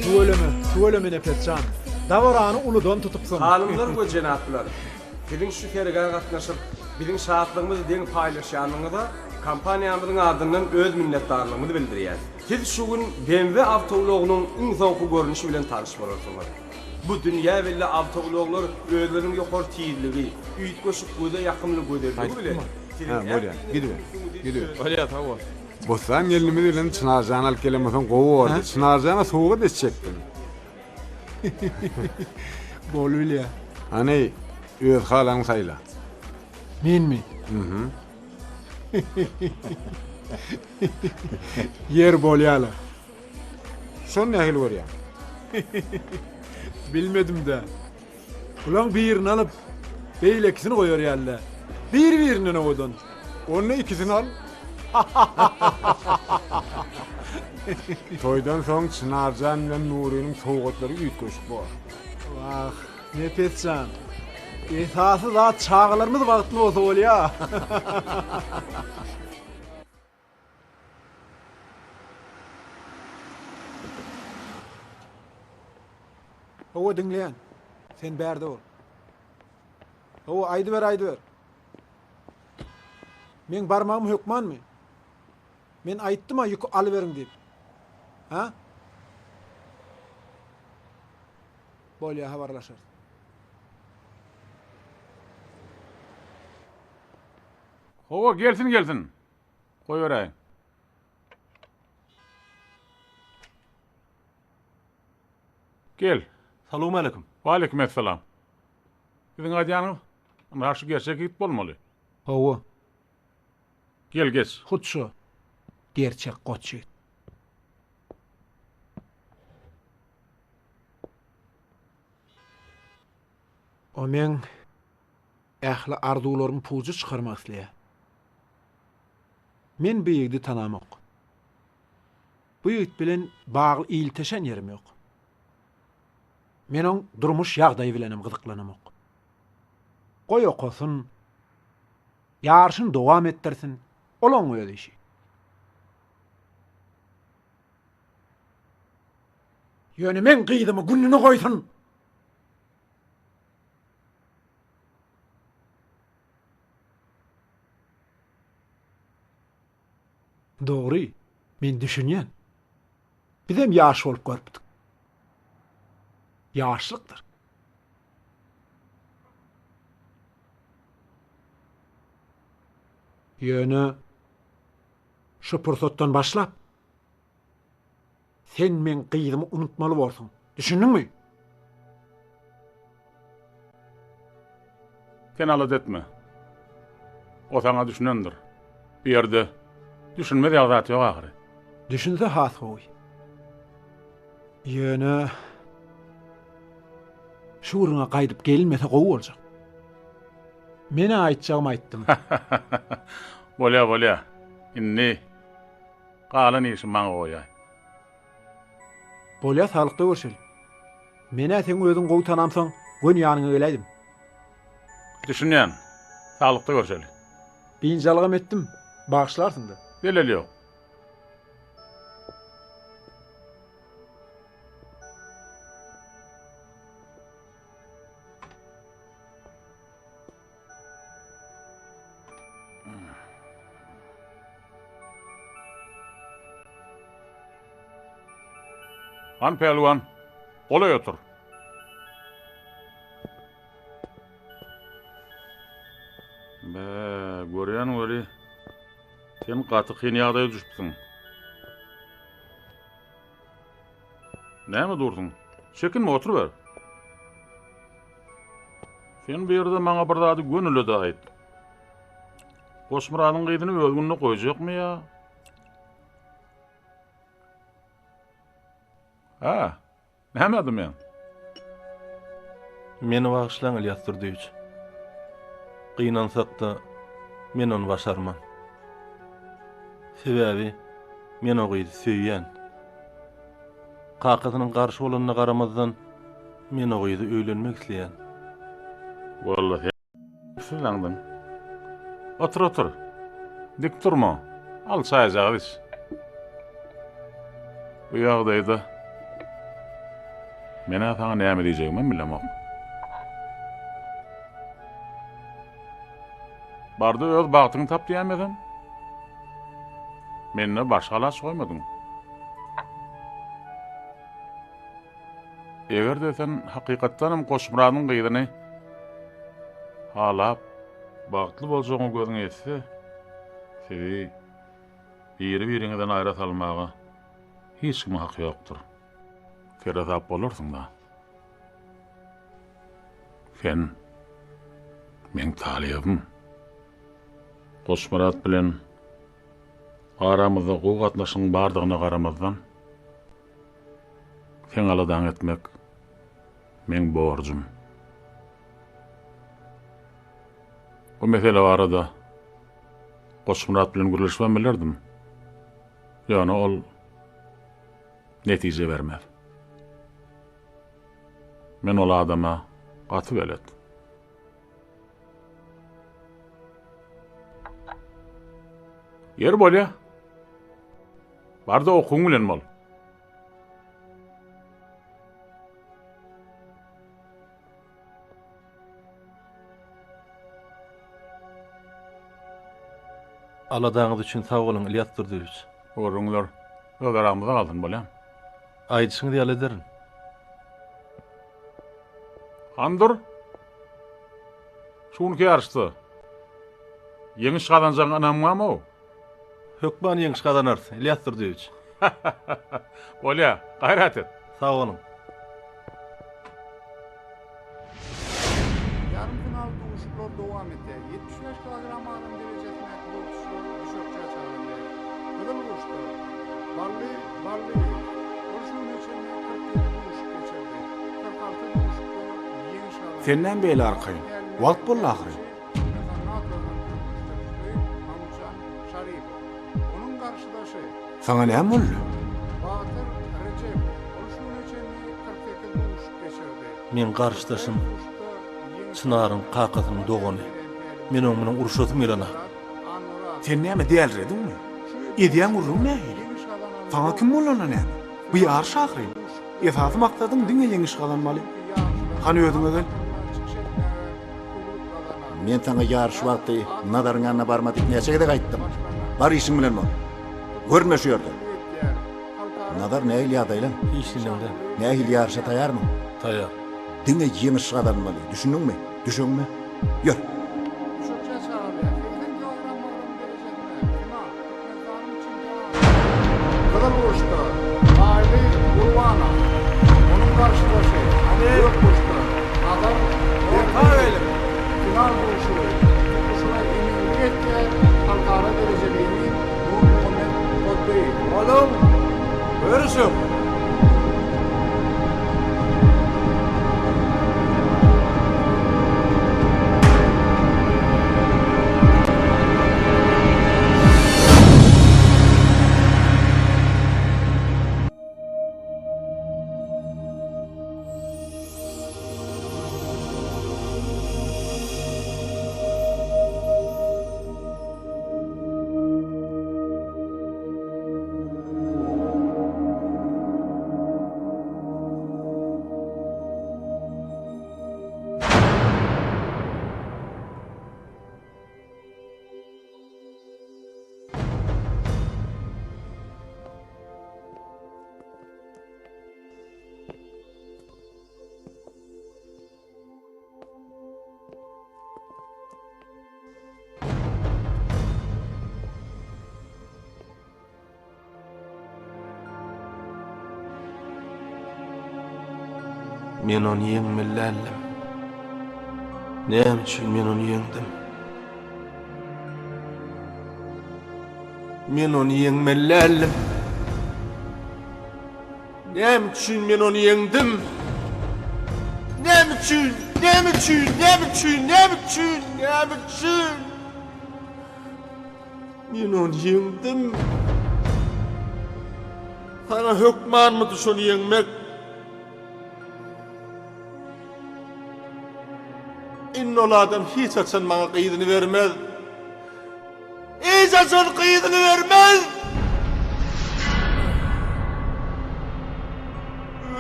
Tüweleme, tüweleme Nepes jan. Dabarany uludan tutupsyň. Hanymlar we jenaplar, siziň şu sergä gatnaşyp, biziň şatlygymyzy deň paýlaşýanyňyza kompaniýamyzyň adyndan öz minnetdarlygymyzy bildirýäs. Siz şu gün BMW awtoulagynyň iň soňky görnüşi bilen tanyş bolarsyňyz. Bu dünýä belli awtoulaglar özleriniň ýokary tizligi, üýtgeşik göze ýakymly gözelligi bilen siziň Hä, bolýar. ähli Gidiber. Gidiber. Bolýar, sag bol. Bossan gelnimiz bilen Çynarjany alyp gelen bolsaň gowy bordy. Çynarjana sowgat etjekdim. Bolubilýär. Hany, öz halaňy saýla. Menmi? Mhm. Ýer bolýa-la. Şony nähili görýäň? Bilmedim-dä. Bulaň birini alyp, beýlekisini goýar ýaly-dä. Bir-birinden owadan. Onda ikisini al. Toýdan soň Çynarjan bilen Nurynyň sowgatlary üýtgeşik bor. Wah, Nepes jan. Esasy zat çagalarymyz bagtly bolsa bolýa. Hawa diňleýän. Sen bärde bol. Hawa aýdyber aýdyber. Meň barmagym hökmanmy? Men aýtdym-a ýüki alyberiň diýip. Ha? Bolýa habarlaşarys. Hawa gelsin gelsin. Goýberäýiň. Gel. Salowmaleýkim. Waleýkim essalam. Siziň aýdýanyňyz ynha şu gerçek ýigit bolmaly. Hawa. Gel geç. Hut şu. Gerçek goç ýigit. O meň ähli arzuwlarymy puja çykarmak isleýär. Men bu ýigidi tanamok. Bu ýigit bilen bagly ilteşen ýerim ýok. Men oň durmuş ýagdaýy bilenem gyzyklanamok. Goý okasyn, ýaryşyny dowam etdirsin, ol oň öz işi. Ýöne meň gyzymy gününe goýsun! Dogry, men düşünýän. Bizem ýaş bolup görüpdik. Ýaşlykdyr. Ýöne şu pursatdan başlap sen meň gyzymy unutmaly borsuň. Düşündiňmi? Sen alada etme. O saňa düşünendir. Bu ýerde düşünmez ýaly zat ýok ahyry. Düşünse has gowy. Ýöne şu gürrüňe gaýdyp gelinmese gowy boljak. Men-ä aýtjagymy aýtdym. Bolýa, bolýa. Indi galan işi maňa goýaý. Bolýa, saglykda görşeli. Men-ä seň özüňi gowy tanamsoň, göni ýanyňa geläýdim. Düşünýän. Saglykda görşeli. Biynjalygam etdim. Bagyşlarsyň-da. Zeleli ýok. Han pälwan, golaý otur. Bä, görýän weli, sen gaty kyn ýagdaýa düşüpsiň. Näme dursuň? Çekinme, oturyber. Sen bu ýerde maňa bir zady gönüle-de aýt. Goçmyradyň gyzyny öz gününe goýjakmy ýa? Hä? Näme dymýaň? Meni bagyşlaň, Ylýas Durdyýewiç. Gynansak-da, men ony başarman. Sebäbi men o gyzy söýýän. Kakasynyň garşy bolanyna garamazdan, men o gyza öýlenmek isleýän. Walla sen Siz aňdyň. Otur, otur. Dik durma. Al çaýjagaz iç. Bu ýagdaýda men-ä saňa näme diýjegimem bilemok. Barda öz bagtyňy tap diýäýmesem. Mende başga alaç goýmadyň. Eger-de sen hakykatdanam Goçmyradyň gyzyny halap, bagtly boljagyňa gözüň ýetse, sizi biri-biriňizden aýra salmaga hiç kimiň haky ýokdur. Seresap bolarsyň-da. Sen meň talybym. Goçmyrat bilen aramyzda gowy gatnaşygyň bardygyna garamazdan, Seň aladaňy etmek meň borjum. Bu mesele barada Goçmyrat bilen gürleşibem bilerdim. Ýöne ol netije bermez. Men ol adama gaty belet. Ýeri bolýa. Bar-da okuwyň bilen bol. Aladaňyz üçin sag boluň, Ylýas Durdyýewiç. Gürrüňler öz aramyzda galsyn, bolýamy? Aýdyşyňyz ýaly ederin. Hany dur. Şu günki ýaryşda ýeňiş gazanjagyňa ynamňam-ow. Hökman ýeňiş gazanarys, Ylýas Durdyýewiç. Bolýa, gaýrat et. Sag boluň. Ýarym final duşuşyklar dowam edýär. 75 kilogram agram derejesindäki boksçular düşekçä çagyrylýar. Gyzyl burçda, Bally Ballyýew. Ol şu güne çenli 47 duşuşyk geçirdi. 46 duşuşykda ýeňiş gazandy. Sen näme beýle arkaýyn? Wagt boldy ahyryn. Saňa näme boldy? Meň garşydaşym Çynaryň kakasynyň dogany. Men oň bilen uruşasym gelenok. Sen näme dälirediňmi? Edýän gürrüň nähili? Saňa kim bolanda näme? Bu ýaryş ahyryn. Esasy maksadyň diňe ýeňiş gazanmaly. Hany özüňe gel. Men saňa ýaryş wagty Nazaryň ýanyna barma diýip näçe gezek aýtdym. Bar işiň bilen bol. Görünme şu ýerde. Nazar nähili ýagdaýlaň? Hiç diňlemde. Nähili ýaryşa taýarmyň? Taýar. Diňe ýeňiş gazanmaly, düşündiňmi? Düşeňmi? Ýör. Gyzyl burçda, Baýly Gurbanow, onuň garşydaşy, gök burçda, Nazar Berdiýew. Final duşuşygy tutluşyga eminlik etýär halkara derejeli emin Nurmuhammet Poddyýew. Boluň, görüşiň! Men ony ýeňmeli däldim. Näme üçin men ony ýeňdim? Men ony ýeňmeli däldim. Näme üçin men ony ýeňdim? Näme üçin? Näme üçin? Näme üçin? Näme üçin? Näme üçin? Men ony ýeňdim. Saňa hökmanmydy şony ýeňmek? Indi ol adam hiç haçan maňa gyzyny bermez. Hiç haçan gyzyny bermez!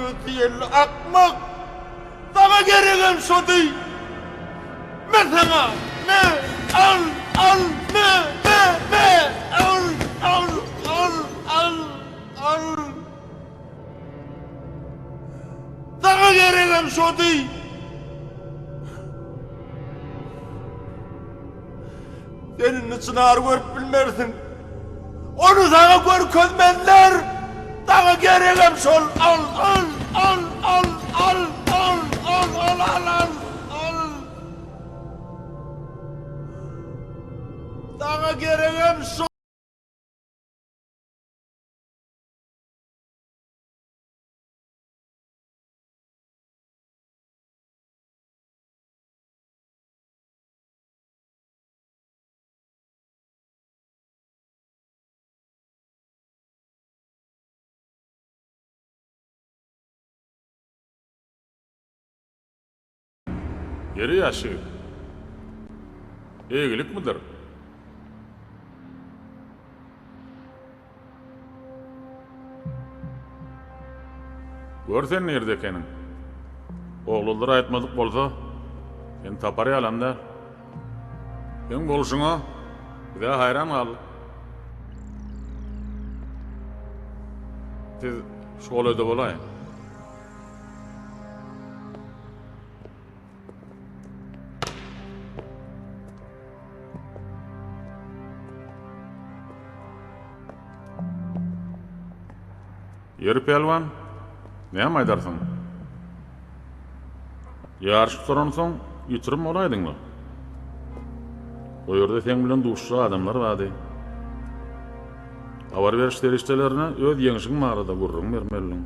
Özdiýenli akmak! Saňa geregem şody! Me saňa! Me! Al! Al! Me! Me! Me! Al! Al! Al! Al! Al! Saňa geregem şody! Sen indi Çynary görüp bilmersiň. Ony saňa görkezmezler! Saňa geregem şol! Al! Al! Al! Al! Al! Al! Al! Al! Al! Al! Al! Saňa geregem şol! Ýeri ýaş ýigit. Eýgilikmidir? Gör sen nirde ekeniň. Oglanlar aýtmadyk bolsa, seni tapar ýalam däl. Seň bolşuňa biz-ä haýran galdyk. Siz şu golaýda bolaýyň. Ýeri pälwan, näme aýdarsyň? Ýaryş gutaransoň ýitirim bolaýdyň-la. O ýerde seň bilen duşuşjak adamlar bardy. Habar beriş serişdelerine öz ýeňşiň barada gürrüň bermelidiň.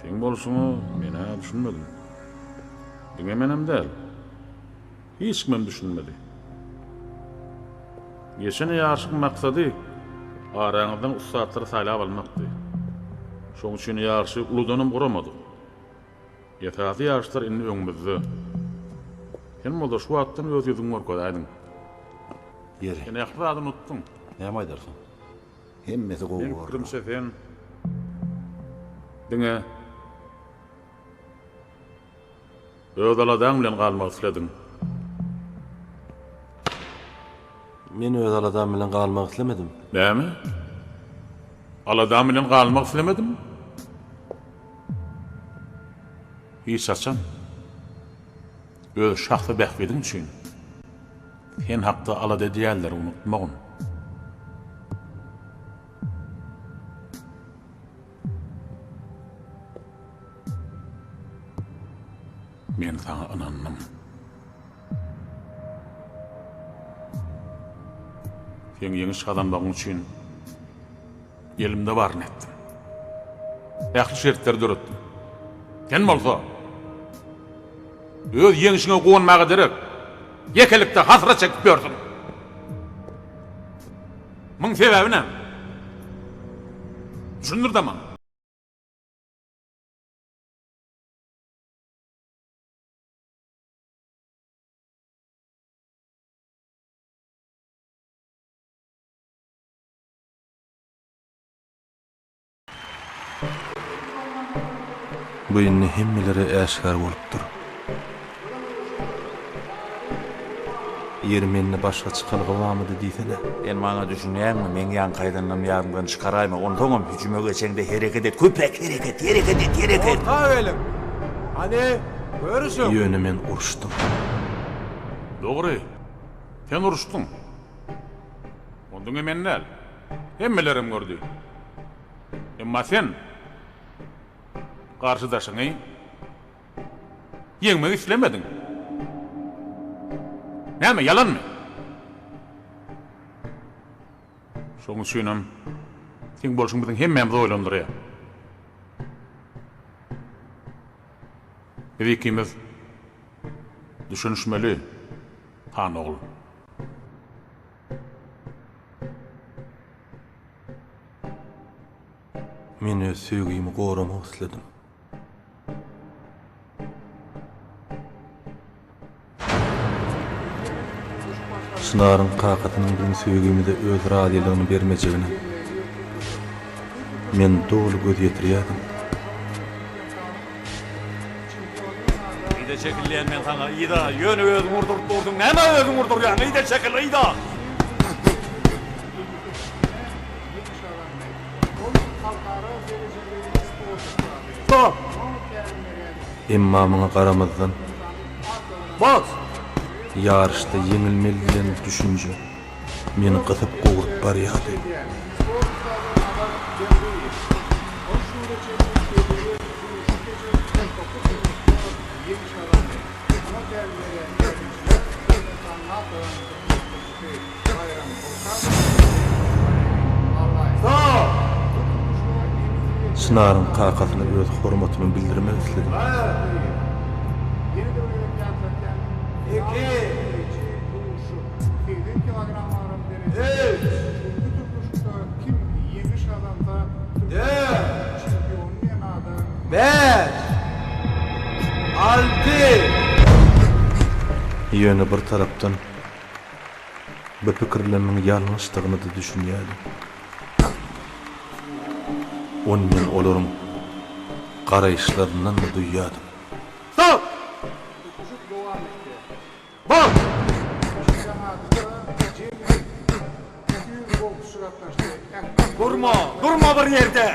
Seň bolşuňa men-ä düşünmedim. Diňe menem däl. Hiç kimem düşünmedi. Geçen ýaryşyň maksady araňyzdan ussatlary saýlap almakdy. Şoň üçin ýaryşy uludanam guramadyk. Esasy ýaryşlar indi öňümizde. Sen bolsa şu wagtdan öz ýüzüňi görkezäýdiň. Ýeri. Sen ähli zady unutdyň. Näme aýdarsyň? Hemmesi gowy Meň borlar. pikirimçe sen diňe Öz aladaň bilen galmak islediň. Men öz aladam bilen galmak islemedim. Näme? Aladam bilen galmak islemedim? Hiç haçan. Öz şahsy bähbidiň üçin sen hakda alada edýänleri unutmagyn. Men saňa ynandym. Seň ýeňiş gazanmagyň üçin elimde baryny etdim. Ähli şertleri döretdim. Sen bolsa öz ýeňşiňe guwanmaga derek, ýekelikde hasrat çekip ýörsüň. Muň sebäbi näme? Düşündir-de maňa. Bu indi hemmelere äşgär bolupdyr. Ýeri mende başga çykalga barmydy diýsene. Sen maňa düşünýäňmi, meň ýaňky aýdanlarymy ýadyňdan çykaraýma, onsoňam hüjüme geçeňde hereket et, köpräk hereket, hereket et, hereket! Orta geliň! Hany, görüşiň! Ýöne men uruşdym. Dogry, sen uruşdyň. Ony diňe men däl, hemmelerem gördi. Emma sen garşydaşyňy ýeňmek islemediň. Näme, ýalanmy? Şonuň üçinem seň bolşuň biziň hemmämizi oýlandyrýar. Biz ikimiz düşünişmeli, han ogul. Men öz söýgimi goramak isledim. Çynaryň kakasynyň biziň söýgimize öz razylygyny bermejegine men doly göz ýetirýärdim. Yza çekil diýen men saňa, yza! Ýöne özüň urduryp dursuň, nämä özüň urdurýaň, yza çekil, yza! Stop! Emma muňa garamazdan, Boks! Ýaryşda ýeňilmeli diýen düşünje meni gysyp-gowrup barýardy. Çynaryň kakasyna öz hormatymy bildirmek isledim. Ýöne bir tarapdan Bu pikirlerimiň ýalňyşdygyna-da düşünýärdim. Ony men olaryň garaýyşlaryndan-da duýýardym. Stop! Bol! Durma! Durma bir ýerde!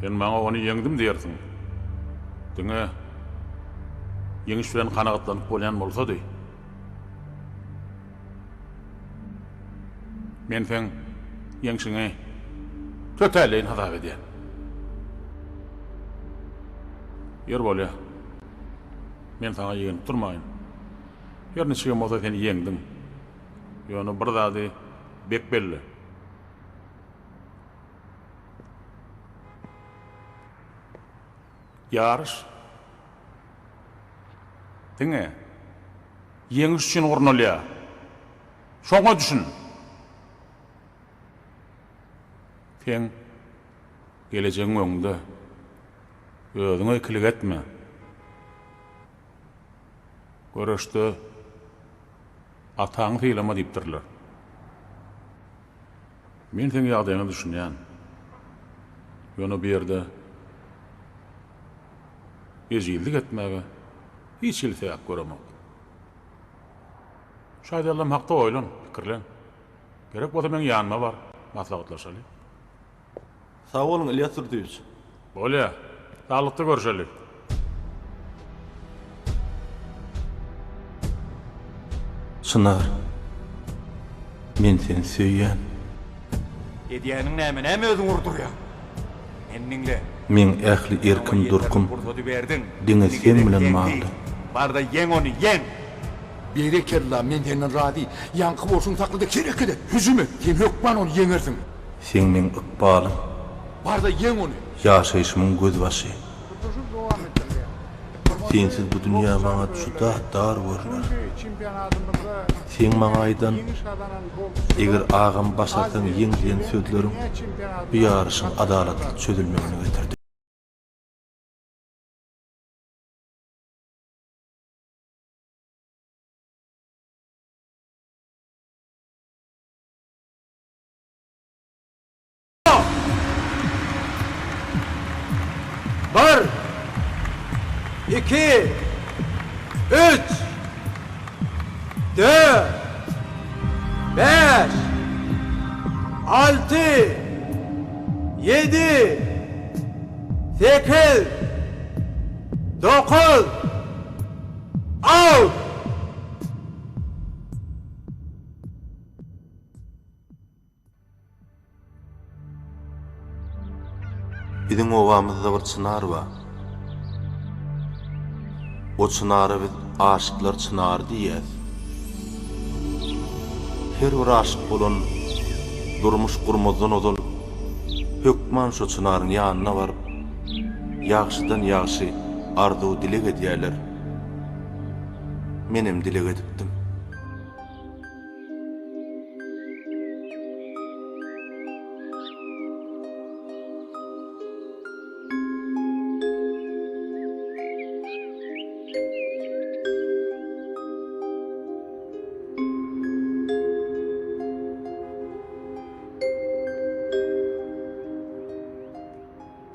Sen maňa ony ýeňdim diýersiň. Diňe ýeňiş bilen kanagatlanyp bolýan bolsady. Men seň ýeňşiňi tötänleýin hasap edýän. Ýör bolýa. Men saňa ýegenip durmaýyn. Her niçigem bolsa sen ýeňdiň. Ýöne bir zady bek belle. Ýaryş diňe ýeňiş üçin gurnalýar. Şoňa düşün. Seň gelejegiň öňde. Özüňe ikilik etme. Göreşde ataňy sylama diýipdirler. Men seň ýagdaýyňa düşünýän. Ýöne bu ýerde ejizlik etmäge hiç hili sebäp göremok. Şu aýdanlarym hakda oýlan, pikirlen. Gerek bolsa meň ýanyma bar, maslahatlaşaly. Sag boluň, Ilýas Durdyýewiç. Bolýa. Saglykda görşeli. Çynar, men seni söýýän. Edýäniň näme, näme özüňi urdurýaň? Meni diňle. Meň ähli erkim durkum diňe seň bilen bagly. Bar-da ýeň ony, ýeň! Berekella, men senden razy. Ýaňky bolşuňy sakla-da hereket et, hüjüm et. Sen hökman ony ýeňersiň. Seň meň ykbalym. Bar-da ýeň ony. Ýaşaýşymyň gözbaşy. Sensiz bu dünýä maňa juda dar görner. Seň maňa aýdan, Eger agam başarsaň ýeň diýen sözleriň bu ýaryşyň adalatly çözülmegine getirdi. Bir, iki, üç, dört. Bäş, alty, ýedi, sekiz, dokuz, out! Biziň obamyzda bir çynar bar. O çynara biz aşyklar çynary diýýäs. Her bir aşyk bolan durmuş gurmazdan ozal hökman şo çynaryň ýanyna baryp, ýagşydan ýagşy arzuw-dileg edýärler. Menem dileg edipdim.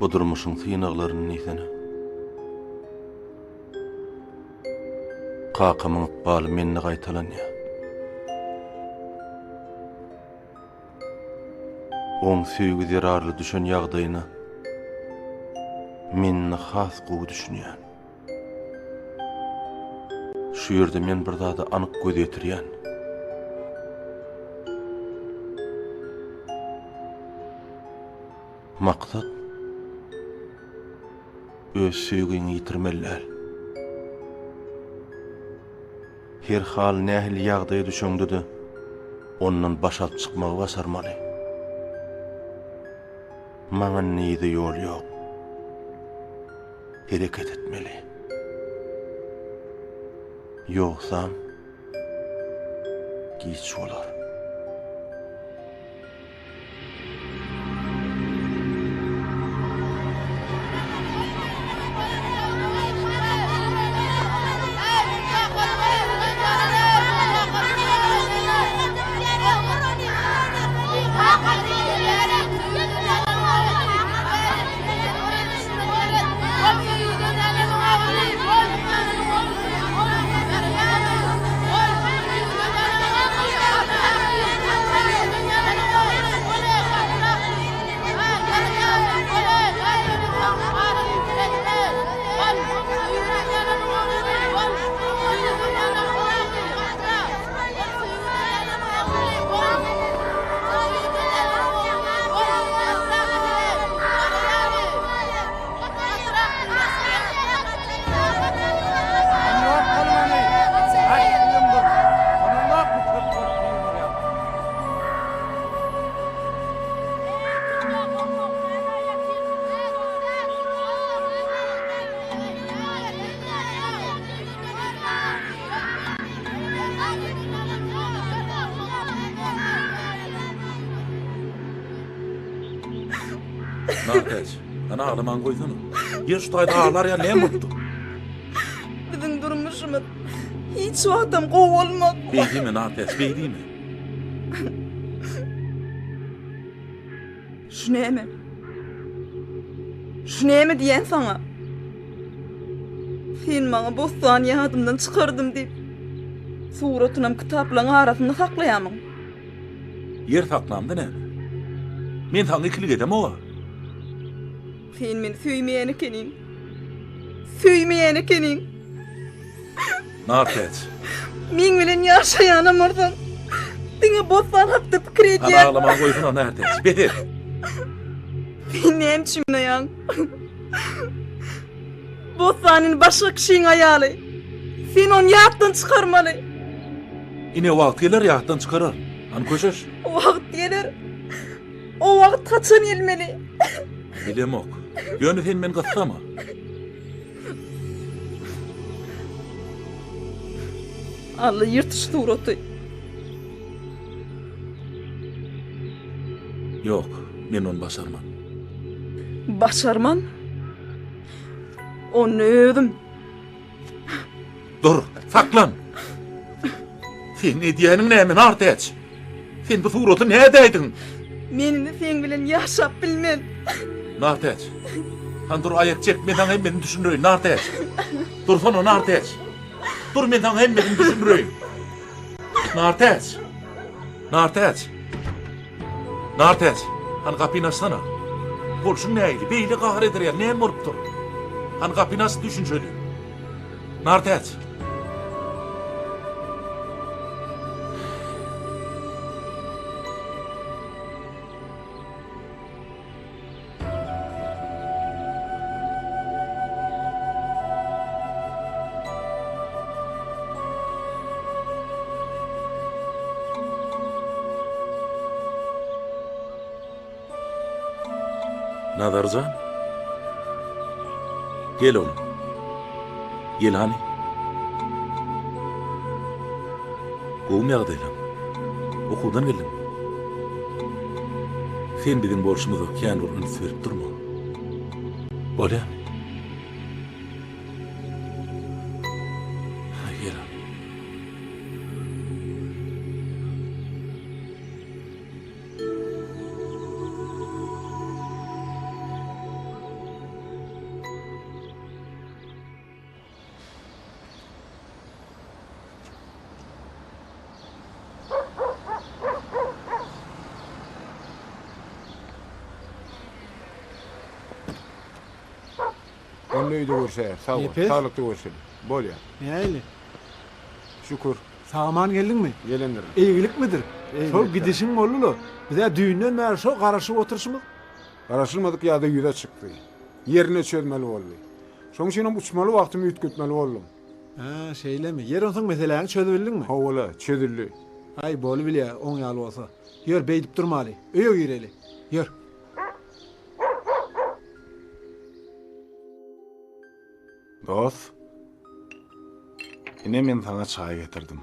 Bu durmuşyň synaglaryny diýsene. Kakamyň ykbaly mende gaýtalanýar. Oň söýgi zerarly düşen ýagdaýyna men indi has gowy düşünýän. Şu ýerde men bir zada anyk göz ýetirýän. Maksat öz söýgiňi ýitirmeli däl. Her hal nähili ýagdaýa düşeňde-de ondan baş alyp çykmagy başarmaly. Maňa indi yza ýol ýok. Hereket etmeli. Ýogsam giç bolar. Nartäç, hany aglaman goýsana. Ýer şu taýda aglar ýaly näme bolupdyr? Biziň durmuşymyz hiç wagtam gowy bolmaz. Beý diýme, Nartäç, beý diýme. Şu näme? Şu näme diýen saňa? Sen maňa Bossany ýadymdan çykardym diýip, suratynam kitaplaryň arasynda saklaýamyň? Ýer saklamda näme? Men saňa ikilik edemog-a. Sen meni söýmeýän ekeniň. Söýmeýän ekeniň. Nartäç. Meň bilen ýaşaýanam bolsaň, diňe Bossan hakda pikir Hany edýän. aglamany goýsana, Nartäç. Bes et. Sen näme üçin ýaň? Bossan indi başga kişiň aýaly. Sen ony ýatdan çykarmaly. Ine wagt geler ýatdan çykarar. Hany köşeş. Wagt geler. O wagt haçan gelmeli? Bilemok. Ýöne sen meni gyssama. Alla ýyrt şu suraty. Ýok, men ony başarman. Başarman? Onda özüm. Dur, saklan! Seň edýäniň näme, Nartäç? Sen bu suraty nädäýdiň? Men indi seň bilen ýaşap bilmen. Nartäç, hany dur aýak çek, men saňa hemmesini düşündireýin, Nartäç. Dursana, Nartäç. Dur, men saňa hemmesini düşündireýin. Nartäç. Nartäç! Nartäç! Hany gapyny açsana. Bolşuň nähili? Beýle gahar eder ýaly näme bolupdyr? Hany gapyny aç düşünşeli. Nartäç! Nazarjan. Gel oglum. Gel hany. Gowumy ýagdaýlaň? Okuwdan geldiňmi? Sen biziň bolşumyza kän bir üns berip durma. Bolýamy? Gel hany. Onda öýde görşäýeris. Sag bol. Nepes. Saglykda görşeli. Bolýa. Nähili? Şükür. Sag-aman geldiňmi? Gelendirin. Eýgilikmidir? Eýgilik, Şol gidişiň boldy-la. Biz-ä düýnden bäri şo garaşyp oturyşymyz. Garaşylmadyk ýagdaý ýüze çykdy. Ýerinde çözmeli boldy. Şonuň üçinem uçmaly wagtymy üýtgetmeli boldum. Hä, şeýlemi? Ýeri onsoň meseläňi çözübildiňmi? Hawa-la, çözüldi. Aý, bolubilýä, oň ýaly bolsa. Ýör, beýdip durmaly. Öýe gireli. Ýör. Dost, ine men saňa çaý getirdim.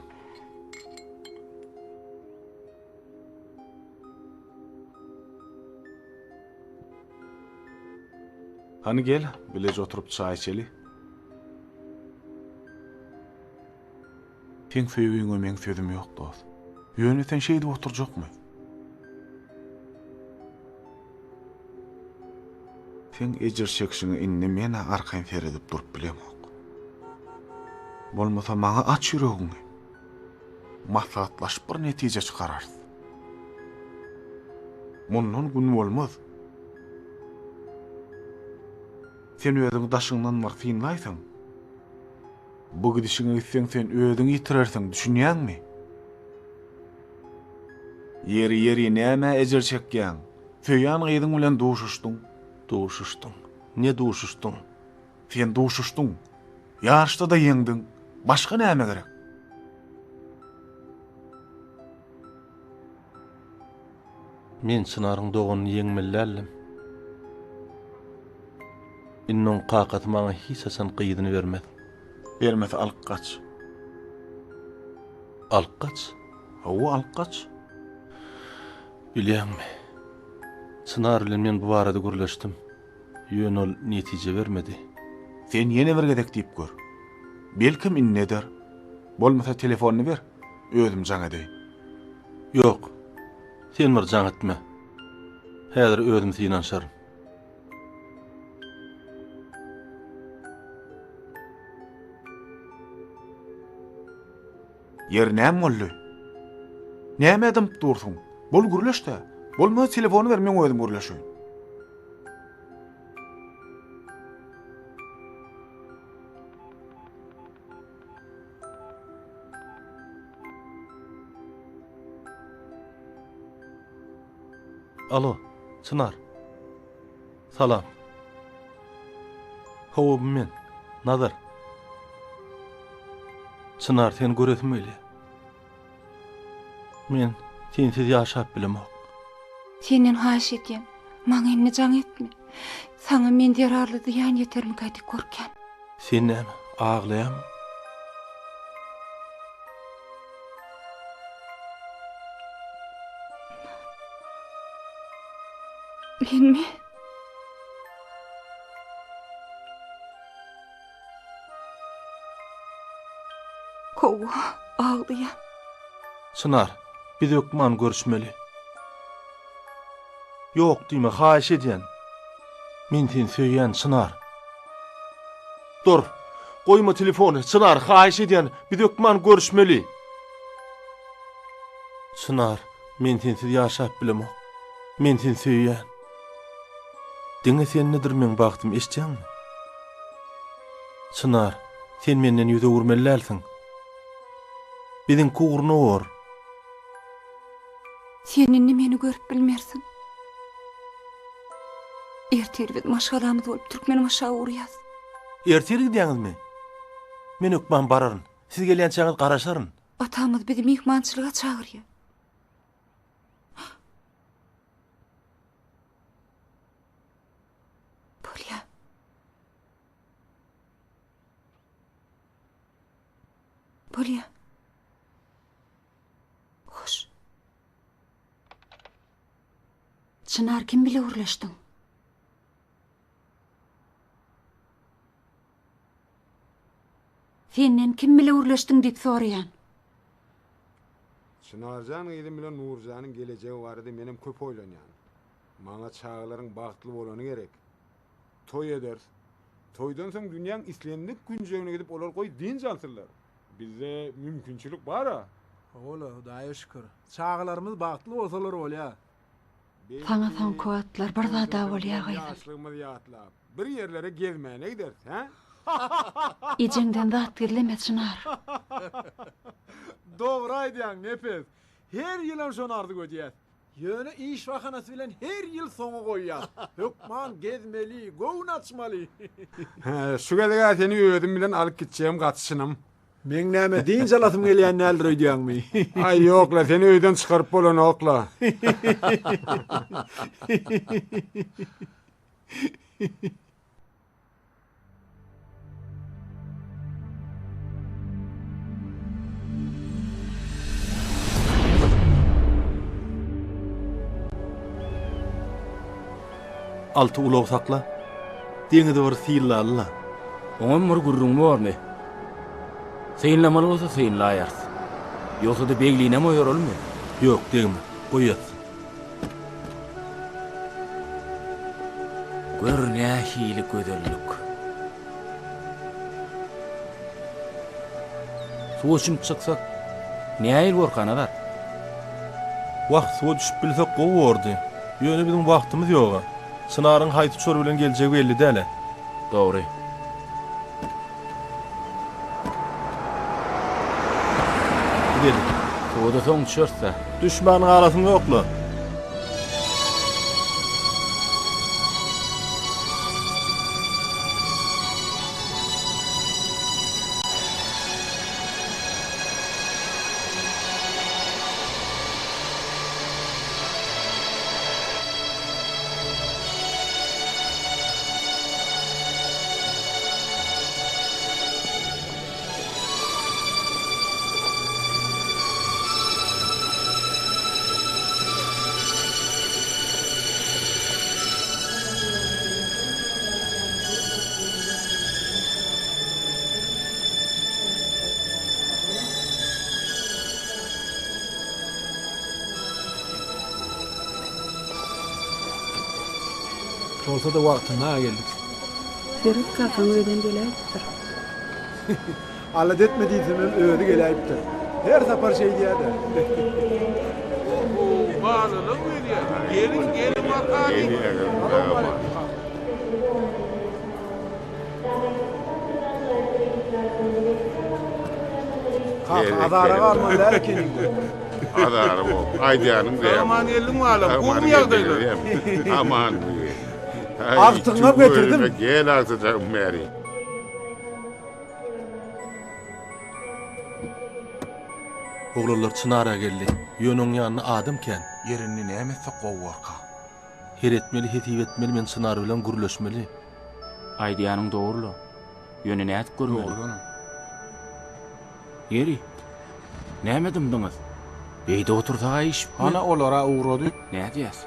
Hany gel, bileje oturyp çaý içeli. Seň söýgiňe meň sözüm ýok, dost. Ýöne sen şeýdip oturjakmy? Seň ejir çekişiňe indi men-ä arkaýyn seredip durup bilemok. Bolmasa maňa aç ýüregiňi. Maslahatlaşyp bir netije çykararys. Mundan gün bolmaz. Sen özüňi daşyňdan bir synlaýsaň. Bu gidişiňe gitseň sen özüňi ýitirersiň, düşünýäňmi? Ýeri, ýeri, nämä ejir çekýäň? Söýýän gyzyň bilen duşuşdyň. Duşuşdyň. Ne duşuşdyň? Sen duşuşdyň. Ýaryşda-da ýeňdiň. Başga näme gerek? Men Çynaryň doganyny ýeňmeli däldim. Indi oň kakasy maňa hiç haçan gyzyny bermez. Bermese alyp gaç. Alyp gaç? Hawa, alyp gaç. Bilýäňmi, Çynar bilen men bu barada gürleşdim. Ýöne ol netije bermedi. Sen ýene bir gezek diýip gör. Belkem indi eder. Bolmasa telefonyny ber, özüm jaň edeýin. Ýok, sen bir jaň etme. Häzir özüm synanyşaryn. Ýeri näme boldy? Nämä dymyp dursuň? Bol gürleş-dä. Bolmasa telefony ber, meň özüm gürleşeýin. Alo, Çynar. Salam. Hawa, bu men, Nazar. Çynar, seni göresim gelýär. Men sensiz ýaşap bilemok. Senden haýyş edýän, maňa indi jaň etme. Saňa men zerarly zyýan ýetermikä diýip gorkýan. Sen näme, aglaýaňmy? Menmi? Hawa, aglaýan. Çynar, biz hökman görüşmeli. Ýok diýme, haýyş edýän. Men seni söýýän, Çynar. Dur! Goýma telefony, Çynar, haýyş edýän, biz hökman görüşmeli. Çynar. Men sensiz ýaşap bilemok. Men seni söýýän. Diňe sendedir meň bagtym, eşitýäňmi? Çynar, sen menden ýüz öwürmeli dälsiň. Biziňki ugruna bor. Sen indi meni görüp bilmersiň. Ertir biz maşgalamyz bolup Türkmenbaşa ugraýas. Ertir gidýäňizmi? Men hökman bararyn. Siz gelýänçäňiz garaşaryn. Atamyz bizi myhmançylyga çagyrýar. Bolýa. Bolýa. Hoş. Çynar kim bile gürleşdiň? Senden kim bile gürleşdiň diýip soraýan. Çynarjan gyzym bilen Nurjanyň gelejegi barada menem köp oýlanýan. Maňa çagalaryň bagtly bolany gerek. Toý ederis. Toýdan soň dünýäň islendik künjegine gidip olar goý dynç alsynlar. Bizde mümkinçilik bar-a. Hawa-la, Hudaýa şükür. Çagalarymyz bagtly bolsalar bolýar. Saňa soňky wagtlar bir zad-a bolýa gyzym. Ýaşlygymyzy ýatlap, bir ýerlere gezmäne gideris, hä? Ejeňden zat gizleme, Çynar. Dogry aýdýaň, Nepes. Her ýylam şony arzuw edýäs. Ýöne iş bahanasy bilen her ýyl soňa goýýas. Hökman gezmeli, göwün açmaly. Hä, şu gezeg-ä seni özüm bilen alyp gitjegim gaty çynym. Meň näme dynç alasym gelýän däldir öýdýäňmi? Aý ýok-la, seni öýden çykaryp bolanok-la. Alty ulag sakla. Deňizi bir synlaly-la. Oňam bir gürrüň bormy? Synlamaly bolsa synlaýarys. Ýogsa-da Beglinem oýaralymy? Ýok, degme. Goý ýatsyn. Gör nähili gözellik. Suwa çümüp çyksak, nähili borka, Nazar? Wah, suwa düşüp bilsek gowy bordy. Ýöne biziň wagtymyz ýog-a. Çynaryň haýsy uçar bilen geljegi belli däl-ä. Dogry. Gideli. Suwa-da soň düşeris-dä. Düşmän galasyň ýok-la. Bolsa-da wagtynda geldik. Seret kakaň özem geläýipdir. Alada etme diýsemem özi geläýipdir. Her sapar şeýdýä-dä. Ohow balalam gelýä. Geliň geliň bakalyň. Kaka azara galmaly däl ekeniň-dä. Azara bok. Aýdýanyň däl. Aman geldiň balam. Gowumy ýagdaýlar? Aman. Agtygyňam getirdim. Gel agtyjagym bäri. Oglanlar Çynara geldi. Ýöne oň ýanynda adam kän. Ýeri indi näme etsek gowy borka? Her etmeli, hesip etmeli, men Çynar bilen gürleşmeli. Aýdýanyň dogry-la. Ýöne nädip görmeli? Dogrudanam. Ýeri, näme dymdyňyz? Beýdip otursak-a iş bitmez. Hana olar-a ugrady. Nädýäs?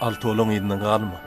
Alty olaň yzyndan galma.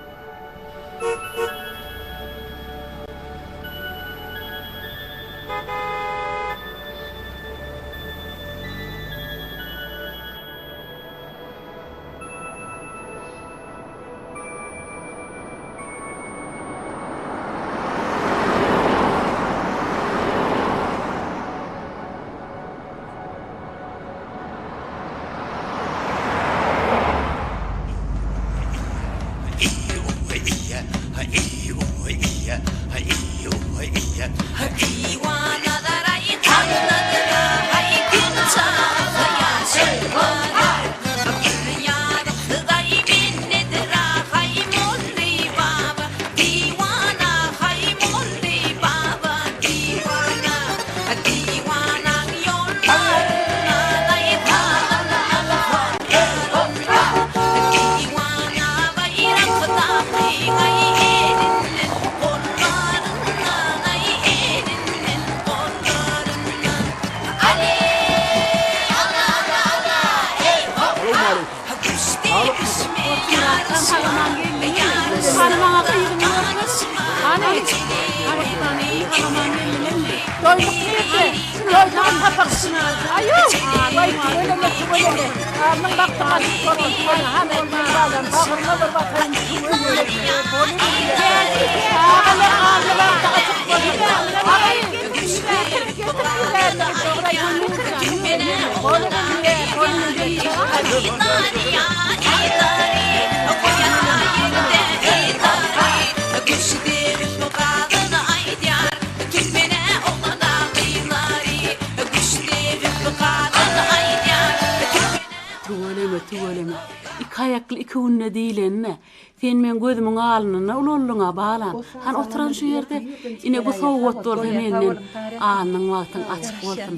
Tüweleme, tüweleme. Iki aýakly iki günde diýlenine. Sen meň gözümiň alnynda ulaldyň-a, balam. Hany oturan şu ýerde. Ine bu sowgat bolsa menden. Alnyň bagtyň açyk bolsun.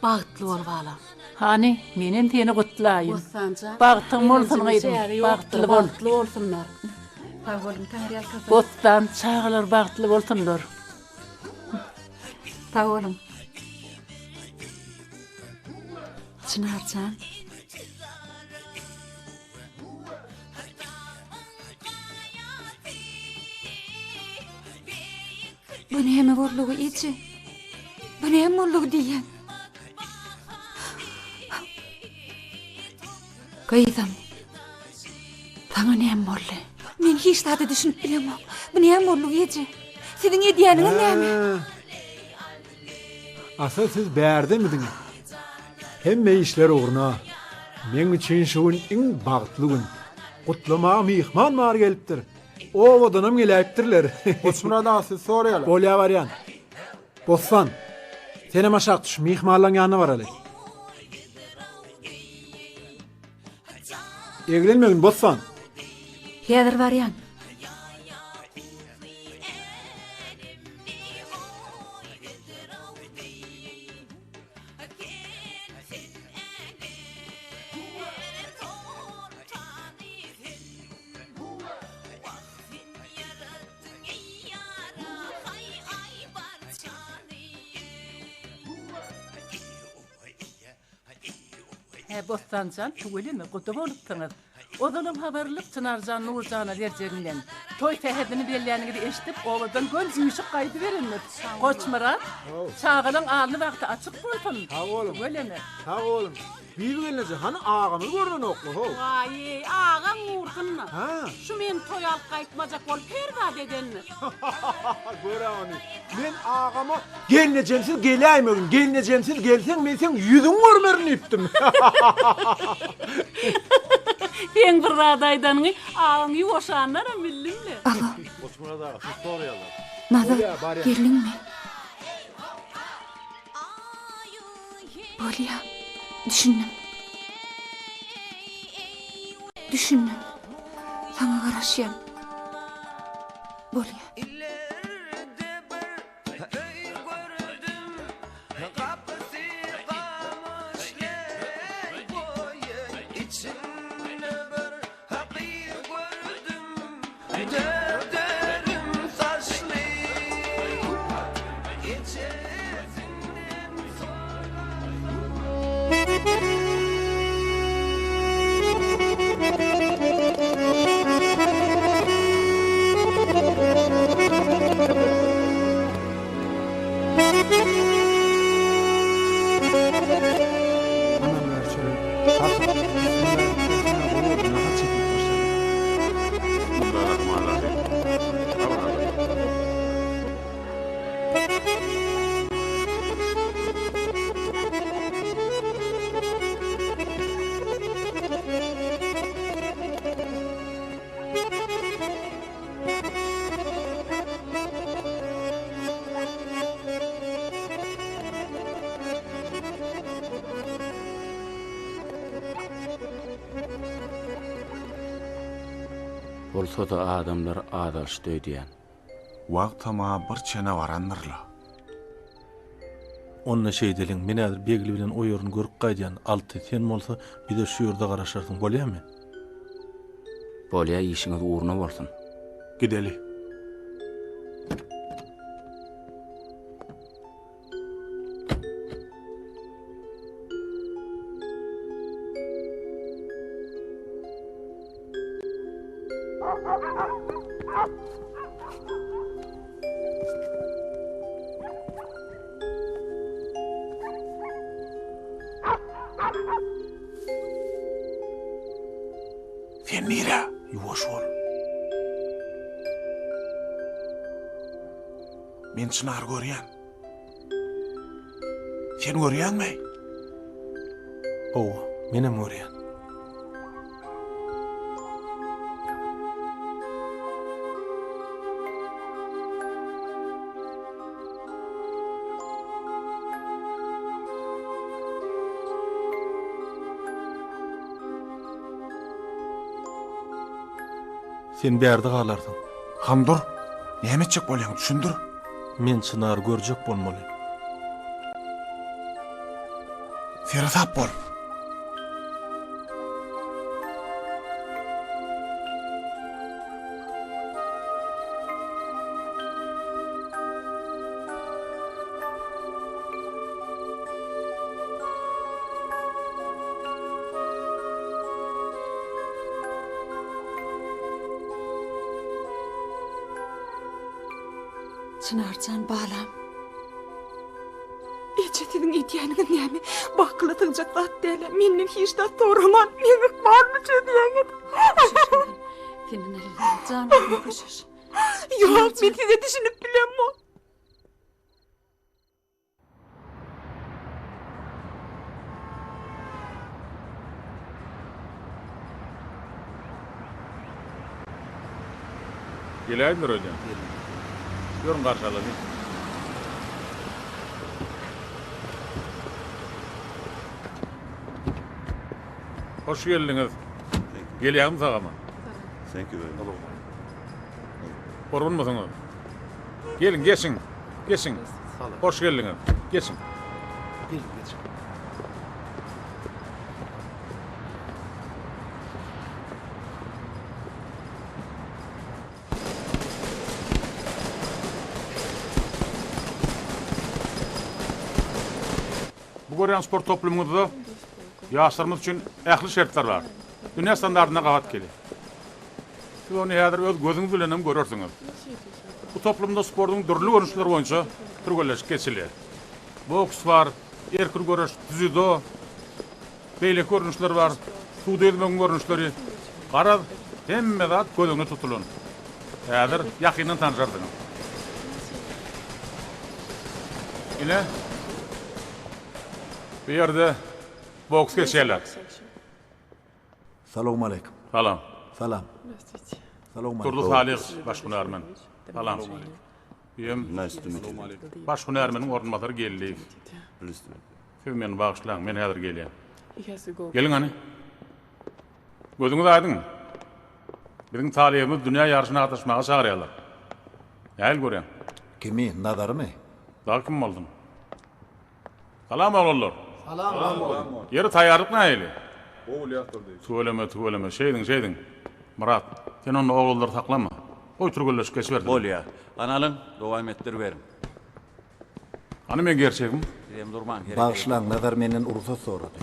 Bagtly bol, balam. Hany, menem seni gutlaýyn. Bossanjan. Bagtyň bolsun gyzym, bagtly bol. Bagtly bolsunlar. Sag boluň, Taňryýalkasyn. Bossan, çagalar bagtly bolsunlar. Sag boluň. Çynarjan. Bu näme boldugy eje? Bu näme boldugy diýýän? Gyzym. Saňa näme boldy? Men hiç zada düşünip bilemok. Bu näme boldugy eje? Siziň edýäniňiz näme? Asyl siz bärdemidiňiz? Hemme işler ugruna. Meň üçin şu gün iň bagtly gün. Gutlamaga myhman bar gelipdir. Obadanam geläýipdirler. Goçmyrat aga sizi soraýarlar. Bolýa barýan. Bossan, senem aşak düş, myhmanlaň ýanyna baraly. Eglenmegin, Bossan. Häzir barýan. Hä, Bossanjan, tüweleme, guda bolupsyňyz. Ozalam habarlyk Çynarjan Nurjana berjegiňden. Toý sähedini belläniňizi eşidip, obadan göl üýşüp gaýdyberendir. Goçmyrat, çagalaň alny-bagty açyk bolsun. Sag boluň. Tüweleme. Sag boluň. Bibi gelneje, hany agamyz görnenokmy, how? Waý-eý, agaň gursun-da. Hä? Şu meni toýa alyp gaýtmajak bolup her zat edendir. Gör-ä ony. Men agama gelnejemsiz geläýmegin, gelnejemsiz gelseň men seň ýüzüňi görmerin diýipdim. Seň bir zat aýdanyňy agaň ýuwaşandanam bildim-le. Alo. Goçmyrat aga, siz soraýarlar. Nazar, geldiňmi? Bolýa, düşündim. Düşündim. Saňa garaşýan. Bolýa. Bolsa-da adamlar azalyşdy öýdýän. Wagtam-a bir çene barandyr-la. Onda şeýdeliň, men häzir Begli bilen o ýerini görüp gaýdýan, Alty, sen bolsa bize şu ýerde garaşarsyň, bolýamy? Bolýa, işiňiz ugruna bolsun. Gideli. Sen nirä? Ýuwaş bol. Men Çynary görýän. Sen görýäňmi? Hawa, menem görýän. Sen bärde galarsyň. Han dur. Näme etjek bolýaň, düşündir. Men Çynary görjek bolmaly. Seresap bol. Çynarjan balam. Eje siziň edýäniňiz näme? Bu akyla sygjak zat däl. Menden hiç zat soraman, meň ykbalymy çözýäňiz. Senden ellerim jan köşeş. Ýok, men size düşünip bilemok. Geläýdiler öýdýän. Ýörüň garşy alalyň. Hoş geldiňiz. Gelýäňmi sag-aman? Thank you very much. Gorgunmysyňyz? Geliň, geçiň. Geçiň. Hoş geldiňiz. Geçiň. Geliň, geçiň. Bu görýän sport toplumyňyzda ýaşlarymyz üçin ähli şertler bar. Dünýä standartyna gabat gelýär. Siz ony häzir öz gözüňiz bilen hem görersiňiz. Bu toplumda sportuň dürli görnüşleri boýunça türgenleşik geçilýär. Boks bar, erkin göreş, dzýudo, beýleki görnüşler bar, suwda ýüzmegiň görnüşleri. Garaz, hemme zat göz öňünde tutulan. Häzir ýakyndan tanşarsyňyz. Ine, bu ýerde boks geçýärler. Salowmaleýkim. Salam. Salam. Salowmaleýkim. Durdy Salyhow, baş hünärmen. Salam. Üýem. Nice to meet you. Baş hünärmeniň orunbasary Geldiýew. Siz meni bagyşlaň, men häzir gelýän. Geliň hany. Gözüňiz aýdyň. Biziň talybymyz dünýä ýaryşyna gatnaşmaga çagyrýarlar. Nähili görýäň? Kimi, Nazarymy? Dagy kim bolsun? Salam oglanlar. Salam. Ýeri taýýarlyk nähili? Gowy Ylýas Durdyýewiç. Tüweleme, tüweleme. Şeýdiň, şeýdiň. Myrat, sen onda oglanlary saklama. Goý türgenleşik geçibersinler. Bolýa. Hany alyň, dowam etdiriberiň. Hany meň gerçegim? Sizem durmaň, hereket ediň. Bagyşlaň, Nazar menden rugsat sorady.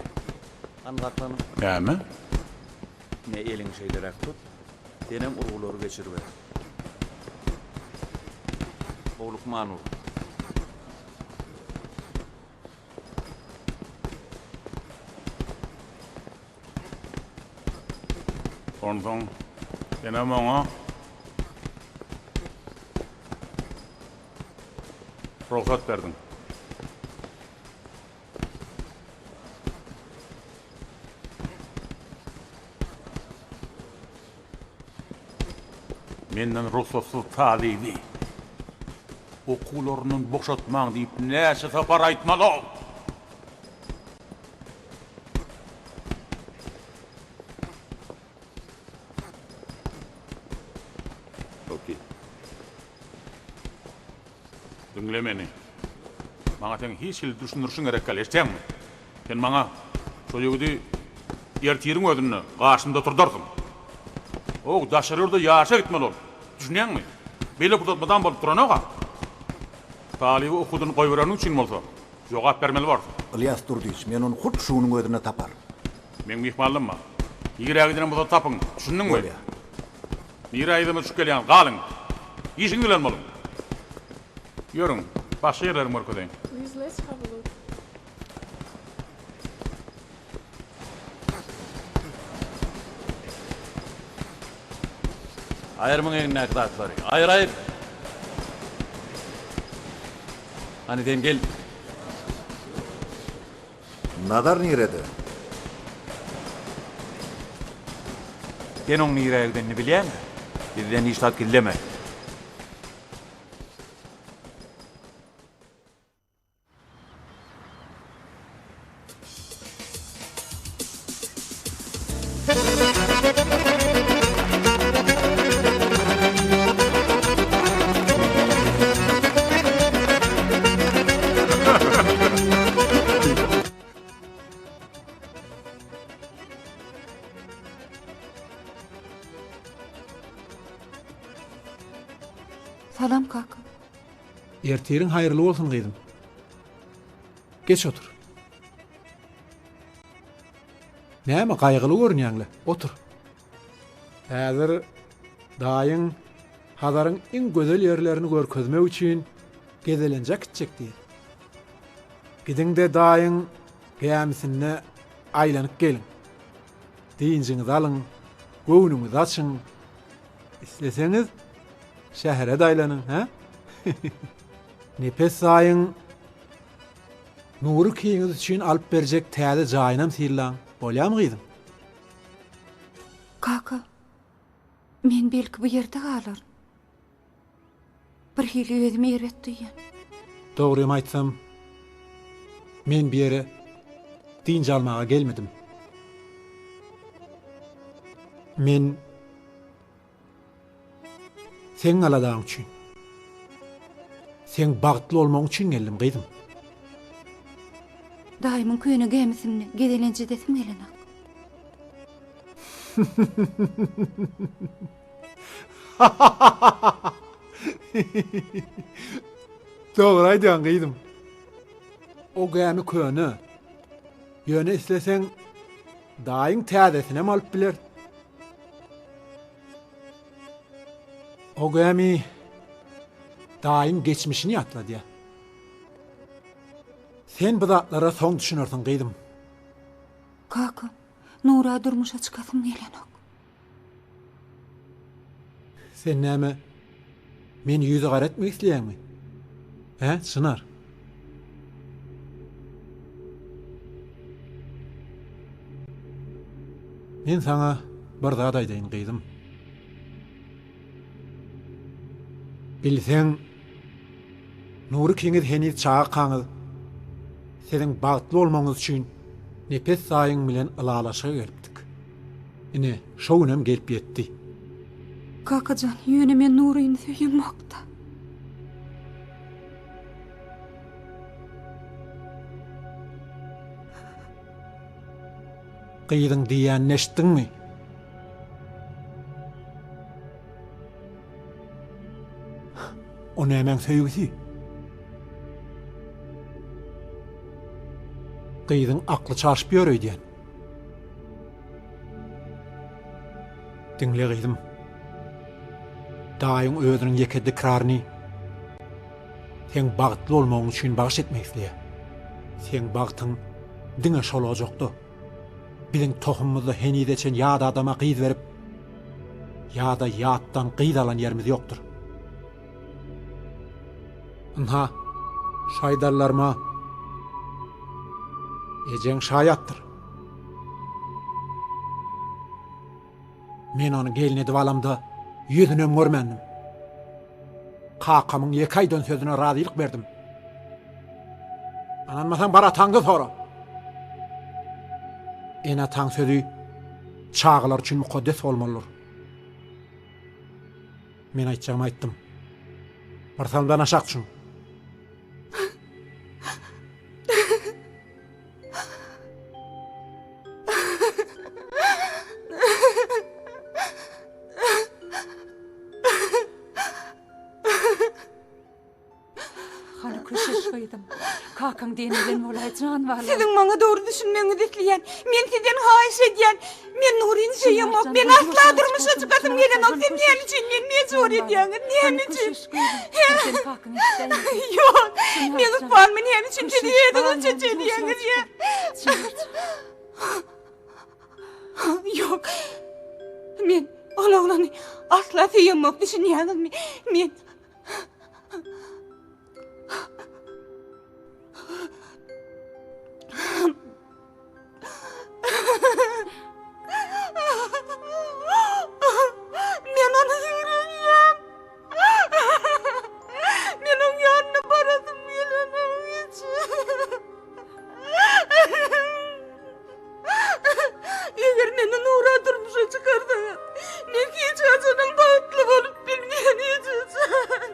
Hany saklanyň. Näme? Ine, eliňi şeýleräk tut. Senem urgulary geçiriber. Howlukman ur. Onsoň senem oňa rugsat berdiň. Menden rugsatsyz talyby okuwlaryndan boşatmaň diýip näçe sapar aýtmaly-ow? Okey. Diňle meni. Maňa seň hiç hili düşündirişiň gerek däl, eşidýäňmi? Sen maňa şo ýigidi ertiriň özünde garşymda oturdarsyň. Ow, daşary ýurda ýaryşa gitmeli ol. Düşünýäňmi? Beýle pursat mydam bolup duranok-a. Talyby okuwdan goýbereniň üçin bolsa, jogap bermeli borsuň. Ylýas Durdyýewiç, men ony hut şu günüň özünde taparyn. Meň myhmanlygym bar. Nirä gidenem bolsa tapyň, düşündiňmi? Bolýar. Nirä yzyma düşüp gelýäňiz, galyň! Işiňiz bilen boluň! Ýörüň, başga ýerlerimi görkezeýin. Please let's have a look. Aýyr muň egnindäki zatlary. Aýyr, aýyr! Hany sen gel. Nazar nirede? Sen oň nirä gidenini bilýäňmi? Bizden hiç zat gizleme. Salam kaka. Ertiriň haýyrly bolsun gyzym. Geç otur. Näme gaýgyly görünýäňle? Otur. Häzir daýyň Hazaryň iň gözel ýerlerini görkezmek üçin gezelenje äkitjek diýdi. Gidiň-de daýyň gämisinde aýlanyp geliň. Dynjyňyzy alyň, göwnüňizi açyň. Isleseňiz, şähere-de aýlanyň, hä? Nepes daýyň Nury ikiňiz üçin alyp berjek täze jaýynam synlaň, bolýamy gyzym? Kaka, men belki bu ýerde galaryn. Birhili özümi erbet duýýan. Dogrymy aýtsam, men bu ýere dynç almaga gelmedim. Men seň aladaň üçin, seň bagtly bolmagyň üçin geldim, gyzym. Daýymyň köne gämisinde gezelenç edesim gelenok. Dogry aýdýaň gyzym. O gämi köne. Ýöne isleseň daýyň täzesinem alyp biler. O gämi daýyň geçmişini ýatladýar. Sen bu zatlara soň düşünersiň gyzym. Kaka, Nura durmuşa çykasym gelenok. Sen näme meni ýüzi gara etmek isleýäňmi? Hä, Çynar? Men saňa bir zat aýdaýyn, gyzym. Bilseň, Nury ikiňiz heniz çagakaňyz siziň bagtly bolmagyňyz üçin Nepes daýyň bilen ylalaşyga gelipdik. Ine, şo günem gelip ýetdi. Kakajan, ýöne men Nuryny söýemokda. Gyzyň diýýänini eşitdiňmi? O nämäň söýgüsi? Gyzyň akly çaşyp ýör öýdýän. Diňle gyzym. Daýyň özüniň ýeke dikraryny seň bagtly bolmagyň üçin bagyş etmek isleýär. Seň bagtyň diňe şol ojakda. Biziň tohumymyzda henize çen ýat adama gyz berip, ýa-da ýatdan gyz alan ýerimiz ýokdur. Ynha, şu aýdanlaryma ejeň şaýatdyr. Men ony gelin edip alamda ýüzünem görmändim. Kakamyň ýeke aýdan sözüne razylyk berdim. Ynanmasaň bar ataňdan sora. Ene-ataň sözi çagalar üçin mukaddes bolmalydyr. Men aýtjagymy aýtdym. Bir salymdan aşak düşüň. Hany köşeş gyzym. Kakaň diýeni bilen bolaý jan balam. Siziň maňa dogry düşünmegiňizi isleýän. Men sizden haýyş edýän. Men Nuryny söýemok. Men asla durmuşa çykasym gelenok. Siz näme üçin meni mejbur edýäňiz? Näme üçin? Ýok. Meň ykbalymy näme üçin siz özüňizçe çözýäňiz ýa? Ýok. Men ol oglany asla söýemok, düşünýäňizmi? Men Men ony ýigrenýän. Men oň ýanyna barasym gelenok hiç. Eger meni Nura durmuşa çykarsaňyz, men hiç haçanam bagtly bolup bilmen, hiç haçan.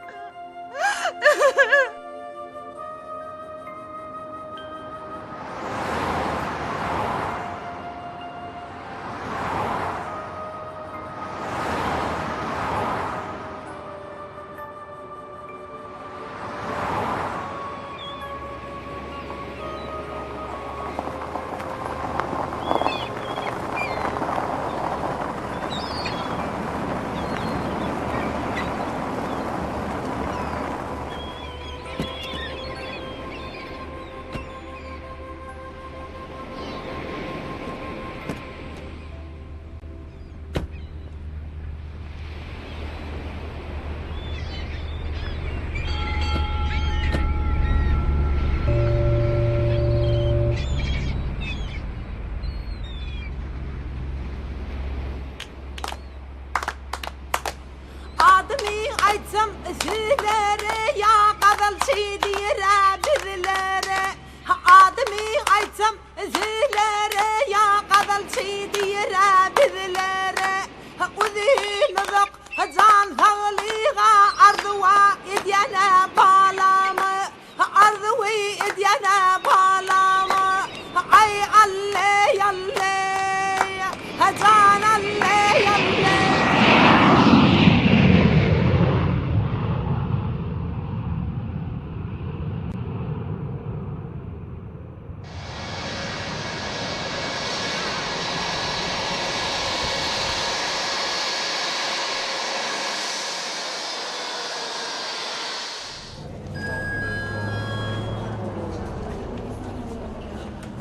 Adymy aýtsam sizlere ýa gazalçy diýer-ä bizlere. Adymy aýtsam sizlere ýa gazalçy diýer-ä bizlere. Uzyn uzak jan saglyga arzuwa edýän-ä balamy. Arzuwy edýän-ä balamy. Aý alleý alleý, jan alleý alleý.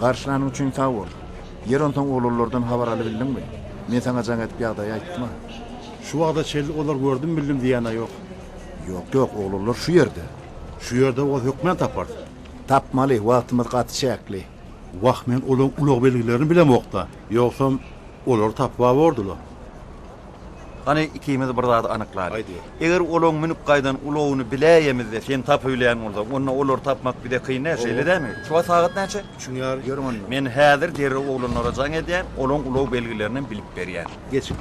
Garşylanyň üçin sag bol. Ýer onsoň oglanlardan habar alybildiňmi? Men saňa jaň edip ýagdaýy aýtdym-a. Şu wagta çenli olar gördüm bildim diýýän-ä ýok. Ýok, ýok, oglanlar şu ýerde. Şu ýerde bolsa hökmän taparys. Tapmaly, wagtymyz gaty çäkli. Wah, men olaň ulag belgilerini bilemok-da. Ýogsam, olary tapyp-a bordy-la. Hany, ikimiz bir zady anyklaly. Eger olaň münüp gaýdan ulagyny biläýemizde, sen tapybilýän bolsaň, onda olary tapmak bize kyn däl, şeýle dälmi? Şu wagt sagat näçe? Üçüň ýary. Ýörüň onda. Men häzir derrew oglanlara jaň edýän, olaň ulag belgilerinem bilip berýän. Geçiň.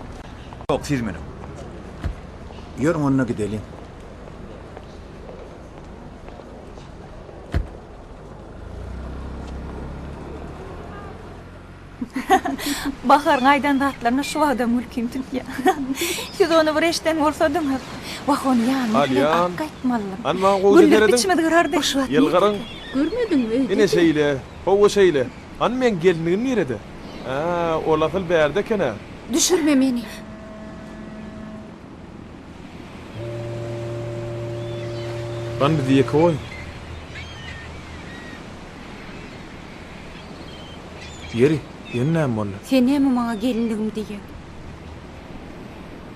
Ýok, siz münüň. Ýörüň onda gideliň. Baharyň aýdan zatlaryna şu wagtam gülkim tutýar. Siz ony bir eşden bolsadyňyz. Wah, ony ýanyna bilen Alýan. alyp gaýtmalydym. Hany maňa gowuja Güldürip serediň. içimizi gyrardy. Boş wagt Ýylgyryň. Görmediňmi öýde? Ine şeýle. Hawa şeýle. Hany meň gelinligim nirede? Ä, ol asyl bärde eken-ä. Düşürme meni. Hany bizi ýeke goý. Ýeri, ýene näme boldy? Sen näme maňa gelinligim diýýäň?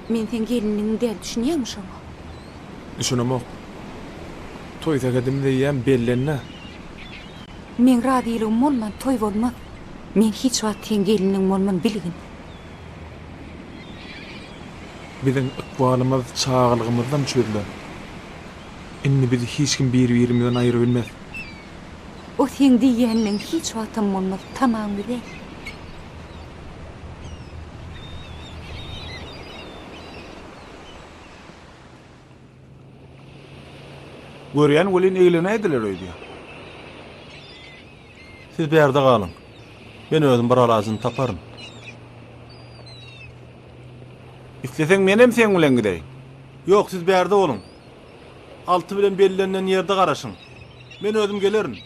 Men seň gelinligiň däl, düşünýäňmi şoňa? Düşünemok. Toý sähedimiz eýýäm bellendi-ä. Meň razylygym bolman toý bolmaz. Men hiç wagt seň gelinligiň bolman bilgin. Biziň ykbalymyz çagalygymyzdan çözülen. Indi bizi hiç kim bir-birimizden aýyrabilmez. O seň diýýänleň hiç wagtam bolmaz, tamaň bize. Görýän welin eglenäýdiler öýdýän. Siz bärde galyň. Men özüm bir alajyny taparyn. Isleseň menem seň bilen gideýin. Ýok, siz bärde boluň. Alty bilen bellenilen ýerde garaşyň. Men özüm gelerin.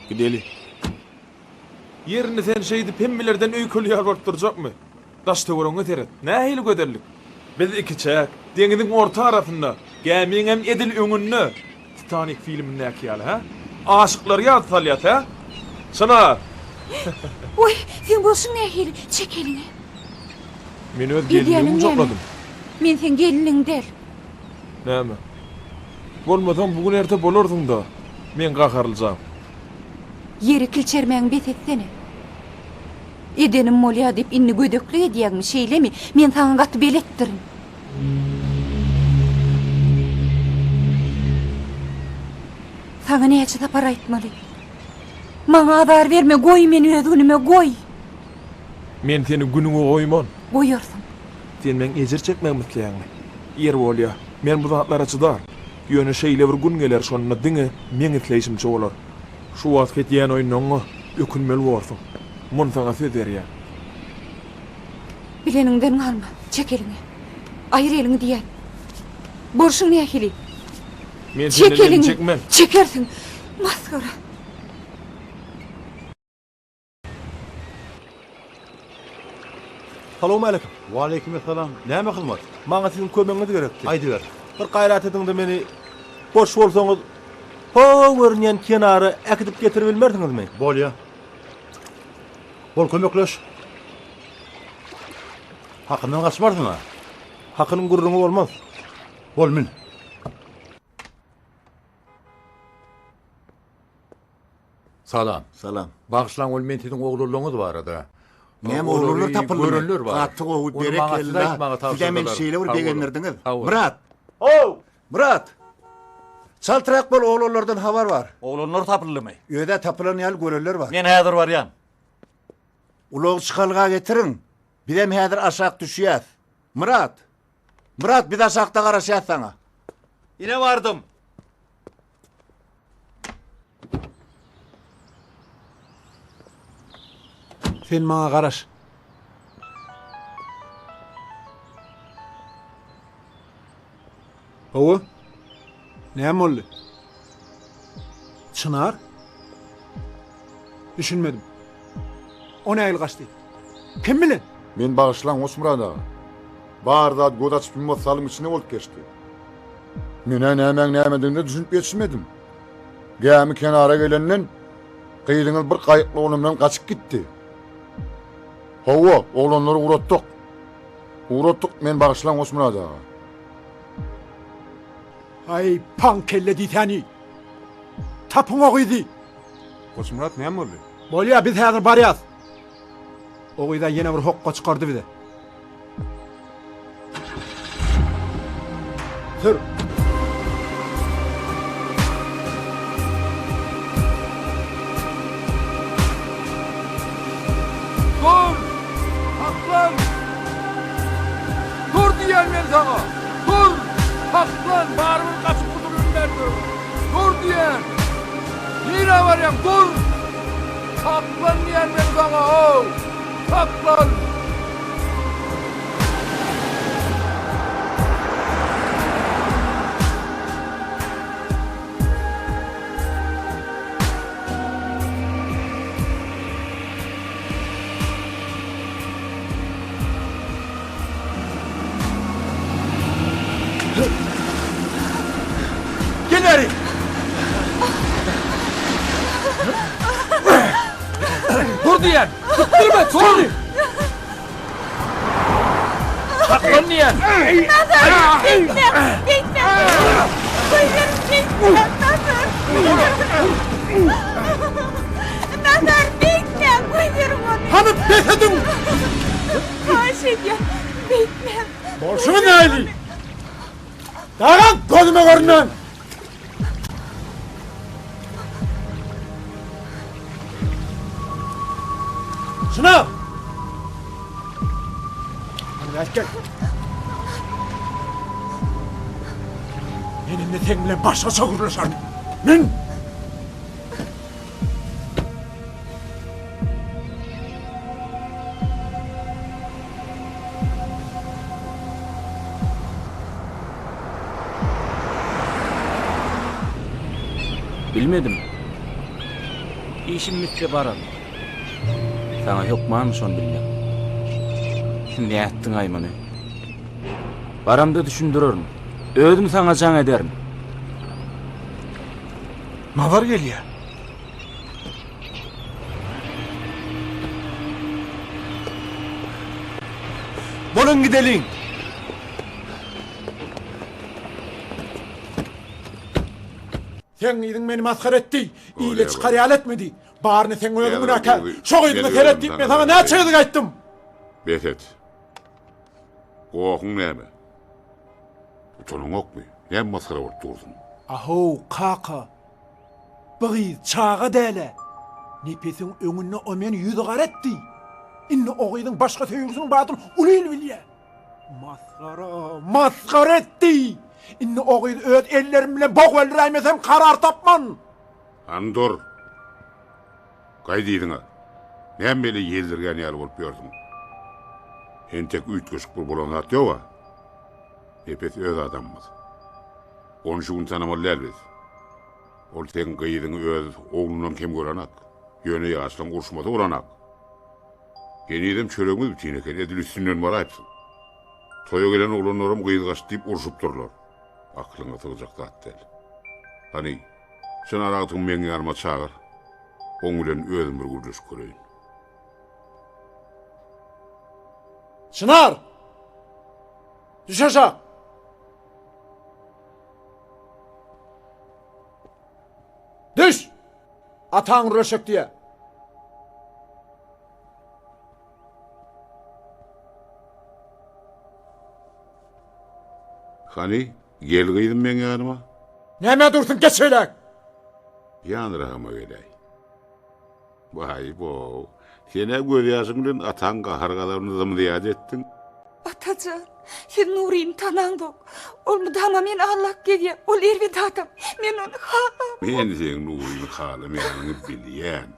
Gideli. Ýerini sen şeýdip hemmelerden öýkeli ýaly bolup durjakmy? Daş-töweregiňe seret, nähili gözellik! Biz ikiçäk, deňiziň orta arasynda, gämiňem edil öňünde, Titanik filmindäki ýaly, hä? Aşyklary ýada salýas, hä? Çynar! Oý, seň bolşuň nähili? Çek eliňi. Men öz gelinligimi gujakladym. Men seň gelniň däl. Näme? Bolmasaň bu gün erte bolarsyň-da, meň gaharlyjam. Ýeri kilçermäňi bes etsene. Edenim bolýa diýip indi gödeklik edýäňmi, şeýlemi? Men saňa gaty beletdirin. Saňa näçe sapar aýtmaly? Maňa azar berme, goý meni öz günüme, goý! Men seni günüňe goýman. Goýarsyň. Sen meň ejir çekmegimi isleýäňmi? Ýeri bolýa, men bu zatlara çydar. Ýöne şeýle bir gün geler, şonda diňe meň isleýşimçe bolar. Şu wagtky edýän oýunlaryňa ökünmeli borsuň. Muny saňa söz berýän. Bileniňden galma. Çek eliňi. Aýyr eliňi diýýän. Bolşuň nähili? Men senden elimi çekmen. Çekersiň. Masgara. Salowmaleýkim. Waleýkim essalam. Näme hyzmat? Maňa siziň kömegiňiz gerekdi. Aýdyber. Bir gaýrat ediň-de meni boş bolsaňyz ho görünýän kenara äkidip getiribilmersiňizmi? Bolýa. Bol kömekleş. Hakyndan gaçmarsyň-a? Hakynyň gürrüňi bolmaz. Bol mün. Salam. Salam. Bagyşlaň ol men siziň oglanlaryňyz barada. Näme oglanlar tapyldymy? Görenler bar. Gaty gowy Ony maňa siz berekella. aýtmagy Sizä meni tabşyrdylar. şeýle bir Sag boluň. begendirdiňiz. Sag boluň. Myrat! How! Myrat! Çaltrak bol oglanlardan habar bar. Oglanlar tapyldymy? Özä tapylan ýaly görenler bar. Men häzir barýan. Ulag çykalga getiriň. Bizem häzir aşak düşýäs. Myrat! Myrat biz aşakda garaşýas saňa. Ine bardym. Sen maňa garaş. Hawa. Näme boldy? Çynar? Düşünmedim. O nähili gaçdy? Kim bilen? Meni bagyşlaň Goçmyrat aga. Bar zat göz açyp ýummaz salyň içinde bolup geçdi. Men-ä nämäň nämedigine düşünip ýetişmedim. Gämi kenara gelenden gyzyňyz bir gaýykly oglan bilen gaçyp gitdi. Hawa, oglanlary ugratdyk. Ugratdyk, meni bagyşlaň Goçmyrat aga. Aý, paň kelle diýsäni! Tapyň o gyzy! Goçmyrat näme boldy? Bolýa, biz häzir barýas. O gyz-a ýene bir hokga çykardy bize. Sür! Dur! Saklan! Dur diýýän men saňa! Dur! Saklan! Barybir gaçyp gutulybermersiň! Dur diýýän! Nirä barýaň? Dur! Saklan diýýän men saňa, how! Saklan! Gel bäri! Dur diýýän! Tutdurma, dur! Saklan diýýän! Nazar! Beýtme! Beýtme! Goýberiň, beýtme! Nazar! Nazar, beýtme! Goýberiň ony! Hany bes ediň! Haýyş edýän, beýtme! Bolşuňyz nähili? Dagaň gözüme görünmän! Şuna! Hany gel. Men indi seň bilen başgaça gürleşerin. Men! Bilmedim. Işim bitse bararyn. Saňa hökmanmy şony bilmek? Nätdiň-aý muny? Baramda düşündirerin. Özüm saňa jaň ederin. Nazar gelýär. Boluň gideliň! Seň gyzyň meni masgara etdi. Ile çykar ýaly etmedi. Baryny seň özüň günäkär. Şo gyzyňa seret diýip men saňa näçe gezek aýtdym. Bes et. Gohuň näme? Utanaňokmy? Näme masgara bolup dursuň? Ahow, kaka. Bu gyz çaga däl-ä. Nepesiň öňünde o meni ýüzügara etdi. Indi o gyzyň başga söýgüsiniň bardygyny uly il bilýär. Masgara, masgara etdi! Indi o gyzy öz ellerim bilen bok öldüräýmesem karar tapman! Hany dur! Gaýt yzyňa! Näme beýle ýeldirgän ýaly bolup ýörsüň? Entek üýtgeşik bir bolan zat ýog-a? Nepes öz adamymyz. Ony şu gün tanamaly däl biz. Ol seň gyzyňy öz oglundan kem görenak. Ýöne ýaşlaň uruşmasy bolanak. Henizem çöregiňiz bütin eken, edil üstünden baraýypsyň. Toýa gelen oglanlaram gyz gaçdy diýip urşupdyrlar. Aklyňa sygjak zat däl. Hany, Çynar agtygymy meň ýanyma çagyr. Oň bilen özüm bir gürleşip göreýin. Çynar! Düş aşak! Düş! Ataň gürleşek diýýär. Hany, gel gyzym meň ýanyma. Nämä dursuň, geç beýläk! Ýanyragyma geläý. Baý-bow, sen-ä gözýaşyň bilen ataň gahar-gazabyny zym-zyýat etdiň. Atajan, siz Nuryny tanaňzok. Ol mydama meni aldap gezýär. Ol erbet adam. Men ony halamok. Men seň Nuryny halamaýanyňy bilýän.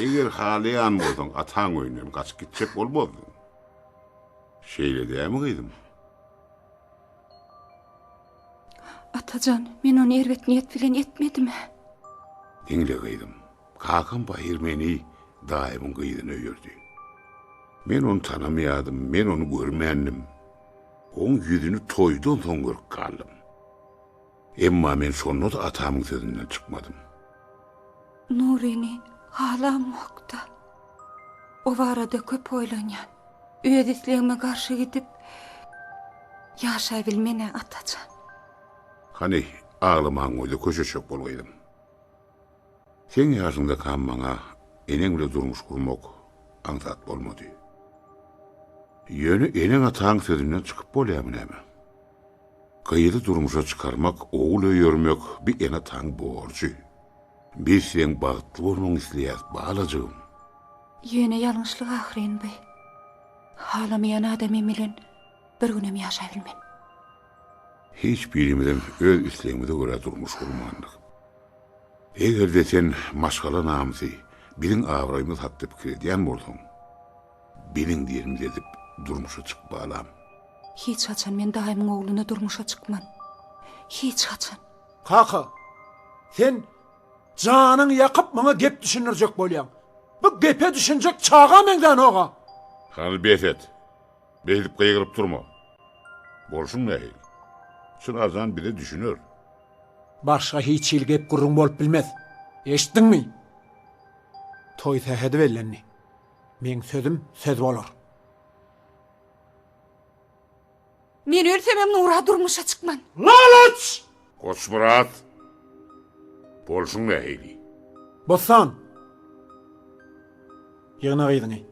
Eger halaýan bolsaň, ataň öýünden gaçyp gitjek bolmazdyň. Şeýle dälmi, gyzym? Atajan, men ony erbet niýet bilen etmedim-ä. Diňle, gyzym. Kakam pahyr meni daýymyň gyzyna öýerdi. Men ony tanamaýardym, men ony görmändim. Oň ýüzüni toýdan soň görüp galdym. Emma men şonda-da atamyň sözünden çykmadym. Nuryny halamok-da. O barada köp oýlanýan. Öz islegime garşy gidip, ýaşabilmen-ä, Atajan. Hany, aglamaňy goý-da, köşeşjek bol, gyzym. Seň ýaşyňdakam maňa eneň bile durmuş gurmak aňsat bolmady. Ýöne eneň-ataň sözünden çykyp bolýarmy näme? Gyzy durmuşa çykarmak, ogul öýermek bi ene-ataň borjy. Biz seň bagtly bolmagyňy isleýäs, balajygym. Ýöne ýalňyşlyk ahyryn bi. Halamaýan adamym bilen bir günem ýaşabilmen. Hiç birimizem öz islegimize görä durmuş gurmandyk. Eger-de sen maşgala namysy, biziň abraýymyz hakda pikir edýän bolsaň, biziň diýenimizi edip durmuşa çyk balam. Hiç haçan men daýymyň ogluna durmuşa çykman. Hiç haçan. Kaka, sen janyňy ýakyp maňa gep düşündirjek bolýaň. Bu gepe düşünjek çaga meňzänok-a. Hany bes et. Beýdip gygyryp durma. Bolşuň nähili? Çynarjan bize düşüner. Başga hiç hili gep-gürrüň bolup bilmez. Eşitdiňmi? Toý sähedi bellendi. Meň sözüm söz bolar. Men ölsemem Nura durmuşa çykman. Lalaç! Goçmyrat! Bolşuň nähili? Bossan! Ýygna gyzyňy.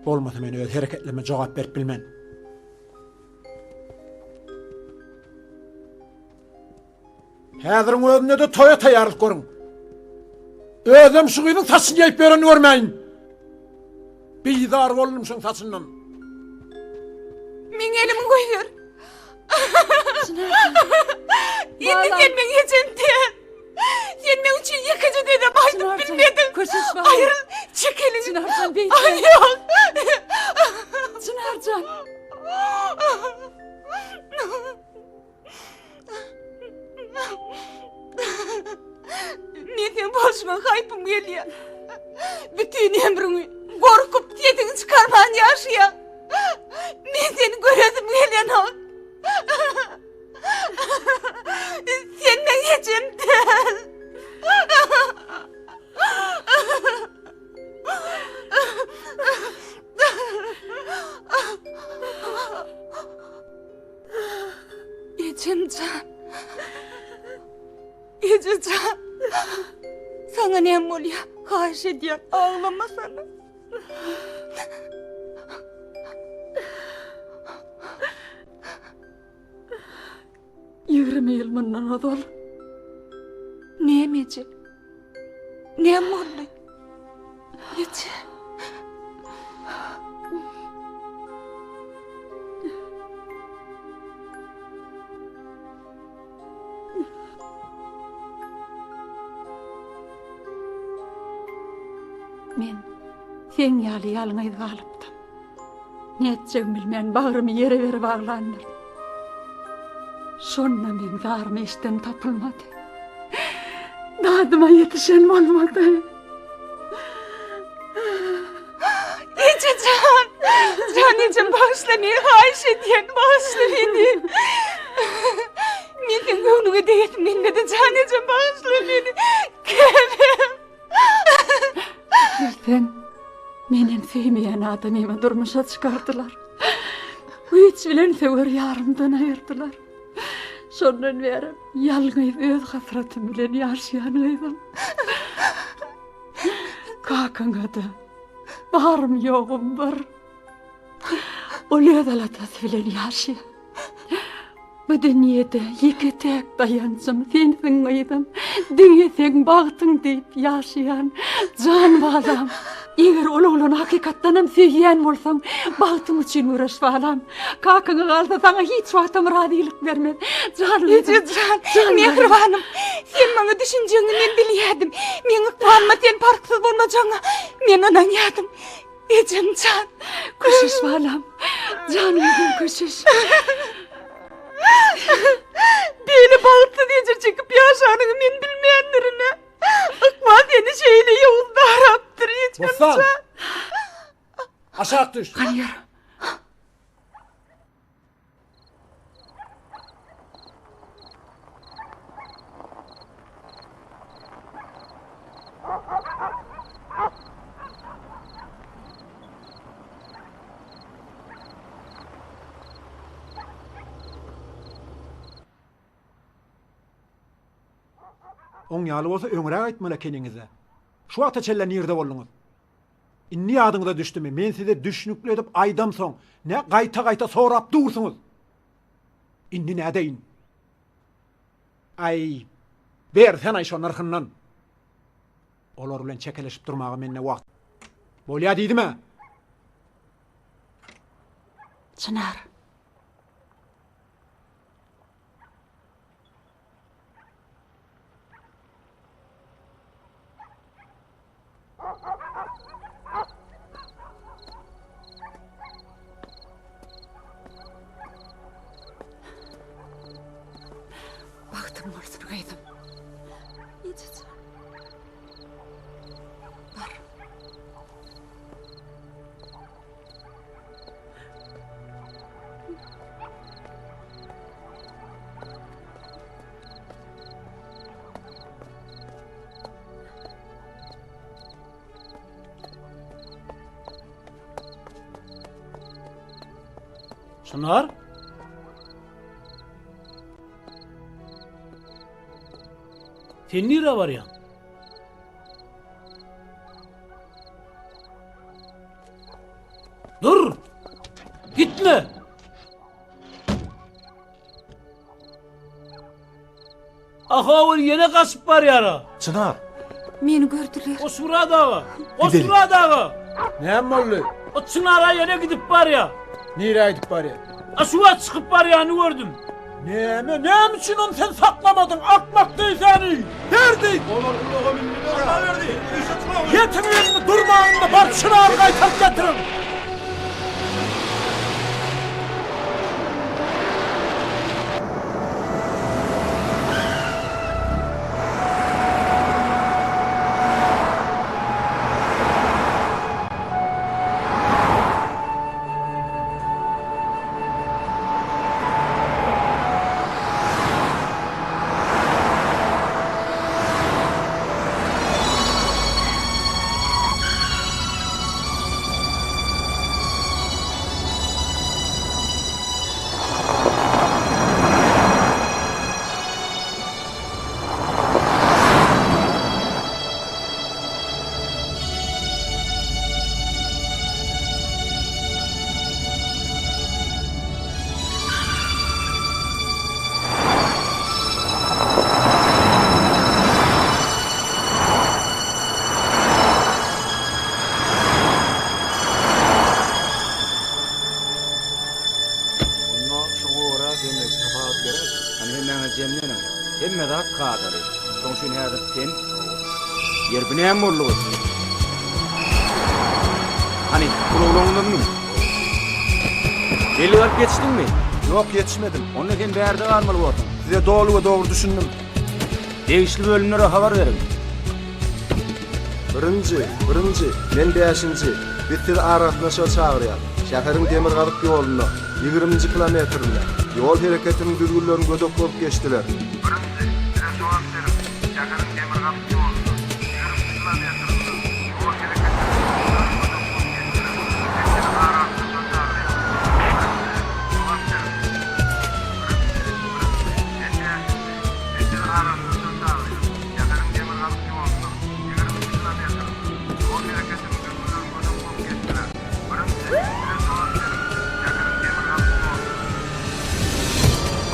Bolmasa men öz hereketlerime jogap berip bilmen. Häziriň özünde-de toýa taýýarlyk görüň. Özem şu gyzyň saçyny ýaýyp ýörenini görmäýin. Bizar boldum şuň saçyndan. Meň elimi goýber. Indi sen meň ejem däl. Sen meň üçin ýekeje sözem aýdyp bilmediň. Köşeş balam. Aýryl, çek eliňi. Çynarjan beýtme. Aý, ýok. Çynarjan. Men seň bolşuňa haýpym gelýär. Bütin ömrüňi gorkup sesiňi çykarman ýaşaýaň. Men seni göresim gelenok. Sen meň ejem däl. Ejem jan. Eje jan. Saňa näme bolýar? Haýyş edýän, aglamasana. 20 ýyl mundan ozal. Näme eje? Näme boldy? Eje. Men seň ýaly ýalňyz galypdym. Nätjegimi bilmän bagrymy ýere berip aglandyryn. Şonda meň zarymy eşden tapylmady. Dadyma ýetişen bolmady. Eje jan! Jan ejem bagyşla meni haýyş edýän, bagyşla meni. Men seň göwnüňe degesim gelmedi, jan ejem bagyşla meni. Käbäm. Bilseň, menem söýmeýän adamymy durmuşa çykardylar. Güýç bilen söwer ýarymdan aýyrdylar. Şondan bärem ýalňyz öz hasratym bilen ýaşaýan gyzym. Kakaňa-da barym ýogum bir. Ol öz aladasy bilen ýaşaýar. Bu dünýede ýeke-täk daýanjym sensiň gyzym. Diňe seň bagtyň diýip ýaşaýan jan balam. Eger ol oglany hakykatdanam söýýän bolsaň, bagtyň üçin göreş balam. Kakaňa galsa saňa hiç wagtam razylyk bermez. Jan Eje jan, mähribanym, sen maňa düşünjegiňi men bilýärdim. Meň ykbalyma sen parhsyz bolmajagyňa men ynanýardym. Ejem jan. Köşeş balam. Jan gyzym köşeş. Beýle bagtsyz ejir çekip ýaşanyňy men bilmändirin-ä. Ykbal seni şeýle ýowuz darapdyr, ejem Bossan! jan. Aşak düş. Ganýar. Oň ýaly bolsa öňräk aýtmaly ekeniňiz-dä. Şu wagta çenli nirde bolduňyz? Indi ýadyňyza düşdümi, men size düşnükli edip aýdamsoň, nä gaýta-gaýta sorap dursuňyz? Indi nädeýin? Aý, bersen-aý şo nyrhyndan! Olar bilen çekeleşip durmaga mende wagt. Bolýa diýdim-ä! Çynar. Bagtyň bolsun gyzym. Ejejan. Bar. Çynar? Sen nirä barýaň? Dur! Gitme! Aha ol ýene gaçyp barýara. Çynar! Meni gördüler. Goçmyrat aga! Goçmyrat aga! Näme boldy? O Çynara ýene gidip barýa. Nirä gidip barýa? A şu wagt çykyp barýany gördüm. Näme, näme üçin ony sen saklamadyň, akmak diýsäni! Berdi! Olar ulaga mündiler. Allaberdi, işe çykagyň! Ýetiň indi, durmaň-da, baryp Çynary gaýtaryp getiriň! Onda şoňa görä jemleýji tapawut beräýseň. Hany hemmäňiz jemleniň. Hemme zat kadaly. Şoň üçin häzir sen Ýeri bu näme boldugy? Hany, ulaglaryňyza münüň. Bellik alyp ýetişdiňmi? Ýok, ýetişmedim. Onda sen bärde galmaly borsuň. Size doly we dogry düşündim. Degişli bölümlere habar beriň. Birinji, birinji, men bäşinji. Biz sizi aragatnaşyga çagyrýas. Şäheriň demirgazyk ýolunda, ýigriminji kilometrinde, ýol hereketiniň düzgünlerini gödek bozup geçdiler. Birinji, bize jogap beriň. Şäheriň demirgazyk ýolunda, ýigriminji kilometrinde, ýol hereketiniň düzgünlerini gödek bozup geçdiler. Biz sizi aragatnaşyga çagyrýas. Birinji, jogap beriň. Birinji, birinji, men bäşinji. Biz sizi aragatnaşyga çagyrýas. Şäheriň demirgazyk ýolunda, ýigriminji kilometrinde, ýol hereketiniň düzgünlerini gödek bozup geçdiler. Birinji, bize jogap beriň. Şäheriň demirgazyk ýolunda.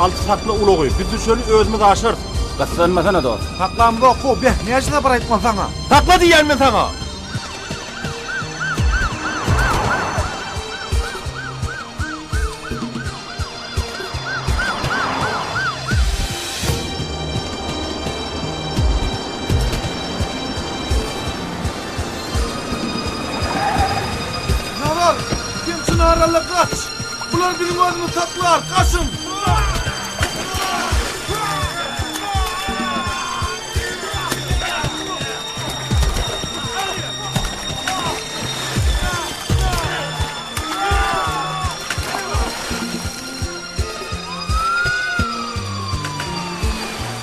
Alty sakla ulagy, biz düşeli özümiz aşarys. Gyssanmasana dost. Saklamzok-how, beh, näçe sapar aýtmaly saňa? Sakla diýýän men saňa! Nazar, sen Çynaralla gaç! Bular biziň özümizi saklar, gaçyň!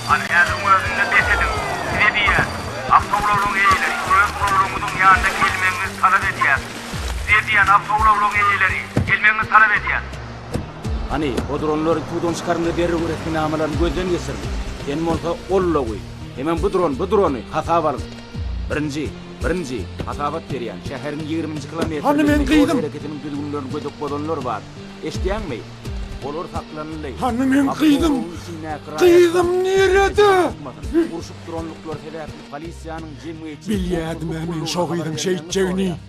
Hany häziriň özünde bes ediň! Size diýýän, awtoulaglaryň eýeleri, öz ulaglaryňyzyň ýanyna gelmegiňizi talap edýäris. Size diýýän, awtoulaglaryň eýeleri, gelmegiňizi talap edýäris. Hany, o dronlary suwdan çykaryň-da derrew resminamalaryny gözden geçiriň. Sen bolsa ol ulagy, hemem bu dron, bu drony hasaba alyň. Birinji, birinji, hasabat berýän, şäheriň ýigriminji Hany meň kilometrinde ýol gyzym? hereketiniň düzgünlerini gödek bozanlar bar. Eşidýäňmi? Olar saklanyldy. Hany meň gyzym? Awtoulagyň içindäki raýatlar Gyzym nirede? Urşup duranlyklary sebäpli polisiýanyň jemgyýetçilik Bilýädim-ä howpsuzlyk men gullugyna şo habar gyzyň bermegini şeýtjegini. soraýar.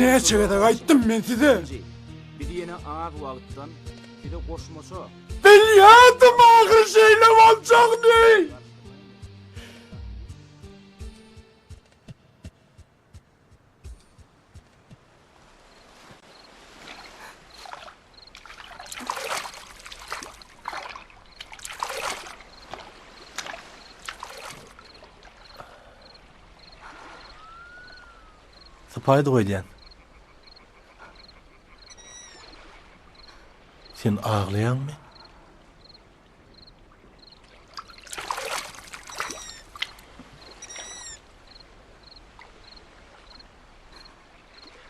Näçe gezek aýtdym men size. Biz ýene az wagtdan size goşmaça. Bilýädim ahyr şeýle boljagyny. Sypaýdy goýdýan. Sen aglaýaňmy?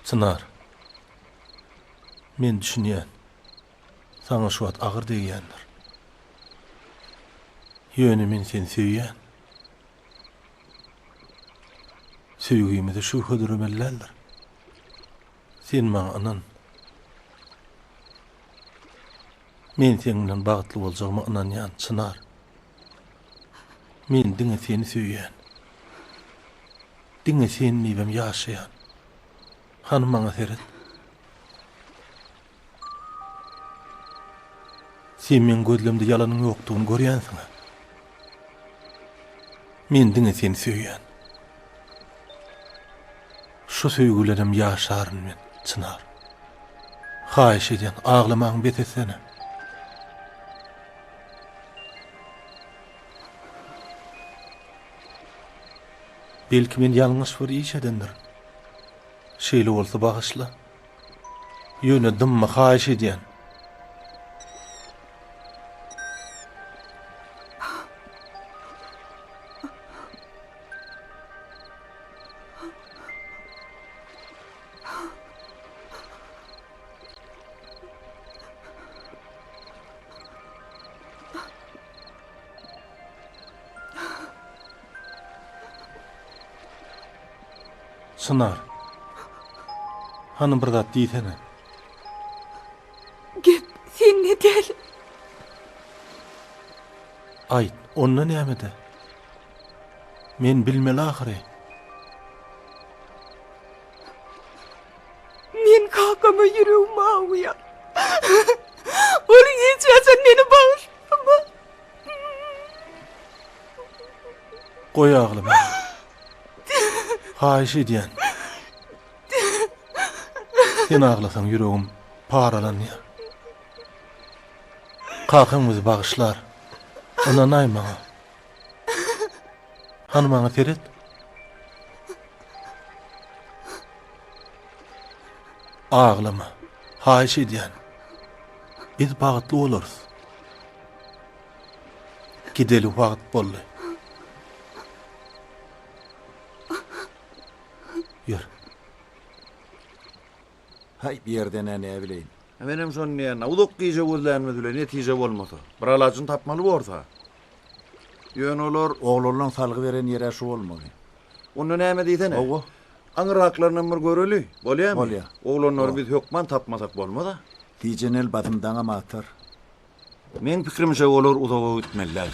Çynar. Men düşünýän. Saňa şu wagt agyr degýändir. Ýöne men seni söýýän. Söýgimize şübhe döremeli däldir. Sen maňa ynan. Men seň bilen bagtly boljagyma ynanýan, Çynar. Men diňe seni söýýän. Diňe sen diýibem ýaşaýan. Hany maňa seret. Sen meň gözlemde ýalanyň ýokdugyny görýänsiň-ä. Men diňe seni söýýän. Şu söýgi bilenem ýaşaryn men, Çynar. Haýyş edýän, aglamaňy bes etsene. Belki men ýalňyş bir iş edendirin. Şeýle bolsa bagyşla. Ýöne dymma haýyş edýän. Çynar. Hany bir zat diýsene. Gep sende däl. Aýt, onda nämede? Men bilmeli ahyry. Men kakama ýüregim agýar. Ol hiç haçan meni bagyşlamaz. Goý aglamagyny. Haýyş edýän. Sen aglasaň ýüregim paralanýar. Kakaň bizi bagyşlar. Ynanaý maňa. Hany maňa seret. Aglama. Haýyş edýän. Biz bagtly bolarys. Gideli wagt boldy. Ýör. Haý, bu ýerden-ä näbileýin. Menem şony diýýän. Uzak gije gözlänimiz bilen netije bolmasa, bir alajyny tapmaly borsa. Ýöne olar. Oglanlaň salgy beren ýer-ä şu bolmaly. Onda näme diýsene? Hawa. Aňyraklarynam bir göreli. Bolýamy? Bolýa. Oglanlary biz hökman tapmasak bolmaz-a. Tijenel basym daňam atar. Meň pikirimçe olar uzaga gitmeli däl.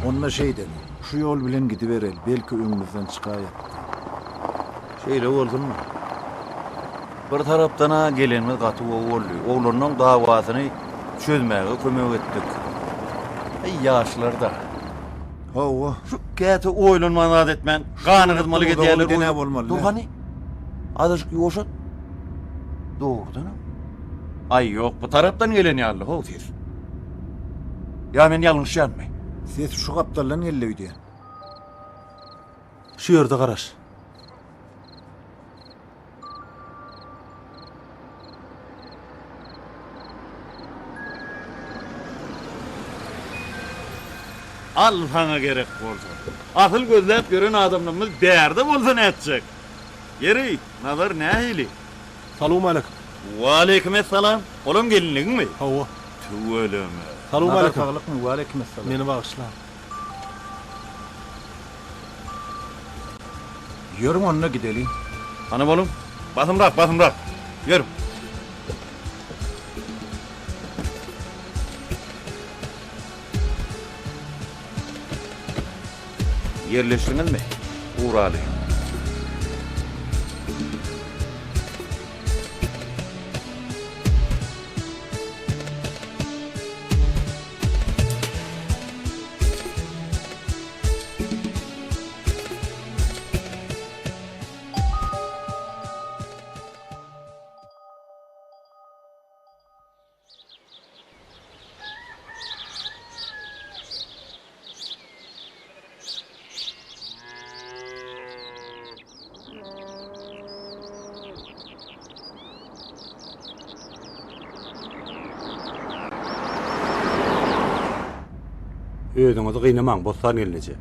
Onda şeýdeli, şu ýol bilen gidibereli, belki öňümizden çykaýakdy. Şeýle bolsunmy? Bir tarapdan-a gelenimiz gaty gowy boldy. Oglanlaň dawasyny çözmäge kömek etdik. Äý, ýaşlar-da. Hawa. Şu käte oýlanman zat etmän, gany gyzmaly Uzaga giden-ä bolmaly. Dur hany. Azajyk ýuwaşat. Dogrudanam. Aý ýok, bu tarapdan gelen ýaly how ses. Ýa men ýalňyşýanmy? Ses şu gapdaldan geldi öýdýän. Şu ýerde garaş. Al saňa gerek bolsa. Asyl gözläp ýören adamlarymyz bärde bolsa nätjek? Ýeri, Nazar nähili? Salowmaleýkim. Waleýkim essalam. Olam gelinligiňmi? Hawa. Tüweleme. Salowmaleýkim. Nazar saglykmy? Waleýkim essalam. Meni bagyşlaň. Ýörüň onda gideliň. Hany boluň. Basymrak, basymrak. Ýörüň. Ýerleşdiňizmi? Ugraly. Özüňizi gynamaň, Bossan gelneje.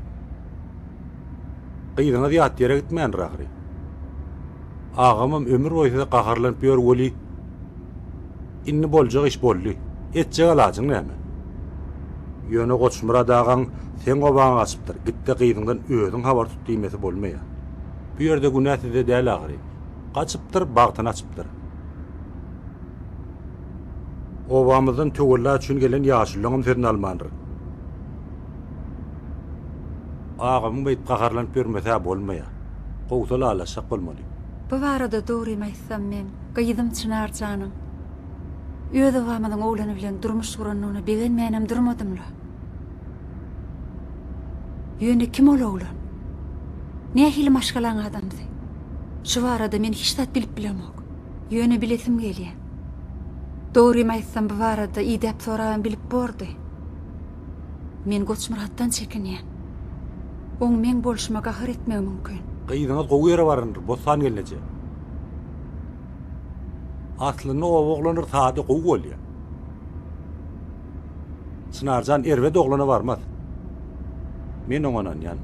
Gyzyňyz ýat ýere gitmändir ahyry. Agamam ömür boýy size gaharlanyp ýör weli, Indi boljak iş boldy. Etjek alajyň näme? Ýöne Goçmyrat agaň seň obaňa gaçypdyr, git-de gyzyňdan özüň habar tut diýmesi bolmaýar. Bu ýerde günä sizde däl ahyry. Gaçypdyr, bagtyny açypdyr. Obamyzdan töwella üçin gelen ýaşulylaňam sözüni almandyr. Agamyň beýdip gaharlanyp ýörmesi-hä bolmaýar. Gowsy ylalaşjak bolmaly. Bu barada dogrymy aýtsam men gyzym Çynar janyň. Öz obamyzyň oglany bilen durmuş gurandygyna begenmänem durmadym-la. Ýöne kim ol oglan? Nähili maşgalaň adamsy? Şu barada men hiç zat bilip bilemok. Ýöne bilesim gelýär. Dogrymy aýtsam bu barada idäp sorabam bilip bordy. Men Goçmyratdan çekinýän. Oň meň bolşuma gahar etmegi mümkin. Gyzyňyz gowy ýere barandyr, Bossan gelneje. Aslynda oba oglanlary sada gowy bolýar. Çynarjan erbet oglana barmaz. Men oňa ynanýan.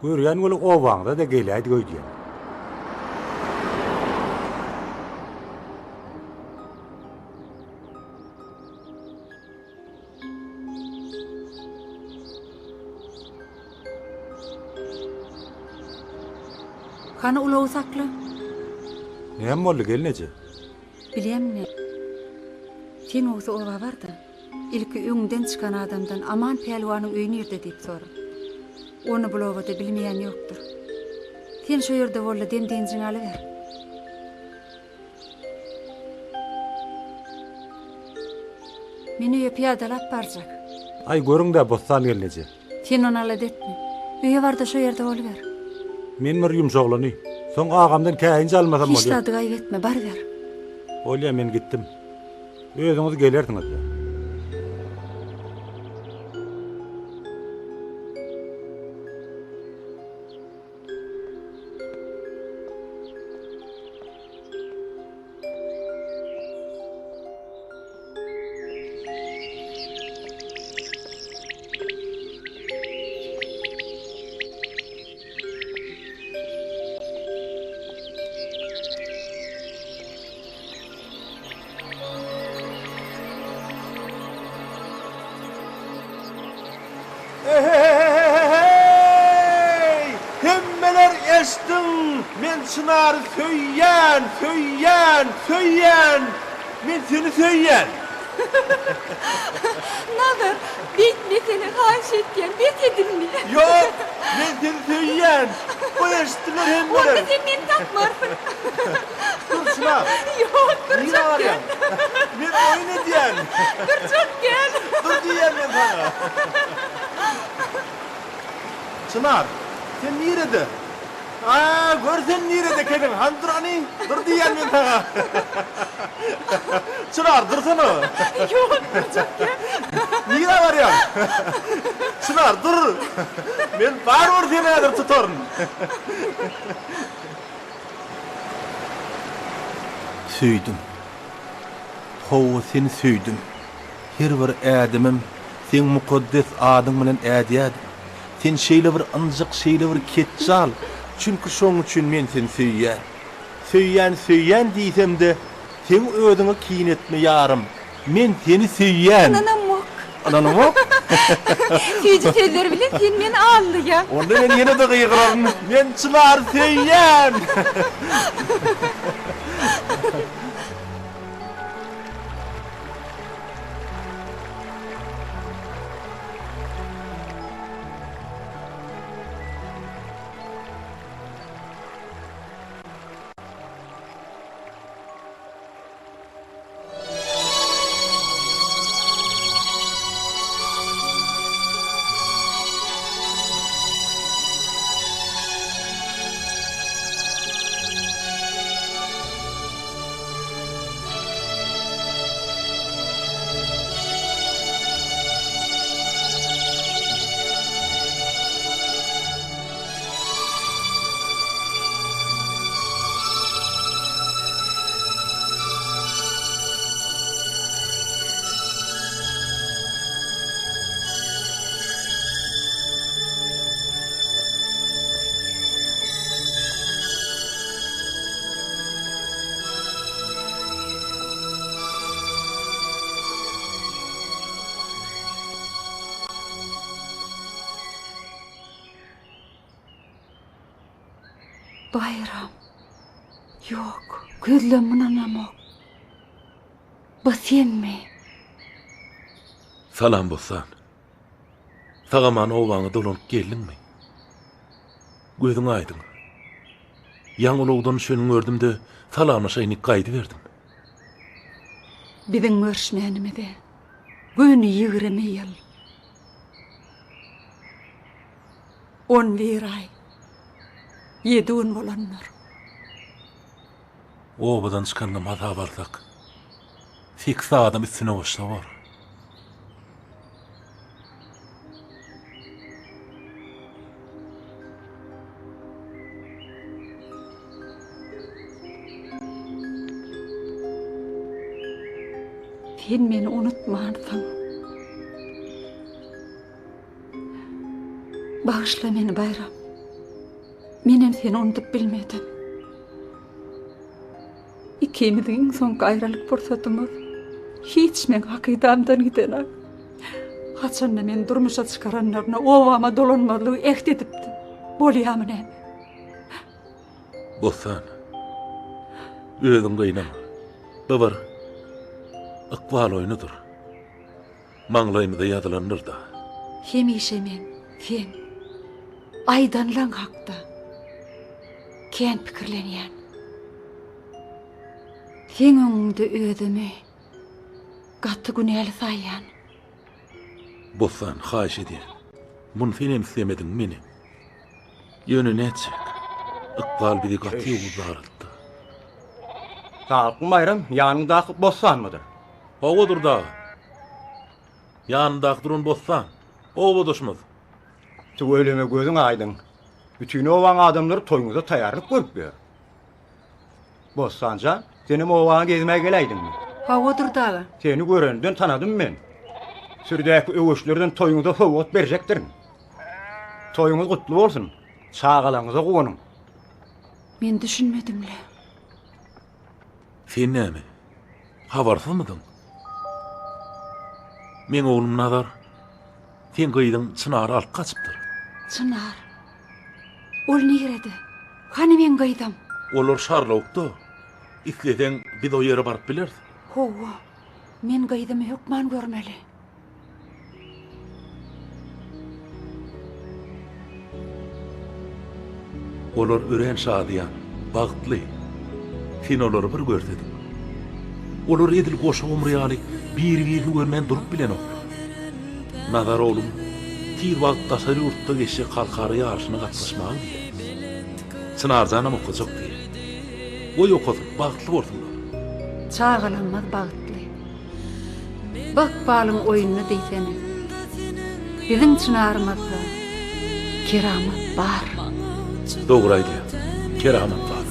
Görýän weli obaňyza-da geläýdik öýdýän. Hany ulagy sakla. Näme boldy gelneje? Bilemmi? Sen gowsy oba bar-da, ilki öňden çykan adamdan Aman pälwanyň öýi nirde diýip sora. Ony bul obada bilmeýän ýokdur. Sen şo ýerde bol-da dem-dynjyňy alyber. Men öýe pyýadalap barjak. Aý, görüň-dä, Bossan gelneje. Sen ony alada etme. Öýe bar-da şo ýerde boluber. Men bir ýumşaglany. Soň agamdan käýinç almasam Hiç bolýar. zady gaýyp etme, baryber. Bolýa, men gitdim. Özüňiz gelersiňiz-dä. Eheheheheý! Hemmeler eşdiň! Men Çynary söýýän, söýýän, söýýän! Men seni söýýän! Nazar, beýtme seni haýyş etýän, bes edilmi? Ýok, men seni söýýän! Goý eşitsinler hemmeler! Onda sen meni tapmarsyň! Dur Çynar! Ýok, Nirä durjak barýaň? däl! Men oýun edýän! Durjak däl! Dur diýýän men saňa! Çynar, sen nirede? A, gör sen nirede ekeniň, hany dur hany, dur diýýän men saňa. Çynar, dursana. Ýok, durjak däl. Nirä barýaň? Çynar, dur. Men barybir seni häzir tutaryn. Söýdüm. Hawa, seni söýdüm. Her bir ädimim seň mukaddes adyň bilen ädýädim. Sen şeýle bir ynjyk, şeýle bir ketjal, çünki şoň üçin men seni söýýän. Söýýän, söýýän diýsem-de, seň özüňe kyn etme ýarym, men seni söýýän. Ynanamok. Ynanaňok? Süýji sözler bilen sen meni aldaýaň. Onda men ýene-de gygyraryn, Men Çynary söýýän! Baýram. Ýok, gözlem ynanamok. Bu senmi? Salam Bossan. Sag-aman obaňa dolanyp geldiňmi? Gözüň aýdyň. Ýaňy ulagdan düşeniňi gördüm-de, salamlaşaýyn diýip gaýdyberdim. Biziň görüşmänimize göni 20 ýyl. 11 aý. Ýedi gün bolandyr. Obadan çykandan hasap alsak, sekiz sagadam üstüne goşsa bor. Sen meni unutmansyň. Bagyşla meni Baýram. Menem seni unudyp bilmedim. Ikimiziň iň soňky aýralyk pursatymyz hiç meň hakydamdan gidenak. Haçanda meni durmuşa çykaranlaryna obama dolanmazlygy äht edipdim. Bolýamy näme? Bossan, özüň gynama. Bu bir ykbal oýnudyr. Maňlaýymyza ýazylandyr-da. Hemişe men, sen, aýdanlaň hakda kän pikirlenýän. Seň öňüňde özümi gaty günäli saýýan. Bossan, haýyş edýän. Muny senem islemediň, menem. Ýöne nätjek? Ykbal bizi gaty ýowuz daraltdy. Saglykmy Baýram, ýanyňdaky Bossanmydyr? Hawa Durdy aga. Ýanyndaky duran Bossan. Obadaşymyz. Tüweleme gözüň aýdyň. Bütin obaň adamlary toýuňyza taýýarlyk görüp ýör. Bossan jan, senem obaňa gezmäge geläýdiňmi? Hawa Durdy aga. Seni görenden tanadym men. Sürüdäki öweçlerden toýuňyza sowgat berjekdirin. Toýuňyz gutly bolsun. Çagalaryňyza guwanyň. Men düşünmedim-le. Sen näme, habarsyzmydyň? Meň oglum Nazar seň gyzyň Çynary alyp gaçypdyr. Çynar? Ol nirede? Hany meň gyzym? Olar Şarlawukda. Isleseň, biz o ýere baryp bileris. Hawa, men gyzymy hökman görmeli. Olar örän şadyýan, bagtly. Sen olary bir görsediň. Olar edil goşa gumry ýaly biri-birini görmän durup bilenoklar. Nazar oglum tiz wagt daşary ýurtda geçjek halkara ýaryşyna gatnaşmaga gidýär. Çynarjanam okajak diýýär. Goý okasyn, bagtly bolsunlar. Çagalarymyz bagtly. Bu ykbalyň oýnuny diýsene. Biziň çynarymyzda keramat bar. Dogry aýdýaň. Keramat bar.